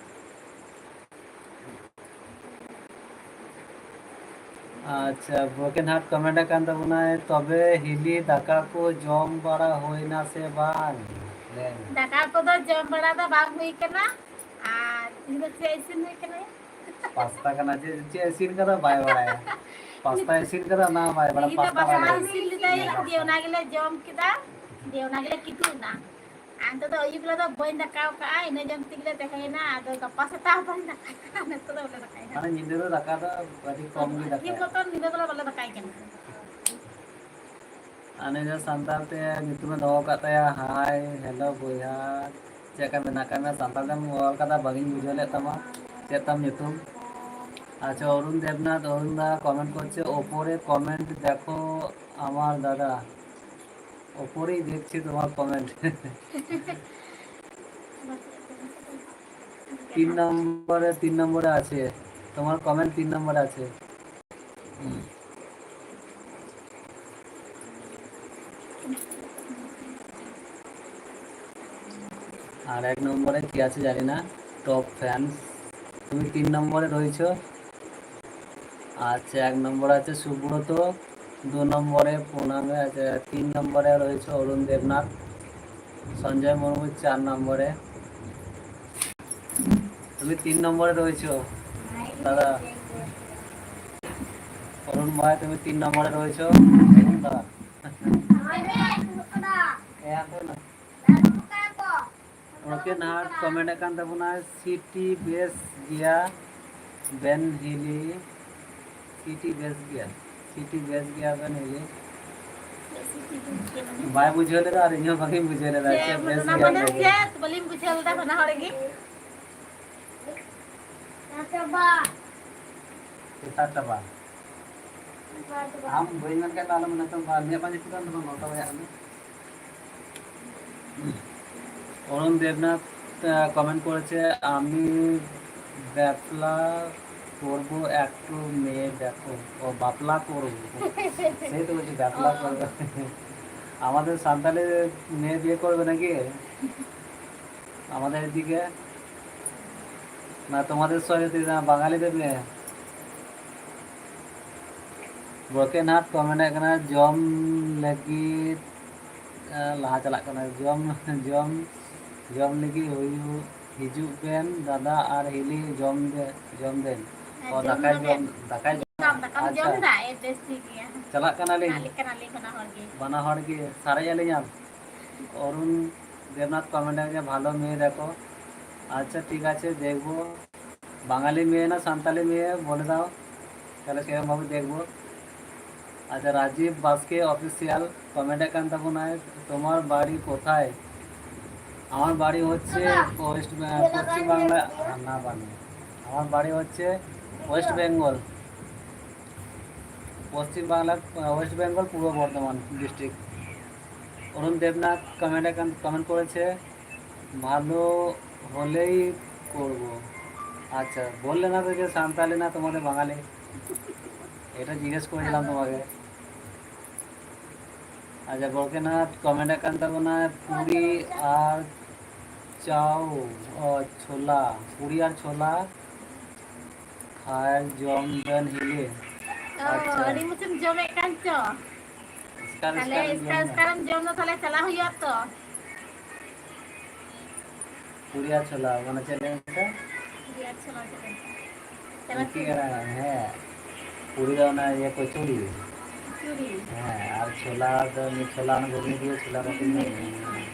আচ্ছা, ব্রোকেন হার্ট কমেন্ট ᱟᱠᱟᱱ ᱛᱟᱵᱚᱱᱟᱭ, ᱛᱚᱵᱮ ᱦᱤᱞᱤ ᱫᱟᱠᱟ ᱠᱚ ᱡᱚᱢ ᱵᱟᱲᱟ ᱦᱩᱭᱱᱟ ᱥᱮ ᱵᱟᱝ? ᱞᱟᱹᱭ ᱢᱮ᱾ ᱫᱟᱠᱟ ᱠᱚᱫᱚ ᱡᱚᱢ ᱵᱟᱲᱟ ᱫᱚ ᱵᱟᱝ ᱦᱩᱭ ᱠᱟᱱᱟ, ᱟᱨ ᱤᱧ ᱫᱚ ᱪᱮᱫ ᱤᱥᱤᱱ ᱦᱩᱭ ᱠᱟᱱᱟ? ᱯᱟᱥᱛᱟ ᱠᱟᱱᱟ, ᱪᱮᱫ, ᱪᱮᱫ ᱤᱥᱤᱱ ᱠᱟᱫᱟ ᱵᱟᱭ ᱵᱟᱲᱟᱭᱟ᱾ ᱯᱟᱥᱛᱟ ᱤᱥᱤᱱ ᱠᱟᱫᱟ ᱚᱱᱟ ᱦᱚᱸ ᱵᱟᱭ ᱵᱟᱲᱟᱭᱟ, ᱛᱤᱦᱤᱧ ᱫᱚ ᱯᱟᱥᱛᱟ ᱯᱟᱥᱛᱟ ᱵᱟᱭ ᱤᱥᱤᱱ ᱞᱮᱫᱟᱭ, ᱵᱟᱲᱟᱭᱟ᱾ ᱫᱤᱭᱮ ᱚᱱᱟ ᱜᱮᱞᱮ ᱡᱚᱢ ᱠᱮᱫᱟ, ᱫᱤᱭᱮ ᱚᱱᱟ ᱜᱮᱞᱮ ᱠᱤᱫᱩᱵ ᱮᱱᱟ᱾ ᱟᱨ ᱱᱤᱛᱚᱜ ᱫᱚ ᱟᱹᱭᱩᱵ ᱵᱮᱲᱟ ᱫᱚ ᱵᱟᱹᱧ ᱫᱟᱠᱟᱣ ᱠᱟᱜᱼᱟ, ᱤᱱᱟᱹ ᱡᱚᱢ ᱛᱮᱜᱮᱞᱮ ᱛᱟᱦᱮᱸᱭᱮᱱᱟ᱾ ᱟᱫᱚ ᱜᱟᱯᱟ ᱥᱮᱛᱟᱜ ᱦᱚᱸ ᱵᱟᱹᱧ ᱫᱟᱠᱟᱭᱟ, ᱱᱤᱛᱚᱜ ᱫᱚ ᱵᱟᱞᱮ ᱫᱟᱠᱟᱭᱟ᱾ ᱢᱟᱱᱮ ᱧᱤᱫᱟᱹ ᱫᱚ ᱫᱟᱠᱟ ᱫᱚ ᱟᱹᱰᱤ ᱠᱚᱢ ᱜᱮ ᱴᱷᱤᱠ ᱫᱟᱠᱟᱭᱟ᱾ ᱢᱚᱛᱚᱱ ᱧᱤᱫᱟᱹ ᱫᱚᱞᱮ ᱵᱟᱞᱮ ᱫᱟᱠᱟᱭ ᱠᱟᱱᱟ᱾ ᱟᱨ ᱱᱩᱭ ᱫᱚ ᱥᱟᱱᱛᱟᱲ ᱛᱮ ᱧᱩᱛᱩᱢᱮ ᱫᱚᱦᱚ ᱟᱠᱟᱫ ᱛᱟᱭᱟ, ᱦᱟᱭ, ᱦᱮᱞᱳ ᱵᱚᱭᱦᱟ, ᱪᱮᱫ ᱞᱮᱠᱟ ᱢᱮᱱᱟᱜ ᱟᱠᱟᱫ ᱢᱮᱭᱟ? ᱥᱟᱱᱛᱟᱲ ᱛᱮᱢ ᱚᱞ ᱠᱟᱫᱟ, ᱵᱟᱝᱤᱧ ᱵᱩᱡᱷᱟᱹᱣ ᱞᱮᱫ ᱛᱟᱢᱟ᱾ ᱪᱮᱫ ᱛᱟᱢ ᱧᱩᱛᱩᱢ? আচ্ছা, অরুণ দেবনাথ, অরুণ দা কমেন্ট করছে, "ওপরে কমেন্ট দেখো আমার দাদা।" ওপরেই দেখছি তোমার কমেন্ট। তিন নম্বরে, তিন নম্বরে আছে। তোমার কমেন্ট তিন নম্বরে আছে। আর এক নম্বরে কি আছে জানি না, টপ ফ্যান। তুমি তিন নম্বরে রয়েছো। আচ্ছা, এক নম্বরে আছে সুব্রত, দু নম্বরে পুনামে আছে, তিন নম্বরে রয়েছে অরুণ দেবনাথ, সঞ্জয় মুর্মু চার নম্বরে। তুমি তিন নম্বরে রয়েছো, দাদা। অরুণ ভাই, তুমি তিন নম্বরে রয়েছো। অরুণ দা। এ, আসো না। ᱵᱨᱳᱠᱮᱱ ᱦᱟᱨᱴ ᱠᱚᱢᱮᱱᱴ ᱟᱠᱟᱱ ᱛᱟᱵᱚᱱᱟᱭ, "ᱥᱤᱴᱤ ᱵᱮᱥ ᱜᱮᱭᱟ ᱵᱮᱱ ᱦᱤᱞᱤ, ᱥᱤᱴᱤ ᱵᱮᱥ ᱜᱮᱭᱟ, ᱥᱤᱴᱤ ᱵᱮᱥ ᱜᱮᱭᱟ ᱵᱮᱱ ᱦᱤᱞᱤ, ᱵᱟᱭ ᱵᱩᱡᱷᱟᱹᱣ ᱞᱮᱫᱟ ᱟᱨ ᱤᱧ ᱦᱚᱸ ᱵᱟᱝᱤᱧ ᱵᱩᱡᱷᱟᱹᱣ ᱞᱮᱫᱟ᱾ ᱪᱮᱫ ᱵᱮᱥ ᱚᱱᱟ ᱜᱮᱭᱟ ᱢᱟᱱᱮ ᱵᱮᱥ ᱜᱮ᱾ ᱪᱮᱫ ᱵᱟᱹᱞᱤᱧ ᱵᱩᱡᱷᱟᱹᱣ ᱞᱮᱫᱟ ᱵᱟᱱᱟ ᱦᱚᱲ ᱜᱮ᱾ ᱥᱮᱛᱟᱜ ᱪᱟᱵᱟ᱾ ᱟᱢ ᱵᱟᱹᱧ ᱢᱮᱱ ᱠᱷᱟᱱ ᱫᱚ ᱟᱞᱚᱢ ᱢᱮᱱᱟ ᱛᱚ, ᱵᱟ, ᱱᱤᱭᱟᱹ ᱵᱟᱡᱮ ᱪᱮᱫᱟᱜ ᱫᱚ ᱵᱟᱝ, ᱱᱚᱴᱟ ᱵᱟᱡᱟᱜ ᱠᱟᱱᱟ᱾ ᱚᱨᱩᱱ ᱫᱮᱵᱽᱱᱟᱛᱷ, আহ, কমেন্ট করেছে, "আমি ব্যাপলা করব, একটু মেয়ে দেখো।" ও, বাপলা করব। সেই তো বলছি, ব্যাপলা ও। করব। আমাদের সান্তালি মেয়ে বিয়ে করবে নাকি? আমাদের এদিকে? না, তোমাদের সঙ্গে তুই না, বাঙালিদের মেয়ে। ব্রোকেন হার্ট কমেন্ট ᱠᱟᱱᱟ, ᱡᱚᱢ ᱞᱟᱹᱜᱤᱫ, ᱟᱸ, ᱞᱟᱦᱟ ᱪᱟᱞᱟᱜ ᱠᱟᱱᱟ᱾ ᱡᱚᱢ, ᱡᱚᱢ, ᱡᱚᱢ ᱞᱟᱹᱜᱤᱫ ᱦᱩᱭᱩᱜ, ᱦᱤᱡᱩᱜ ᱵᱮᱱ ᱫᱟᱫᱟ ᱟᱨ ᱦᱤᱞᱤ ᱡᱚᱢ ᱵᱮ-, ᱡᱚᱢ ᱵᱮᱱ᱾ ᱦᱮᱸ, ᱚ, ᱡᱚᱢ ᱫᱟᱠᱟᱭ ᱫᱚ ᱡᱚᱢ, ᱵᱮᱱ᱾ ᱫᱟᱠᱟᱭ ᱡᱚᱢ᱾ ᱫᱟᱠᱟᱢ ᱟᱪᱪᱷᱟ᱾ ᱡᱚᱢ ᱮᱫᱟ? ᱮ, ᱵᱮᱥ, ᱴᱷᱤᱠ ᱜᱮᱭᱟ᱾ ᱪᱟᱞᱟᱜ ᱠᱟᱱᱟᱞᱤᱧ᱾ ᱟᱞᱮ ᱠᱟᱱᱟᱞᱮ ᱵᱟᱱᱟ ᱦᱚᱲ ᱜᱮ᱾ ᱵᱟᱱᱟ ᱦᱚᱲ ᱜᱮ, ᱥᱟᱨᱮᱡ ᱟᱹᱞᱤᱧᱟᱢ᱾ অরুণ দেবনাথ কমেন্ট ᱠᱟᱱᱟ, "ভালো মেয়ে দেখো।" আচ্ছা, ঠিক আছে, দেখবো। বাঙালি মেয়ে না সান্তালি মেয়ে বলে দাও, তাহলে সেরকম ভাবে দেখবো। আচ্ছা, রাজীব বাস্কে অফিসিয়াল কমেন্ট ᱠᱟᱱ ᱛᱟᱵᱚᱱᱟᱭ, "তোমার বাড়ি কোথায়?" আমার বাড়ি হচ্ছে ওয়েস্ট বে-, পশ্চিম বাংলা, না, না, বাংলা। আমার বাড়ি হচ্ছে ওয়েস্ট বেঙ্গল, পশ্চিম বাংলার, আহ, ওয়েস্ট বেঙ্গল, পূর্ব বর্ধমান ডিস্ট্রিক্ট। অরুণ দেবনাথ কমেন্ট ᱠᱟᱱ, কমেন্ট করেছে, "ভালো হলেই করব।" আচ্ছা, বললে না তো যে সান্তালি না তোমাদের বাঙালি, এটা জিজ্ঞেস করেছিলাম তোমাকে। আচ্ছা, ব্রোকেন হার্ট কমেন্ট ᱠᱟᱱ ᱛᱟᱵᱚᱱᱟ, ᱯᱩᱨᱤ ᱟᱨ ᱪᱟᱣ, ᱚ, ᱪᱷᱳᱞᱟ, ᱯᱩᱨᱤ ᱟᱨ ᱪᱷᱳᱞᱟ ᱠᱷᱟᱭ ᱡᱚᱢ ᱵᱮᱱ ᱦᱤᱞᱤ᱾ ᱚ, ᱟᱪᱪᱷᱟ᱾ ᱟᱹᱰᱤ ᱢᱚᱡᱮᱢ ᱡᱚᱢᱮᱫ ᱠᱟᱱ ᱪᱚ᱾ ᱮᱥᱠᱟᱨ ᱛᱟᱦᱞᱮ ᱮᱥᱠᱟᱨ ᱮᱥᱠᱟᱨ ᱡᱚᱢ ᱮᱥᱠᱟᱨᱮᱢ ᱡᱚᱢ ᱫᱚ ᱛᱟᱦᱞᱮ ᱪᱟᱞᱟᱣ ᱦᱩᱭᱩᱜᱼᱟ ᱛᱚ᱾ ᱯᱩᱨᱤ ᱟᱨ ᱪᱷᱳᱞᱟ, ᱢᱟᱱᱮ ᱪᱮᱫ ᱞᱟᱹᱭ ᱢᱮᱥᱮ? ᱯᱩᱨᱤ ᱟᱨ ᱪᱷᱳᱞᱟ ᱪᱮᱫ ᱞᱟᱹᱭ ᱢᱮᱥᱮ? ᱪᱟᱞᱟᱜ ᱤᱧ ᱪᱮᱫ ᱠᱟᱱᱟ? ᱦᱮᱸ, ᱯᱩᱨᱤ ᱫᱚ ᱚᱱᱟ ᱤᱭᱟᱹ ᱠᱚᱪᱩᱨᱤ᱾ ᱠᱚᱪᱩᱨᱤ᱾ ᱦᱮᱸ, ᱟᱨ ᱪᱷᱳᱞᱟ ᱫᱚ ᱩᱱᱤ ᱪᱷᱳᱞᱟ, ᱚᱱᱟ ᱜᱷᱩᱜᱽᱱᱤ ᱫᱤᱭᱮ ᱪᱷᱳᱞᱟ ᱠᱟᱛᱮ ᱦᱩᱸ, ᱦᱩᱸ, ᱦᱩᱸ᱾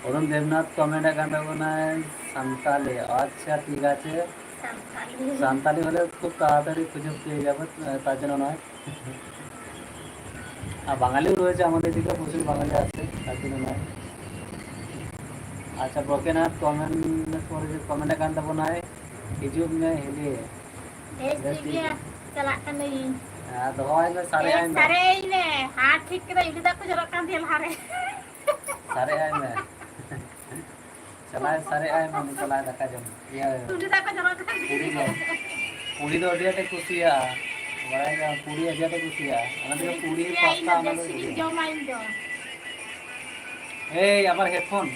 অরুণ দেবনাথ কমেন্ট ᱠᱟᱱ ᱛᱟᱵᱚᱱᱟᱭ, "ᱥᱟᱱᱛᱟᱞᱤ, ᱟᱪᱪᱷᱟ, ᱴᱷᱤᱠ ᱟᱪᱷᱮ।" ᱥᱟᱱᱛᱟᱞᱤ᱾ ᱥᱟᱱᱛᱟᱞᱤ ᱦᱚᱞᱮ ᱠᱷᱩᱵ ᱛᱟᱲᱟᱛᱟᱲᱤ ᱠᱷᱩᱡᱩᱜ ᱯᱮ ᱡᱟᱵᱚᱛ, ᱛᱟᱨ ᱡᱚᱱᱱᱚ ᱱᱚᱭ᱾ আর বাঙালিও রয়েছে আমাদের দিকে, প্রচুর বাঙালি আছে, তার জন্য নয়। আচ্ছা, ব্রোকেন হার্ট কমেন্ট করে, কমেন্টে গান দেবো নাই, হিজুক মে হিলি। ᱮᱭ ᱵᱮᱥ ᱴᱷᱤᱠ ᱴᱷᱤᱠ ᱜᱮᱭᱟ, ᱜᱮᱭᱟ᱾ ᱪᱟᱞᱟᱜ ᱠᱟᱹᱱᱟᱹᱧ᱾ ᱦᱮᱸ, ᱫᱚᱦᱚ ᱟᱭ ᱢᱮ, ᱥᱟᱨᱮᱡ ᱮᱭ, ᱟᱭ ᱢᱮ᱾ ᱥᱟᱨᱮᱡ ᱟᱭ ᱢᱮ᱾ ᱦᱟᱛ ᱴᱷᱤᱠ ᱠᱮᱫᱟ, ᱤᱧ ᱫᱟᱜ ᱠᱚ ᱡᱚᱨᱚᱜ ᱠᱟᱱ ᱛᱟᱦᱮᱸ ᱞᱟᱦᱟᱨᱮ᱾ ᱥᱟᱨᱮᱡ ᱟᱭ ᱢᱮ᱾ ᱪᱟᱞᱟᱣ ᱥᱟᱨᱮᱡ ᱟᱭ ᱢᱮ, ᱩᱱᱤ ᱪᱟᱞᱟᱣ ᱫᱟᱠᱟ ᱡᱚᱢ᱾ ᱤᱭᱟᱹ, ᱩᱱᱤ ᱫᱟᱠᱟ ᱡᱚᱢ ᱠᱟᱛᱮ ᱯᱩᱨᱤ ᱡᱚᱢ᱾ ᱯᱩᱨᱤ ᱫᱚ ᱟᱹᱰᱤ ᱟᱸᱴᱮ ᱠᱩᱥᱤᱭᱟᱜᱼᱟ᱾ ᱵᱟᱲᱟᱭ ᱜᱮᱭᱟᱢ, ᱯᱩᱨᱤ ᱟᱹᱰᱤ ᱟᱸᱴᱮ ᱠᱩᱥᱤᱭᱟᱜᱼᱟ᱾ ᱚᱱᱟ ᱛᱮᱜᱮ ᱯᱩᱨᱤ, ᱯᱩᱨᱤ ᱯᱟᱥᱛᱟ, ᱤᱧ ᱫᱚ ᱚᱱᱟ ᱫᱚ ᱡᱟᱹᱥᱛᱤ ᱜᱤᱧ ᱤᱭᱟᱹ᱾ ᱡᱚᱢᱟ ᱤᱧ ᱫᱚ᱾ ᱮᱭ, ᱟᱵᱟᱨ ᱦᱮᱰᱯᱷᱳᱱ᱾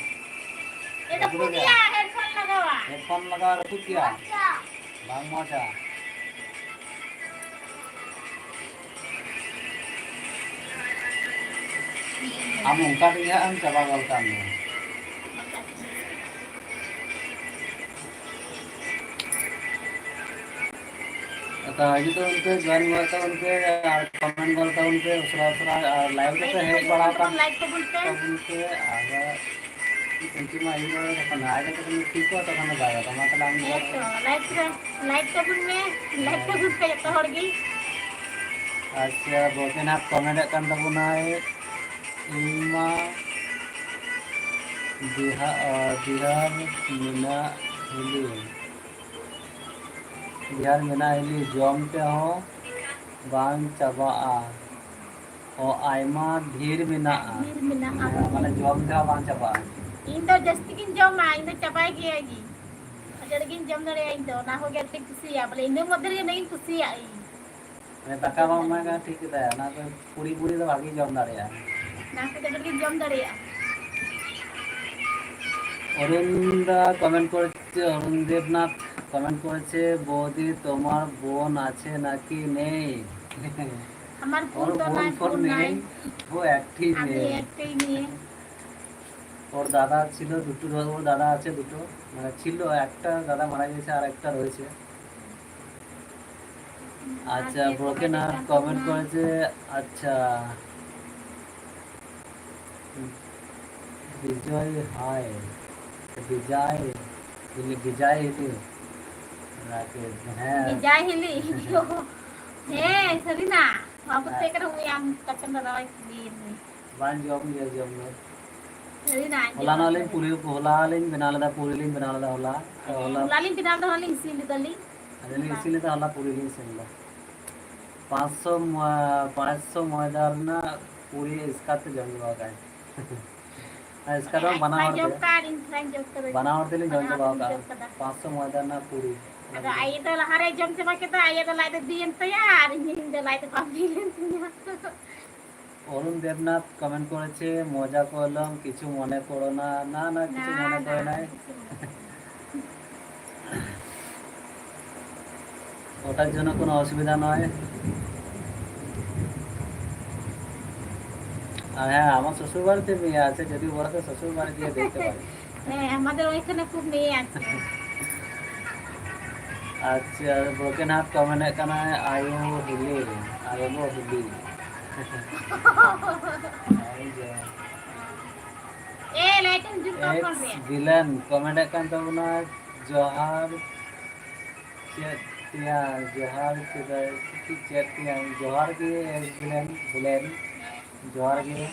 ᱮ, ᱨᱟᱹᱯᱩᱫ ᱜᱮᱭᱟ᱾ ᱦᱮᱰᱯᱷᱳᱱ ᱞᱟᱜᱟᱣᱟ᱾ ᱦᱮᱰᱯᱷᱳᱱ ᱞᱟᱜᱟᱣ ᱨᱟᱹᱯᱩᱫ ᱜᱮᱭᱟ᱾ ᱵᱟᱝ ᱢᱚᱡᱟ᱾ ᱟᱢ ᱚᱱᱠᱟ ᱛᱮᱜᱮ ᱦᱟᱸᱜ ᱮᱢ ᱪᱟᱵᱟ ᱜᱚᱫ ᱠᱟᱜ ᱢᱮᱭᱟ᱾ ᱟᱫᱚ ᱦᱤᱡᱩᱜ ᱛᱟᱵᱚᱱ ᱯᱮ, ᱡᱚᱭᱮᱱ ᱜᱚᱫ ᱛᱟᱵᱚᱱ ᱯᱮ ᱟᱨ ᱠᱚᱢᱮᱱᱴ ᱜᱚᱫ ᱛᱟᱵᱚᱱ ᱯᱮ ᱩᱥᱟᱹᱨᱟ ᱩᱥᱟᱹᱨᱟ, ᱟᱨ ᱞᱟᱭᱤᱵᱷ ᱨᱮᱯᱮ ᱦᱮᱡ ᱵᱟᱲᱟ ᱟᱠᱟᱱ ᱞᱟᱭᱤᱠ ᱛᱟᱵᱚᱱ ᱯᱮ᱾ ᱛᱟᱵᱚᱱ ᱯᱮ, ᱟᱨ ᱩᱱᱠᱩ ᱢᱟ ᱤᱧ ᱫᱚ ᱡᱚᱠᱷᱚᱱ ᱟᱡ ᱠᱟᱛᱮ ᱠᱚ ᱴᱷᱤᱠ ᱠᱚᱜᱼᱟ, ᱛᱚᱠᱷᱚᱱ ᱫᱚ ᱵᱟᱭ ᱜᱟᱱᱚᱜᱼᱟ᱾ ᱢᱟ ᱛᱟᱦᱞᱮ ᱟᱢ ᱫᱚ ᱦᱮᱸ ᱛᱚ, ᱞᱟᱭᱤᱠ ᱨᱮ, ᱞᱟᱭᱤᱠ ᱛᱟᱵᱚᱱ ᱢᱮ, ᱞᱟᱭᱤᱠ ᱦᱮᱸ᱾ ᱛᱟᱵᱚᱱ ᱯᱮ ᱡᱚᱛᱚ ᱦᱚᱲ ᱜᱮ᱾ ᱟᱪᱪᱷᱟ, ᱵᱚᱠᱮ ᱱᱟᱦᱟᱜ ᱠᱚᱢᱮᱱᱴ ᱮᱫ ᱠᱟᱱ ᱛᱟᱵᱚᱱᱟᱭ, ᱤᱧ ᱢᱟ ᱵᱤᱦᱟ-, ᱟᱨ ᱵᱤᱦᱟᱨ ᱢᱮᱱᱟᱜ ᱦᱤᱞᱤ, ᱵᱤᱦᱟᱨ ᱢᱮᱱᱟᱜ ᱦᱤᱞᱤ ᱡᱚᱢ ᱛᱮᱦᱚᱸ ᱵᱟᱝ ᱪᱟᱵᱟᱜᱼᱟ᱾ ᱚ, ᱟᱭᱢᱟ ᱰᱷᱮᱨ ᱢᱮᱱᱟᱜᱼᱟ᱾ ᱰᱷᱮᱨ ᱢᱮᱱᱟᱜᱼᱟ᱾ ᱦᱮᱸ, ᱢᱟᱱᱮ ᱡᱚᱢ ᱛᱮᱦᱚᱸ ᱵᱟᱝ ᱪᱟᱵᱟᱜᱼᱟ᱾ ᱤᱧ ᱫᱚ ᱡᱟᱹᱥᱛᱤ ᱜᱤᱧ ᱡᱚᱢᱟ, ᱤᱧ ᱫᱚ ᱪᱟᱵᱟᱭ ᱜᱤᱭᱟᱹᱧ᱾ ᱟᱹᱰᱤ ᱟᱸᱴ ᱜᱤᱧ ᱡᱚᱢ ᱫᱟᱲᱮᱭᱟᱜᱼᱟ ᱤᱧ ᱫᱚ, ᱚᱱᱟ ᱠᱚᱜᱮ ᱟᱹᱰᱤ ᱟᱸᱴᱤᱧ ᱠᱩᱥᱤᱭᱟᱜᱼᱟ, ᱵᱚᱞᱮ ᱤᱱᱟᱹ ᱢᱚᱫᱽᱫᱷᱮ ᱨᱮᱜᱮ ᱤᱧ ᱫᱚᱧ ᱠᱩᱥᱤᱭᱟᱜᱼᱟ ᱤᱧ᱾ ᱢᱟᱱᱮ ᱫᱟᱠᱟ ᱵᱟᱝ ᱮᱢᱟᱭ ᱠᱷᱟᱱ ᱴᱷᱤᱠ ᱜᱮ ᱛᱟᱭᱟ, ᱚᱱᱟ ᱠᱚ ᱯᱩᱲᱤ ᱯᱩᱲᱤ ᱫᱚ ᱵᱷᱟᱜᱮ ᱡᱚᱢ ᱫᱟᱲᱮᱭᱟᱜᱼᱟ᱾ ᱚᱱᱟ ᱠᱚᱫᱚ ᱟᱹᱰᱤ ᱟᱸᱴ ᱜᱤᱧ ᱡᱚᱢ ᱫᱟᱲᱮᱭᱟᱜᱼᱟ᱾ অরুণ দা কমেন্ট করেছে, অরুণ দেবনাথ কমেন্ট করেছে, "বৌদি, তোমার বোন আছে নাকি নেই?" আমার বোন ওর তো বোন নাই, ফোন ফোন নেই, নেই। ও একটাই আমি মেয়ে। একটাই মেয়ে। ওর দাদা ছিল দুটো, ওর দাদা আছে দুটো, মানে ছিল, একটা দাদা মারা গেছে আর একটা রয়েছে। আচ্ছা, আজকে ব্রোকেন হার্ট কমেন্ট করেছে। আচ্ছা, বিজয় হাই, বিজয়, বিজয় হিলি, রাকেশ, হ্যাঁ। বিজয় হিলি। হ্যাঁ, সারিনা। ᱟᱵᱚ ᱛᱮ ᱠᱟᱱᱟ ᱩᱱᱤ ᱟᱢ ᱠᱟᱪᱟᱢ ᱫᱟᱫᱟ ᱵᱟᱭ ᱠᱩᱞᱤᱭᱮᱫ ᱢᱮᱭᱟ᱾ ᱵᱟᱝ ᱡᱚᱢ ᱜᱮᱭᱟ, ᱡᱚᱢ ᱫᱚ᱾ ᱟᱹᱰᱤ ᱱᱟᱭ ᱦᱚᱞᱟ ᱡᱚᱢ ᱱᱚᱜ ᱞᱤᱧ ᱠᱟᱱᱟ᱾ ᱯᱩᱨᱤ, ᱦᱚᱞᱟ ᱞᱤᱧ ᱵᱮᱱᱟᱣ ᱞᱮᱫᱟ, ᱯᱩᱨᱤ ᱞᱤᱧ ᱵᱮᱱᱟᱣ ᱞᱮᱫᱟ ᱦᱚᱞᱟ᱾ ᱛᱚ ᱦᱮᱸ, ᱦᱚᱞᱟ ᱦᱚᱞᱟ ᱞᱤᱧ ᱵᱮᱱᱟᱣ ᱞᱮᱫᱟ, ᱦᱚᱞᱟ ᱞᱤᱧ ᱤᱥᱤᱱ ᱞᱮᱫᱟ ᱞᱤᱧ᱾ ᱟᱹᱞᱤᱧ ᱞᱤᱧ ᱦᱚᱞᱟ᱾ ᱤᱥᱤᱱ ᱞᱮᱫᱟ, ᱦᱚᱞᱟ ᱯᱩᱨᱤ ᱞᱤᱧ ᱤᱥᱤᱱ ᱞᱮᱫᱟ᱾ ᱯᱟᱸᱪᱥᱚ ᱢᱚ-, ᱯᱟᱸᱪᱥᱚ ᱢᱚᱭᱫᱟ ᱨᱮᱱᱟᱜ ᱯᱩᱨᱤ ᱮᱥᱠᱟᱨ ᱛᱮ ᱡᱚᱢ ᱪᱟᱵᱟ ᱠᱟᱜᱼᱟᱭ᱾ ᱟᱨ ᱮᱥᱠᱟᱨ ᱫᱚ ᱟᱡ ᱵᱟᱱᱟ ᱛᱷᱚᱲᱟᱭ ᱦᱚᱲ ᱡᱚᱢ ᱛᱮ, ᱠᱟᱜᱼᱟ ᱟᱨ ᱤᱧ ᱛᱷᱚᱲᱟᱧ ᱡᱚᱢ ᱠᱟᱫᱟ᱾ ᱵᱟᱱᱟ ᱦᱚᱲ ᱛᱮᱞᱤᱧ ᱡᱚᱢ ᱵᱟᱱᱟ ᱦᱚᱲ ᱪᱟᱵᱟ ᱛᱮᱞᱤᱧ ᱡᱚᱢ ᱠᱟᱜᱼᱟ᱾ ᱠᱟᱫᱟ᱾ ᱯᱟᱸᱪᱥᱚ ᱢᱚᱭᱫᱟ ᱨᱮᱱᱟᱜ ᱯᱩᱨᱤ᱾ ᱟᱫᱚ ᱟᱡ ᱫᱚ ᱞᱟᱦᱟᱨᱮᱭ ᱡᱚᱢ ᱪᱟᱵᱟ ᱠᱮᱫᱟ, ᱟᱡ ᱫᱚ ᱞᱟᱡ ᱫᱚ ᱵᱤᱭᱮᱱ ᱛᱟᱭᱟ ᱟᱨ ᱤᱧ ᱫᱚ ᱞᱟᱡ ᱫᱚ ᱵᱟᱝ ᱵᱤᱭᱮᱱ ᱛᱤᱧᱟ᱾ অরুণ দেবনাথ কমেন্ট করেছে, "মজা করলাম, কিছু মনে করো না।" না, না, কিছু না, মনে না, করে নাই। কিছু মনে করে না। ওটার জন্য কোনো অসুবিধা নয়। আর হ্যাঁ, আমার শ্বশুর বাড়িতে মেয়ে আছে, যদি বলো তো শ্বশুর বাড়ি গিয়ে দেখতে পারি। হ্যাঁ, আমাদের ওইখানে খুব মেয়ে আছে। আচ্ছা, ব্রোকেন হার্ট কমেন্ট ᱮᱫ ᱠᱟᱱᱟᱭ, ᱟᱭᱳ ᱦᱤᱞᱤ, ᱟᱭᱳ ᱜᱚ ᱦᱤᱞᱤ᱾ ᱮ, ᱞᱟᱭᱤᱴ ᱮᱢ ᱡᱩᱞ ᱠᱟᱜ ᱯᱷᱳᱱ ᱨᱮ᱾ ᱮᱠᱥ ᱵᱷᱤᱞᱮᱱ ᱠᱚᱢᱮᱱᱴ ᱮᱫ ᱠᱟᱱ ᱛᱟᱵᱚᱱᱟ, ᱡᱚᱦᱟᱨ ᱪᱮᱫ ᱛᱮᱭᱟᱝ, ᱡᱚᱦᱟᱨ ᱠᱮᱫᱟᱭ, ᱪᱮᱫ ᱛᱮᱭᱟᱝ, ᱡᱚᱦᱟᱨ ᱜᱮ ᱮᱠᱥ ᱵᱷᱤᱞᱮᱱ, ᱵᱷᱤᱞᱮᱱ, ᱡᱚᱦᱟᱨ ᱜᱮ᱾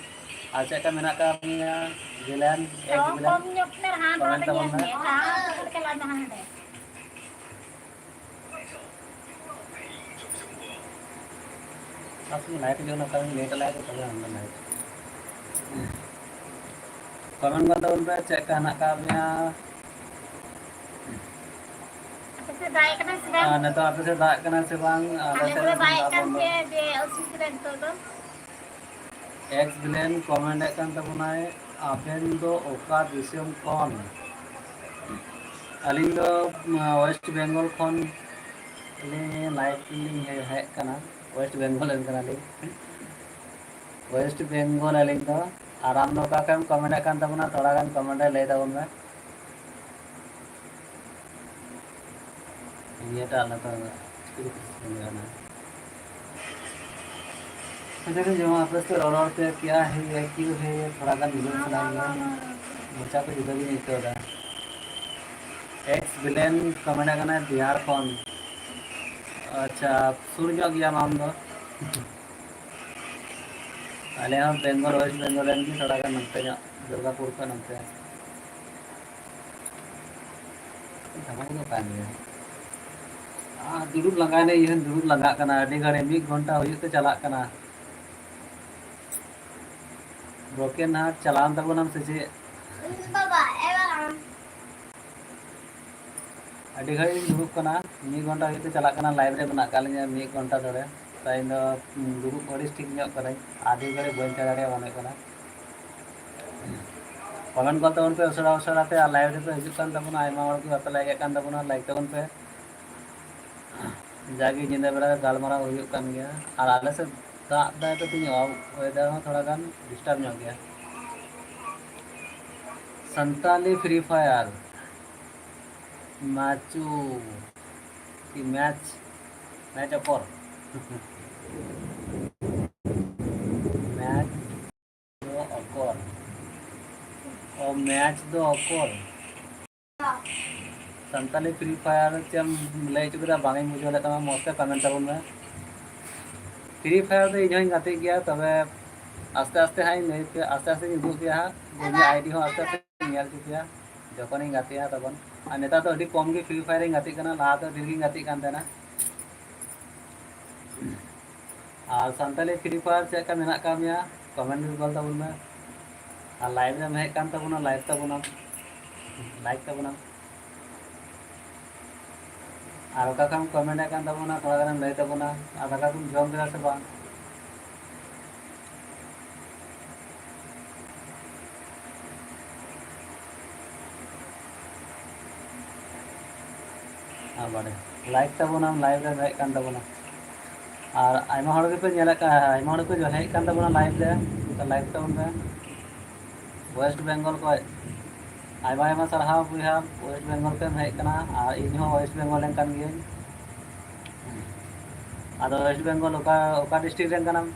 ᱟᱨ ᱪᱮᱫ ᱞᱮᱠᱟ ᱢᱮᱱᱟᱜ ᱟᱠᱟᱫ ᱢᱮᱭᱟ ᱵᱷᱤᱞᱮᱱ, ᱮᱠᱥ ᱥᱟᱣᱩᱱᱰ ᱵᱷᱤᱞᱮᱱ? ᱠᱚᱢ ᱧᱚᱜ ᱢᱮ, ᱦᱟᱸᱰᱮ ᱠᱚᱢᱮᱱᱴ ᱱᱚᱰᱮ ᱛᱟᱵᱚᱱ ᱧᱮᱞ ᱢᱮ᱾ ᱢᱮ, ᱦᱟᱸᱰᱮ ᱪᱟᱞᱟᱜ ᱢᱮ ᱦᱟᱸᱰᱮ᱾ ᱟᱥᱚᱞᱮ ᱞᱟᱭᱤᱴ ᱡᱚᱠᱷᱚᱱ ᱚᱠᱟ ᱨᱮ ᱱᱮᱴ ᱞᱟᱭᱤᱴ ᱛᱚᱵᱮ ᱦᱟᱸᱰᱮ ᱞᱟᱭᱤᱴ᱾ ᱠᱚᱢᱮᱱᱴ ᱜᱚᱫ ᱛᱟᱵᱚᱱ ᱯᱮ, ᱪᱮᱫ ᱞᱮᱠᱟ ᱦᱮᱱᱟᱜ ᱟᱠᱟᱫ ᱢᱮᱭᱟ? ᱟᱯᱮ ᱥᱮᱫ ᱫᱟᱜ ᱮᱫ ᱠᱟᱱᱟᱭ ᱥᱮ ᱵᱟᱝ? ᱟᱨ ᱱᱤᱛᱚᱜ ᱟᱯᱮ ᱥᱮᱫ ᱫᱟᱜ ᱠᱟᱱᱟ ᱥᱮ ᱵᱟᱝ? ᱟᱞᱮ ᱟᱞᱮ ᱥᱮᱫ ᱥᱮᱫ ᱫᱟᱜ ᱫᱟᱜ ᱮᱫ ᱠᱟᱱ ᱵᱚᱱᱫᱚ᱾ ᱛᱮ ᱟᱹᱰᱤ ᱚᱥᱩᱵᱤᱫᱷᱟ ᱱᱤᱛᱚᱜ ᱫᱚ᱾ ᱮᱠᱥ ᱵᱷᱤᱞᱮᱱ ᱠᱚᱢᱮᱱᱴ ᱮᱫ ᱠᱟᱱ ᱛᱟᱵᱚᱱᱟᱭ, "ᱟᱵᱮᱱ ᱫᱚ ᱚᱠᱟ ᱫᱤᱥᱚᱢ ᱠᱷᱚᱱ?" ᱟᱹᱞᱤᱧ ᱫᱚ, ᱩᱸ, ᱳᱭᱮᱥᱴ ᱵᱮᱝᱜᱚᱞ ᱠᱷᱚᱱ ᱞᱤᱧ ᱞᱟᱭᱤᱵᱷ ᱞᱤᱧ ᱦᱮ-, ᱦᱮᱡ ᱠᱟᱱᱟ᱾ ᱳᱭᱮᱥᱴ ᱵᱮᱝᱜᱚᱞ ᱨᱮᱱ ᱠᱟᱱᱟᱞᱤᱧ᱾ ᱳᱭᱮᱥᱴ ᱵᱮᱝᱜᱚᱞ ᱟᱹᱞᱤᱧ ᱫᱚ᱾ ᱟᱨ ᱟᱢ ᱫᱚ ᱚᱠᱟ ᱠᱷᱚᱱᱮᱢ ᱠᱚᱢᱮᱱᱴ ᱮᱫ ᱠᱟᱱ ᱛᱟᱵᱚᱱᱟ? ᱛᱷᱚᱲᱟ ᱜᱟᱱ ᱠᱚᱢᱮᱱᱴ ᱨᱮ ᱞᱟᱹᱭ ᱛᱟᱵᱚᱱ ᱢᱮ᱾ ᱱᱤᱭᱟᱹᱴᱟᱜ ᱱᱤᱛᱚᱝ ᱪᱤᱠᱟᱹ ᱛᱮ ᱥᱮᱱ ᱜᱟᱱᱚᱜᱼᱟ? ᱟᱪᱪᱷᱟ, ᱡᱮᱢᱚᱱ ᱟᱯᱮ ᱥᱮᱫ ᱨᱚᱲ ᱨᱚᱲ ᱛᱮ ᱠᱮᱭᱟ ᱦᱮ, ᱠᱤᱭᱩ ᱦᱮ, ᱛᱷᱚᱲᱟ ᱜᱟᱱ ᱵᱩᱡᱷᱟᱹᱣ ᱥᱟᱱᱟ ᱞᱤᱧᱟ᱾ ᱢᱚᱪᱟ ᱠᱚ ᱡᱩᱫᱟᱹ ᱜᱤᱧ ᱟᱹᱭᱠᱟᱹᱣ ᱮᱫᱟ᱾ ᱮᱠᱥ ᱵᱷᱤᱞᱮᱱ ᱠᱚ ᱢᱮᱱᱮᱫ ᱠᱟᱱᱟ ᱵᱤᱦᱟᱨ ᱠᱷᱚᱱ᱾ ᱟᱪᱪᱷᱟ, ᱥᱩᱨ ᱧᱚᱜ ᱜᱮᱭᱟᱢ ᱟᱢ ᱫᱚ᱾ ᱟᱞᱮ ᱦᱚᱸ ᱵᱮᱝᱜᱚᱞ, ᱣᱮᱥᱴ ᱵᱮᱝᱜᱚᱞ ᱨᱮᱱ ᱜᱮ, ᱛᱷᱚᱲᱟ ᱜᱟᱱ ᱱᱚᱱᱛᱮ ᱧᱚᱜ, ᱫᱩᱨᱜᱟᱯᱩᱨ ᱠᱷᱚᱱ ᱱᱚᱱᱛᱮ᱾ ᱫᱷᱟᱢᱟᱠᱟ ᱫᱚ ᱠᱟᱱ ᱜᱮᱭᱟ᱾ ᱟᱨ ᱫᱩᱲᱩᱵ ᱞᱟᱸᱜᱟᱭᱱᱟᱹᱧ, ᱤᱧ ᱦᱚᱸᱧ ᱫᱩᱲᱩᱵ ᱞᱟᱸᱜᱟᱜ ᱠᱟᱱᱟ, ᱟᱹᱰᱤ ᱜᱷᱟᱹᱲᱤᱡ, ᱢᱤᱫ ᱜᱷᱚᱱᱴᱟ ᱦᱩᱭᱩᱜ ᱛᱮ ᱪᱟᱞᱟᱜ ᱠᱟᱱᱟ᱾ Broken heart ᱪᱟᱞᱟᱣᱮᱱ ᱛᱟᱵᱚᱱᱟᱢ ᱥᱮ ᱪᱮᱫ? ᱟᱹᱰᱤ ᱜᱷᱟᱹᱲᱤᱡ ᱤᱧ ᱫᱩᱲᱩᱵ ᱠᱟᱱᱟ, ᱢᱤᱫ ᱜᱷᱚᱱᱴᱟ ᱦᱩᱭᱩᱜ ᱛᱮ ᱪᱟᱞᱟᱜ ᱠᱟᱱᱟ, live ᱨᱮ ᱢᱮᱱᱟᱜ ᱟᱠᱟᱫ ᱞᱤᱧᱟ ᱢᱤᱫ ᱜᱷᱚᱱᱴᱟ ᱫᱷᱚᱨᱮ᱾ ᱛᱚ ᱤᱧ ᱫᱚ, ᱩᱸ, ᱫᱩᱲᱩᱵ ᱟᱹᱰᱤ ᱴᱷᱤᱠ ᱧᱚᱜ ᱠᱟᱹᱱᱟᱹᱧ, ᱟᱹᱰᱤ ᱜᱷᱟᱹᱲᱤᱡ ᱵᱟᱹᱧ ᱛᱟᱦᱮᱸ ᱫᱟᱲᱮᱭᱟᱜᱼᱟ ᱢᱚᱱᱮ ᱠᱟᱱᱟ᱾ Comment ᱜᱚᱫ ᱛᱟᱵᱚᱱ ᱯᱮ ᱩᱥᱟᱹᱨᱟ ᱩᱥᱟᱹᱨᱟ ᱛᱮ, ᱟᱨ live ᱨᱮᱯᱮ ᱦᱤᱡᱩᱜ ᱠᱟᱱ ᱛᱟᱵᱚᱱᱟ, ᱟᱭᱢᱟ ᱦᱚᱲ ᱜᱮ ᱵᱟᱯᱮ like ᱮᱫ ᱠᱟᱱ ᱛᱟᱵᱚᱱᱟ, like ᱛᱟᱵᱚᱱ ᱯᱮ᱾ ᱡᱟᱜᱮ ᱧᱤᱫᱟᱹ ᱵᱮᱲᱟ ᱜᱟᱞᱢᱟᱨᱟᱣ ᱦᱩᱭᱩᱜ ᱠᱟᱱ ᱜᱮᱭᱟ, ᱟᱨ ᱟᱞᱮ ᱥᱮᱫ ᱫᱟᱜ ᱫᱟᱭ ᱛᱚ ᱛᱮᱦᱮᱧ, weather ᱦᱚᱸ ᱛᱷᱚᱲᱟ ᱜᱟᱱ disturb ᱧᱚᱜ ᱜᱮᱭᱟ᱾ ᱥᱟᱱᱛᱟᱞᱤ Free Fire ᱢᱟᱪᱩ ᱠᱤ match, match ᱚᱠᱚᱨ? Match ᱫᱚ ᱚᱠᱚᱨ? ᱚ, match ᱫᱚ ᱚᱠᱚᱨ? ᱥᱟᱱᱛᱟᱞᱤ Free Fire ᱪᱮᱫ ᱮᱢ ᱞᱟᱹᱭ ᱦᱚᱪᱚ ᱠᱮᱫᱟ? ᱵᱟᱝ ᱤᱧ ᱵᱩᱡᱷᱟᱹᱣ ᱞᱮᱫ ᱛᱟᱢᱟ, ᱢᱚᱡᱽ ᱛᱮ comment ᱛᱟᱵᱚᱱ ᱢᱮ᱾ Free Fire ᱫᱚ ᱤᱧ ᱦᱚᱸᱧ ᱜᱟᱛᱮᱜ ᱜᱮᱭᱟ, ᱛᱚᱵᱮ ᱟᱥᱛᱮ ᱟᱥᱛᱮ ᱦᱟᱸᱜ ᱤᱧ ᱞᱟᱹᱭ ᱯᱮᱭᱟ, ᱟᱥᱛᱮ ᱟᱥᱛᱮᱧ ᱩᱫᱩᱜ ᱯᱮᱭᱟ ᱦᱟᱸᱜ, ᱡᱮ ᱤᱧᱟᱹᱜ ID ᱦᱚᱸ ᱟᱥᱛᱮ ᱟᱥᱛᱮ ᱧᱮᱞ ᱦᱚᱪᱚ ᱯᱮᱭᱟ, ᱡᱚᱠᱷᱚᱱᱤᱧ ᱜᱟᱛᱮᱜᱼᱟ ᱛᱚᱠᱷᱚᱱ᱾ ᱟᱨ ᱱᱮᱛᱟᱨ ᱫᱚ ᱟᱹᱰᱤ ᱠᱚᱢ ᱜᱮ Free Fire ᱤᱧ ᱜᱟᱛᱮᱜ ᱠᱟᱱᱟ, ᱞᱟᱦᱟ ᱫᱚ ᱰᱷᱮᱨ ᱜᱤᱧ ᱜᱟᱛᱮᱜ ᱠᱟᱱ ᱛᱟᱦᱮᱱᱟ᱾ ᱟᱨ ᱥᱟᱱᱛᱟᱞᱤ Free Fire ᱪᱮᱫ ᱞᱮᱠᱟ ᱢᱮᱱᱟᱜ ᱟᱠᱟᱫ ᱢᱮᱭᱟ, comment ᱨᱮ ᱚᱞ ᱛᱟᱵᱚᱱ ᱢᱮ᱾ ᱟᱨ live ᱨᱮᱢ ᱦᱮᱡ ᱟᱠᱟᱱ ᱛᱟᱵᱚᱱᱟ, like ᱛᱟᱵᱚᱱᱟᱢ, like ᱛᱟᱵᱚᱱᱟᱢ᱾ ᱟᱨ ᱚᱠᱟ ᱠᱷᱚᱱ comment ᱮᱫ ᱠᱟᱱ ᱛᱟᱵᱚᱱᱟ, ᱛᱷᱚᱲᱟ ᱜᱟᱱᱮᱢ ᱞᱟᱹᱭ ᱛᱟᱵᱚᱱᱟ, ᱟᱨ ᱫᱟᱠᱟ ᱠᱚᱢ ᱡᱚᱢ ᱠᱮᱫᱟ ᱥᱮ ᱵᱟᱝ? ᱟᱨ ᱵᱟᱰᱮ, like ᱛᱟᱵᱚᱱᱟᱢ, live ᱨᱮᱢ ᱦᱮᱡ ᱠᱟᱱ ᱛᱟᱵᱚᱱᱟ᱾ ᱟᱨ ᱟᱭᱢᱟ ᱦᱚᱲ ᱜᱮᱯᱮ ᱧᱮᱞᱮᱫ ᱠᱟᱱ, ᱟᱭᱢᱟ ᱦᱚᱲ ᱜᱮᱯᱮ ᱦᱮᱡ ᱠᱟᱱ ᱛᱟᱵᱚᱱᱟ live ᱨᱮ, like ᱛᱟᱵᱚᱱ ᱯᱮ᱾ West Bengal ᱠᱷᱚᱡ ᱟᱭᱢᱟ ᱟᱭᱢᱟ ᱥᱟᱨᱦᱟᱣ ᱵᱚᱭᱦᱟ, West Bengal ᱠᱷᱚᱱ ᱮᱢ ᱦᱮᱡ ᱠᱟᱱᱟ, ᱟᱨ ᱤᱧ ᱦᱚᱸ West Bengal ᱨᱮᱱ ᱠᱟᱱ ᱜᱤᱭᱟᱹᱧ᱾ ᱟᱫᱚ West Bengal ᱚᱠᱟ, ᱚᱠᱟ district ᱨᱮᱱ ᱠᱟᱱᱟᱢ?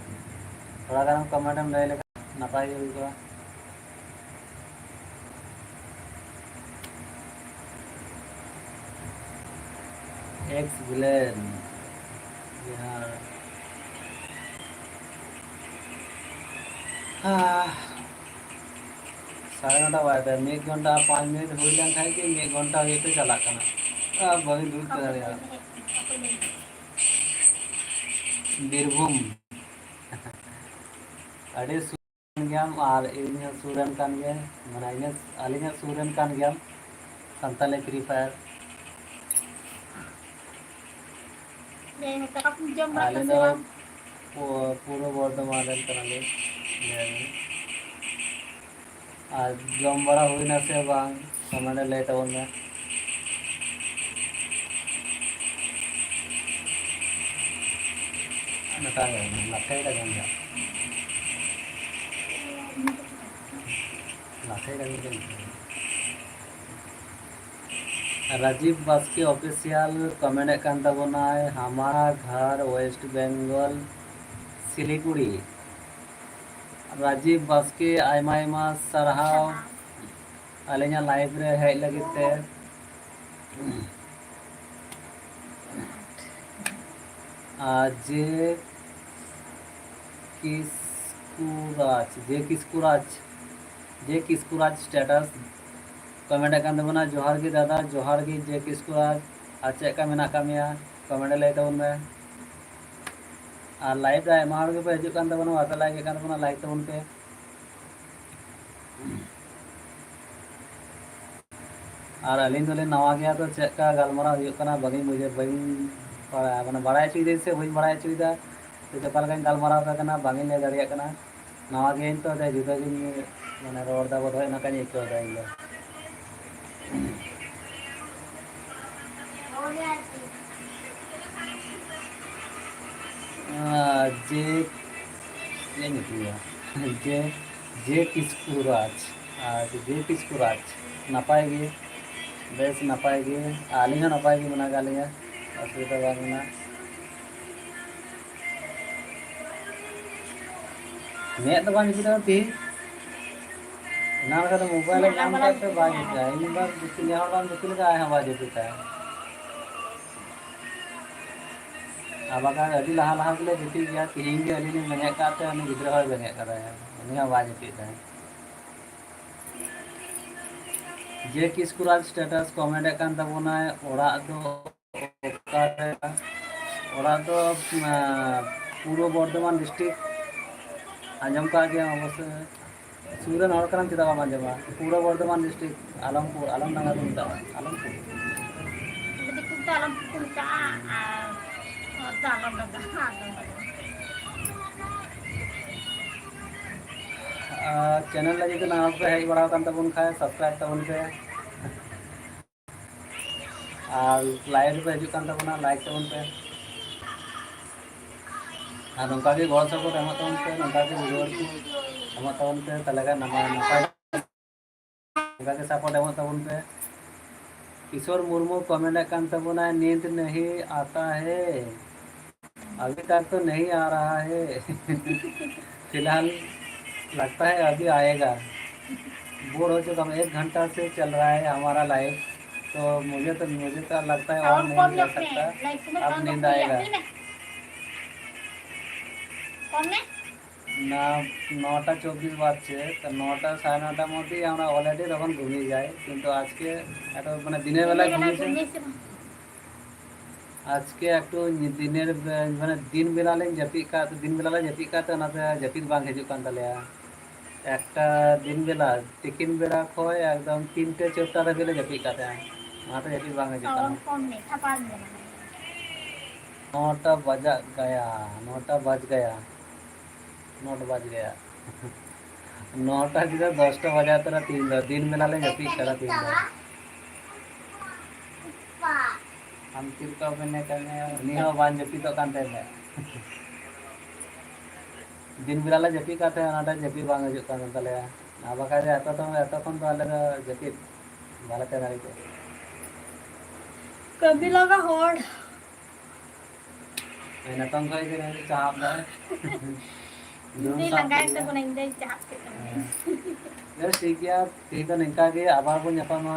ᱛᱷᱚᱲᱟ ᱜᱟᱱ comment ᱮᱢ ᱞᱟᱹᱭ ᱞᱮᱠᱷᱟᱱ ᱱᱟᱯᱟᱭ ᱜᱮ ᱦᱩᱭ ᱠᱚᱜᱼᱟ᱾ Ex villain ᱡᱟᱦᱟᱸ ᱥᱟᱲᱮ ᱱᱚᱴᱟ ᱵᱟᱡᱮ, ᱢᱤᱫ ᱜᱷᱚᱱᱴᱟ ᱯᱟᱸᱪ ᱢᱤᱱᱤᱴ ᱦᱩᱭ ᱞᱮᱱ ᱠᱷᱟᱡ ᱜᱮ ᱢᱤᱫ ᱜᱷᱚᱱᱴᱟ ᱦᱩᱭ ᱛᱮ ᱪᱟᱞᱟᱜ ᱠᱟᱱᱟ᱾ ᱟᱨ ᱵᱟᱹᱧ ᱫᱩᱲᱩᱵ ᱫᱟᱲᱮᱭᱟᱜᱼᱟ᱾ ᱵᱤᱨᱵᱷᱩᱢ᱾ ᱟᱹᱰᱤ ᱥᱩᱨ ᱠᱟᱱ ᱜᱮᱭᱟᱢ ᱟᱨ ᱤᱧ ᱦᱚᱸ ᱥᱩᱨ ᱨᱮᱱ ᱠᱟᱱ ᱜᱮᱭᱟᱹᱧ, ᱢᱟᱱᱮ ᱤᱧᱟᱹᱜ, ᱟᱹᱞᱤᱧᱟᱜ ᱥᱩᱨ ᱨᱮᱱ ᱠᱟᱱ ᱜᱮᱭᱟᱢ, ᱥᱟᱱᱛᱟᱞᱤ Free Fire᱾ ᱡᱟᱭᱦᱳᱠ, ᱫᱟᱠᱟ ᱠᱚᱢ ᱡᱚᱢ ᱵᱟᱲᱟ ᱟᱞᱮ ᱠᱮᱫᱟ ᱥᱮ ᱫᱚ ᱵᱟᱝ? ᱯᱩ-, ᱯᱩᱨᱵᱚ ᱵᱚᱨᱫᱷᱚᱢᱟᱱ ᱨᱮᱱ ᱠᱟᱱᱟᱞᱮ᱾ ᱦᱮᱸ᱾ ᱟᱨ ᱡᱚᱢ ᱵᱟᱲᱟ ᱦᱩᱭᱱᱟ ᱥᱮ ᱵᱟᱝ, ᱠᱚᱢᱮᱱᱴ ᱨᱮ ᱞᱟᱹᱭ ᱛᱟᱵᱚᱱ ᱢᱮ᱾ ᱱᱚᱝᱠᱟ ᱜᱮ, ᱞᱟᱴᱷᱮ ᱜᱮ ᱡᱚᱢ ᱦᱩᱭᱩᱜᱼᱟ᱾ ᱞᱟᱴᱷᱮ ᱜᱮ ᱡᱚᱢ ᱦᱩᱭᱩᱜᱼᱟ᱾ ᱨᱟᱡᱤᱵ ᱵᱟᱥᱠᱮ ᱚᱯᱷᱤᱥᱤᱭᱟᱞ ᱠᱚᱢᱮᱱᱴ ᱮᱫ ᱠᱟᱱ ᱛᱟᱵᱚᱱᱟᱭ, ᱦᱟᱢᱟᱨᱟ ᱜᱷᱟᱨ ᱳᱭᱮᱥᱴ ᱵᱮᱝᱜᱚᱞ ᱥᱤᱞᱤᱜᱩᱲᱤ᱾ ᱨᱟᱡᱤᱵ ᱵᱟᱥᱠᱮ, ᱟᱭᱢᱟ ᱟᱭᱢᱟ ᱥᱟᱨᱦᱟᱣ ᱟᱹᱞᱤᱧᱟᱜ ᱞᱟᱭᱤᱵᱷ ᱨᱮ ᱦᱮᱡ ᱞᱟᱹᱜᱤᱫ ᱛᱮ᱾ ᱟᱨ ᱡᱮ ᱠᱤᱥᱠᱩᱨᱟᱡᱽ, ᱡᱮ ᱠᱤᱥᱠᱩᱨᱟᱡᱽ, ᱡᱮ ᱠᱤᱥᱠᱩᱨᱟᱡᱽ ᱥᱴᱮᱴᱟᱥ ᱠᱚᱢᱮᱱᱴ ᱮᱫ ᱠᱟᱱ ᱛᱟᱵᱚᱱᱟ, "ᱡᱚᱦᱟᱨ ᱜᱮ ᱫᱟᱫᱟ, ᱡᱚᱦᱟᱨ ᱜᱮ ᱡᱮ ᱠᱤᱥᱠᱩᱨᱟᱡᱽ, ᱟᱨ ᱪᱮᱫ ᱞᱮᱠᱟ ᱢᱮᱱᱟᱜ ᱟᱠᱟᱫ ᱢᱮᱭᱟ?" ᱠᱚᱢᱮᱱᱴ ᱨᱮ ᱞᱟᱹᱭ ᱛᱟᱵᱚᱱ ᱢᱮ᱾ ᱟᱨ ᱞᱟᱭᱤᱵᱷ ᱨᱮ ᱟᱭᱢᱟ ᱦᱚᱲ ᱜᱮᱯᱮ ᱦᱤᱡᱩᱜ ᱠᱟᱱ ᱛᱟᱵᱚᱱᱟ, ᱵᱟᱯᱮ ᱞᱟᱭᱤᱠ ᱮᱫ ᱠᱟᱱ ᱛᱟᱵᱚᱱᱟ, ᱞᱟᱭᱤᱠ ᱛᱟᱵᱚᱱ ᱯᱮ᱾ ᱟᱨ ᱟᱹᱞᱤᱧ ᱫᱚᱞᱤᱧ ᱱᱟᱣᱟ ᱜᱮᱭᱟ, ᱛᱚ ᱪᱮᱫ ᱞᱮᱠᱟ ᱜᱟᱞᱢᱟᱨᱟᱣ ᱦᱩᱭᱩᱜ ᱠᱟᱱᱟ ᱵᱟᱹᱞᱤᱧ ᱵᱩᱡᱷᱟᱹᱣ, ᱵᱟᱹᱞᱤᱧ ᱵᱟᱲᱟᱭᱟ, ᱢᱟᱱᱮ ᱵᱟᱲᱟᱭ ᱦᱚᱪᱚᱭᱮᱫᱟᱹᱧ ᱥᱮ ᱵᱟᱹᱧ ᱵᱟᱲᱟᱭ ᱦᱚᱪᱚᱭᱮᱫᱟ, ᱥᱮ ᱚᱠᱟ ᱞᱮᱠᱟᱧ ᱜᱟᱞᱢᱟᱨᱟᱣ ᱟᱯᱮ ᱠᱟᱱᱟ ᱵᱟᱝ ᱤᱧ ᱞᱟᱹᱭ ᱫᱟᱲᱮᱭᱟᱜ ᱠᱟᱱᱟ᱾ ᱱᱟᱣᱟ ᱜᱮᱭᱟᱹᱧ ᱛᱚ, ᱛᱟᱭ ᱡᱩᱫᱟᱹ ᱜᱤᱧ ᱢᱟᱱᱮ ᱨᱚᱲ ᱮᱫᱟ ᱵᱚᱫᱷᱚᱭ, ᱚᱱᱠᱟᱧ ᱟᱹᱭᱠᱟᱹᱣ ᱮᱫᱟ ᱤᱧ ᱫᱚ᱾ ᱟᱨ ᱡᱮ, ᱪᱮᱫ ᱤᱧ ᱧᱩᱛᱩᱢᱟ? ᱡᱮ, ᱡᱮ ᱠᱤᱥᱠᱩ ᱨᱟᱡᱽ, ᱟᱨ ᱡᱮ ᱠᱤᱥᱠᱩ ᱨᱟᱡᱽ, ᱱᱟᱯᱟᱭ ᱜᱮ, ᱵᱮᱥ ᱱᱟᱯᱟᱭ ᱜᱮ, ᱟᱹᱞᱤᱧ ᱦᱚᱸ ᱱᱟᱯᱟᱭ ᱜᱮ ᱢᱮᱱᱟᱜ ᱟᱠᱟᱫ ᱞᱤᱧᱟ, ᱚᱥᱩᱵᱤᱫᱷᱟ ᱵᱟᱝ ᱢᱮᱱᱟᱜᱼᱟ᱾ ᱢᱮᱫ ᱫᱚ ᱵᱟᱝ ᱡᱩᱯᱤᱫ ᱛᱟᱢᱟ ᱛᱤᱦᱤᱧ? ᱮᱱᱟᱝ ᱞᱮᱠᱟ ᱫᱚ ᱢᱳᱵᱟᱭᱤᱞ ᱮᱢ ᱧᱟᱢ ᱠᱟᱜ ᱛᱮ ᱵᱟᱭ ᱡᱩᱯᱤᱫᱟ᱾ ᱤᱧ ᱵᱟ ᱡᱩᱯᱤᱫ, ᱱᱮ ᱦᱚᱲ ᱵᱟᱢ ᱡᱩᱯᱤᱫ ᱞᱮᱠᱷᱟᱱ ᱟᱡ ᱦᱚᱸ ᱵᱟᱭ ᱡᱩᱯᱤᱫᱟ᱾ ᱟᱨ ᱵᱟᱠᱷᱟᱱ ᱟᱹᱰᱤ ᱞᱟᱦᱟ ᱞᱟᱦᱟ ᱜᱮᱞᱮ ᱡᱟᱹᱯᱤᱫ ᱜᱮᱭᱟ᱾ ᱛᱤᱦᱤᱧ ᱜᱮ ᱟᱹᱞᱤᱧ ᱞᱤᱧ ᱵᱮᱸᱜᱮᱫ ᱠᱟᱜ ᱛᱮ ᱩᱱᱤ ᱜᱤᱫᱽᱨᱟᱹ ᱦᱚᱸᱭ ᱵᱮᱸᱜᱮᱫ ᱠᱟᱫᱟᱭ, ᱩᱱᱤ ᱦᱚᱸ ᱵᱟᱭ ᱡᱟᱹᱯᱤᱫ ᱫᱟᱭ᱾ ᱡᱮ ᱠᱤᱥᱠᱩ ᱨᱟᱡᱽ status comment ᱮᱫ ᱠᱟᱱ ᱛᱟᱵᱚᱱᱟᱭ, ᱚᱲᱟᱜ ᱫᱚ ᱚᱠᱟᱨᱮ? ᱚᱲᱟᱜ ᱫᱚ, ᱟᱸ, ᱯᱩᱨᱵᱚ ᱵᱚᱨᱫᱷᱚᱢᱟᱱ district, ᱟᱸᱡᱚᱢ ᱠᱟᱜ ᱜᱮᱭᱟᱢ ᱚᱵᱚᱥᱥᱳᱭ᱾ ᱥᱩᱨ ᱨᱮᱱ ᱦᱚᱲ ᱠᱟᱱᱟᱢ, ᱪᱮᱫᱟᱜ ᱵᱟᱢ ᱟᱸᱡᱚᱢᱟ? ᱯᱩᱨᱵᱚ ᱵᱚᱨᱫᱷᱚᱢᱟᱱ district, ᱟᱞᱚᱢᱯᱩᱨ, ᱟᱞᱚᱢᱰᱟᱸᱜᱟ ᱠᱚ ᱢᱮᱛᱟᱜᱼᱟ, ᱟᱞᱚᱢᱯᱩᱨ᱾ ᱫᱤᱠᱩ ᱫᱚ ᱟᱞᱚᱢᱯᱩᱨ ᱠᱚ ᱢᱮᱛᱟᱜᱼᱟ, ᱟᱨ ᱦᱚᱲ ᱫᱚ ᱟᱞᱚᱢᱰᱟᱸᱜᱟ, ᱟᱞᱚᱢᱰᱟᱸᱜᱟ᱾ ᱟᱨ channel ᱨᱮ ᱡᱩᱫᱤ ᱱᱟᱣᱟ ᱯᱮ ᱦᱮᱡ ᱵᱟᱲᱟ ᱟᱠᱟᱱ ᱛᱟᱵᱚᱱ ᱠᱷᱟᱱ, subscribe ᱛᱟᱵᱚᱱ ᱯᱮ᱾ ᱟᱨ live ᱨᱮᱯᱮ ᱦᱤᱡᱩᱜ ᱠᱟᱱ ᱛᱟᱵᱚᱱᱟ, like ᱛᱟᱵᱚᱱ ᱯᱮ᱾ ᱟᱨ ᱱᱚᱝᱠᱟ ᱜᱮ ᱜᱚᱲᱚ support ᱮᱢᱚᱜ ᱛᱟᱵᱚᱱ ᱯᱮ, ᱱᱚᱝᱠᱟ ᱜᱮ viewer ᱠᱚ ᱮᱢᱚᱜ ᱛᱟᱵᱚᱱ ᱯᱮ, ᱛᱟᱦᱚᱞᱮ ᱠᱷᱟᱱ ᱱᱟᱯᱟᱭ ᱱᱟᱯᱟᱭ ᱱᱚᱝᱠᱟ ᱜᱮ support ᱮᱢᱚᱜ ᱛᱟᱵᱚᱱ ᱯᱮ᱾ ᱠᱤᱥᱳᱨ ᱢᱩᱨᱢᱩ comment ᱮᱫ ᱠᱟᱱ ᱛᱟᱵᱚᱱᱟᱭ, "नींद नहीं आता है, अभी तक तो नहीं आ रहा है।" फिलहाल लगता है अभी आएगा। बोर हो चुका हूँ, एक घंटा से चल रहा है हमारा live, तो मुझे तो, मुझे तो लगता है और नहीं कर सकता, अब नींद आएगा। না, নটা চব্বিশ বাজছে, তো নটা, সাড়ে নটার মধ্যেই আমরা already তখন ঘুমিয়ে যাই, কিন্তু আজকে এত, মানে, দিনের বেলা ঘুমিয়েছি। আজকে একটু নি-, দিনের বে-, মানে, ᱫᱤᱱ ᱵᱮᱞᱟ ᱞᱤᱧ ᱡᱟᱹᱯᱤᱫ ᱠᱟᱜ, ᱫᱤᱱ ᱵᱮᱞᱟ ᱞᱮ ᱡᱟᱹᱯᱤᱫ ᱠᱟᱜ ᱛᱮ, ᱚᱱᱟᱛᱮ ᱡᱟᱹᱯᱤᱫ ᱵᱟᱝ ᱦᱤᱡᱩᱜ ᱠᱟᱱ ᱛᱟᱞᱮᱭᱟ᱾ ᱮᱠᱴᱟ ᱫᱤᱱ ᱵᱮᱞᱟ, ᱛᱤᱠᱤᱱ ᱵᱮᱲᱟ ᱠᱷᱚᱱ ᱮᱠᱫᱚᱢ ᱛᱤᱱᱴᱮ ᱪᱟᱨᱴᱟ ᱫᱷᱟᱹᱵᱤᱡ ᱞᱮ ᱡᱟᱹᱯᱤᱫ ᱠᱟᱜ ᱛᱟᱦᱮᱸᱫ, ᱚᱱᱟᱛᱮ ᱡᱟᱹᱯᱤᱫ ᱵᱟᱝ ᱦᱤᱡᱩᱜ ᱠᱟᱱᱟ᱾ ᱱᱚᱴᱟ ᱵᱟᱡᱟᱜ ᱜᱟᱭᱟ, ᱱᱚᱴᱟ ᱵᱟᱡ ᱜᱟᱭᱟ᱾ ᱱᱚᱴᱟ ᱵᱟᱡ ᱜᱟᱭᱟ᱾ ᱱᱚᱴᱟ ᱪᱮᱫᱟᱜ ᱫᱚᱥᱴᱟ ᱵᱟᱡᱟᱣ ᱩᱛᱟᱹᱨᱟ ᱛᱤᱦᱤᱧ ᱫᱚ, ᱫᱤᱱ ᱵᱮᱞᱟ ᱞᱮ ᱡᱟᱹᱯᱤᱫ ᱠᱟᱫᱟ ᱛᱤᱦᱤᱧ ᱫᱚ᱾ ᱟᱢ ᱪᱮᱫ ᱞᱮᱠᱟ ᱢᱮᱱᱮ ᱠᱟᱱᱟ, ᱩᱱᱤ ᱦᱚᱸ ᱵᱟᱝ ᱡᱟᱹᱯᱤᱫᱚᱜ ᱠᱟᱱ ᱛᱟᱭᱟ᱾ ᱫᱤᱱ ᱵᱮᱞᱟ ᱞᱮ ᱡᱟᱹᱯᱤᱫ ᱠᱟᱜ ᱛᱟᱦᱮᱸᱫ, ᱚᱱᱟᱛᱮ ᱡᱟᱹᱯᱤᱫ ᱵᱟᱝ ᱦᱤᱡᱩᱜ ᱠᱟᱱ ᱛᱟᱞᱮᱭᱟ᱾ ᱟᱨ ᱵᱟᱠᱷᱟᱡ ᱫᱚ ᱮᱛᱚ ᱛᱚ, ᱮᱛᱚ ᱠᱷᱚᱱ ᱫᱚ ᱟᱞᱮ ᱫᱚ ᱡᱟᱹᱯᱤᱫ ᱵᱟᱞᱮ ᱛᱟᱦᱮᱸ ᱫᱟᱲᱮ ᱠᱚᱜᱼᱟ᱾ ᱠᱟᱹᱢᱤ ᱞᱟᱸᱜᱟ ᱦᱚᱲ᱾ ᱱᱤᱛᱚᱝ ᱠᱷᱚᱡ ᱜᱮ ᱱᱩᱭ ᱫᱚ ᱪᱟᱦᱟᱵ ᱫᱟᱭ᱾ ᱤᱧ ᱫᱚᱧ ᱞᱟᱸᱜᱟᱭᱮᱱ ᱛᱟᱵᱚᱱᱟ, ᱤᱧ ᱫᱚᱧ ᱪᱟᱦᱟᱵ ᱠᱮᱫ ᱛᱟᱵᱚᱱᱟ᱾ ᱦᱮᱸ᱾ ᱵᱮᱥ, ᱴᱷᱤᱠ ᱜᱮᱭᱟ, ᱛᱮᱦᱮᱧ ᱫᱚ ᱱᱤᱝᱠᱟ ᱜᱮ, ᱟᱵᱟᱨ ᱵᱚᱱ ᱧᱟᱯᱟᱢᱟ,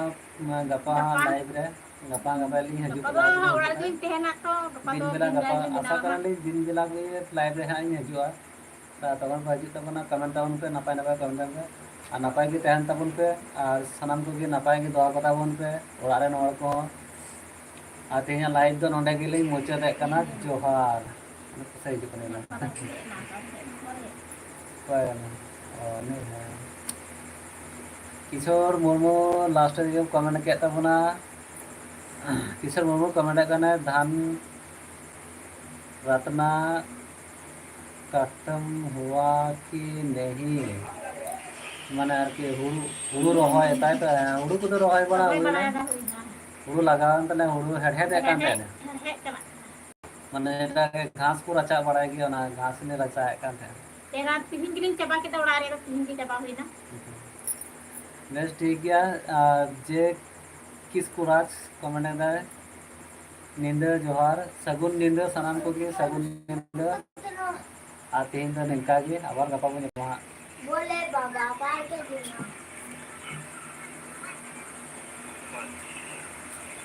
ᱜᱟᱯᱟ ᱦᱟᱸᱜ ᱜᱟᱯᱟ᱾ Live ᱨᱮ᱾ ᱜᱟᱯᱟ ᱜᱟᱯᱟ ᱞᱤᱧ ᱦᱤᱡᱩᱜ ᱜᱟᱯᱟ ᱠᱟᱱᱟ, ᱫᱚ ᱞᱤᱧ ᱦᱤᱡᱩᱜ ᱚᱲᱟᱜ ᱠᱟᱱᱟ᱾ ᱜᱮᱞᱤᱧ ᱛᱟᱦᱮᱱᱟ ᱛᱚ, ᱜᱟᱯᱟ ᱫᱤᱱ ᱫᱚ ᱵᱮᱞᱟ, ᱫᱤᱱ ᱜᱟᱯᱟ ᱵᱮᱲᱟ ᱜᱮᱞᱤᱧ ᱟᱥᱟ ᱵᱮᱱᱟᱣ ᱠᱟᱱᱟ ᱦᱟᱸᱜ᱾ ᱞᱤᱧ ᱫᱤᱱ ᱵᱮᱞᱟ ᱜᱮ ᱞᱟᱭᱤᱵᱷ ᱨᱮ ᱦᱟᱸᱜ ᱤᱧ ᱦᱤᱡᱩᱜᱼᱟ᱾ ᱛᱟ ᱛᱚᱠᱷᱚᱱ ᱯᱮ ᱦᱤᱡᱩᱜ ᱛᱟᱵᱚᱱᱟ, ᱠᱚᱢᱮᱱᱴ ᱛᱟᱵᱚᱱ ᱯᱮ, ᱱᱟᱯᱟᱭ ᱱᱟᱯᱟᱭ ᱠᱚᱢᱮᱱᱴ ᱛᱟᱵᱚᱱ ᱯᱮ᱾ ᱟᱨ ᱱᱟᱯᱟᱭ ᱜᱮ ᱛᱟᱦᱮᱱ ᱛᱟᱵᱚᱱ ᱯᱮ᱾ ᱟᱨ ᱥᱟᱱᱟᱢ ᱠᱚᱜᱮ ᱱᱟᱯᱟᱭ ᱜᱮ ᱫᱚᱦᱚ ᱠᱟᱛᱟ ᱵᱚᱱ ᱯᱮ, ᱚᱲᱟᱜ ᱨᱮᱱ ᱦᱚᱲ ᱠᱚᱦᱚᱸ᱾ ᱟᱨ ᱛᱮᱦᱮᱧᱟᱜ ᱞᱟᱭᱤᱵᱷ ᱫᱚ ᱱᱚᱰᱮ ᱜᱮᱞᱤᱧ ᱢᱩᱪᱟᱹᱫᱮᱫ ᱠᱟᱱᱟ᱾ ᱡᱚᱦᱟᱨ᱾ ᱚᱱᱟ ᱠᱚᱥᱮ ᱦᱤᱡᱩᱜ ᱠᱟᱱᱟ ᱱᱟᱜ᱾ ᱦᱳᱭ, ᱚ, ᱱᱩᱭ ᱦᱚᱸ᱾ ᱠᱤᱥᱳᱨ ᱢᱩᱨᱢᱩ ᱞᱟᱥᱴ ᱨᱮᱜᱮ ᱠᱚᱢᱮᱱᱴ ᱠᱮᱫ ᱛᱟᱵᱚᱱᱟ᱾ ᱠᱤᱥᱳᱨ ᱢᱩᱨᱢᱩ ᱠᱚᱢᱮᱱᱴ ᱠᱟᱱᱟᱭ, ᱫᱷᱟᱱ ᱨᱟᱛᱱᱟ ᱠᱟᱴᱛᱢ ᱦᱩᱣᱟ ᱠᱤ ᱱᱟᱦᱤ? ᱢᱟᱱᱮ ᱟᱨᱠᱤ ᱦᱩᱲᱩ, ᱦᱩᱲᱩ ᱨᱚᱦᱚᱭ, ᱛᱟᱭ ᱛᱚ? ᱦᱮᱸ, ᱦᱩᱲᱩ ᱠᱚᱫᱚ ᱨᱚᱦᱚᱭ ᱵᱟᱲᱟ ᱨᱚᱦᱚᱭ ᱦᱩᱭᱱᱟ᱾ ᱵᱟᱲᱟᱭᱮᱫᱟ, ᱦᱩᱭᱱᱟ᱾ ᱦᱩᱲᱩ ᱞᱟᱜᱟᱣᱮᱱ ᱛᱟᱞᱮ, ᱦᱩᱲᱩ ᱦᱮᱲᱦᱮᱫ ᱮᱫ ᱠᱟᱱ ᱦᱮᱲᱦᱮᱫ, ᱛᱟᱦᱮᱱᱟ᱾ ᱦᱮᱲᱦᱮᱫ ᱪᱟᱞᱟᱜ ᱠᱟᱱᱟ᱾ ᱢᱟᱱᱮ ᱮᱴᱟᱜ ᱜᱷᱟᱥ ᱠᱚ ᱨᱟᱪᱟᱜ ᱵᱟᱲᱟᱭ ᱜᱮᱭᱟ, ᱚᱱᱟ ᱜᱷᱟᱥ ᱞᱮ ᱨᱟᱪᱟᱜ ᱮᱫ ᱠᱟᱱ ᱛᱟᱦᱮᱱᱟ᱾ ᱛᱮᱦᱮᱧ ᱜᱮᱞᱤᱧ ᱪᱟᱵᱟ ᱠᱮᱫᱟ ᱚᱲᱟᱜ ᱨᱮ, ᱛᱮᱦᱮᱧ ᱜᱮ ᱪᱟᱵᱟ ᱦᱩᱭᱱᱟ᱾ ᱵᱮᱥ, ᱴᱷᱤᱠ ᱜᱮᱭᱟ᱾ ᱟᱨ ᱡᱮ ᱠᱤᱥᱠᱩ ᱨᱟᱡᱽ ᱠᱚᱢᱮᱱᱴ ᱮᱫᱟᱭ, ᱧᱤᱫᱟᱹ ᱡᱚᱦᱟᱨ, ᱥᱟᱹᱜᱩᱱ ᱧᱤᱫᱟᱹ ᱥᱟᱱᱟᱢ ᱠᱚᱜᱮ, ᱥᱟᱹᱜᱩᱱ ᱧᱤᱫᱟᱹ᱾ ᱟᱨ ᱛᱮᱦᱮᱧ ᱫᱚ ᱱᱤᱝᱠᱟ ᱜᱮ, ᱟᱵᱟᱨ ᱜᱟᱯᱟ ᱵᱚᱱ ᱧᱟᱯᱟᱢᱟ ᱦᱟᱸᱜ᱾ ᱵᱚᱞᱮ ᱵᱟᱵᱟ ᱵᱟᱭ ᱫᱚ ᱵᱮᱱᱟᱣ᱾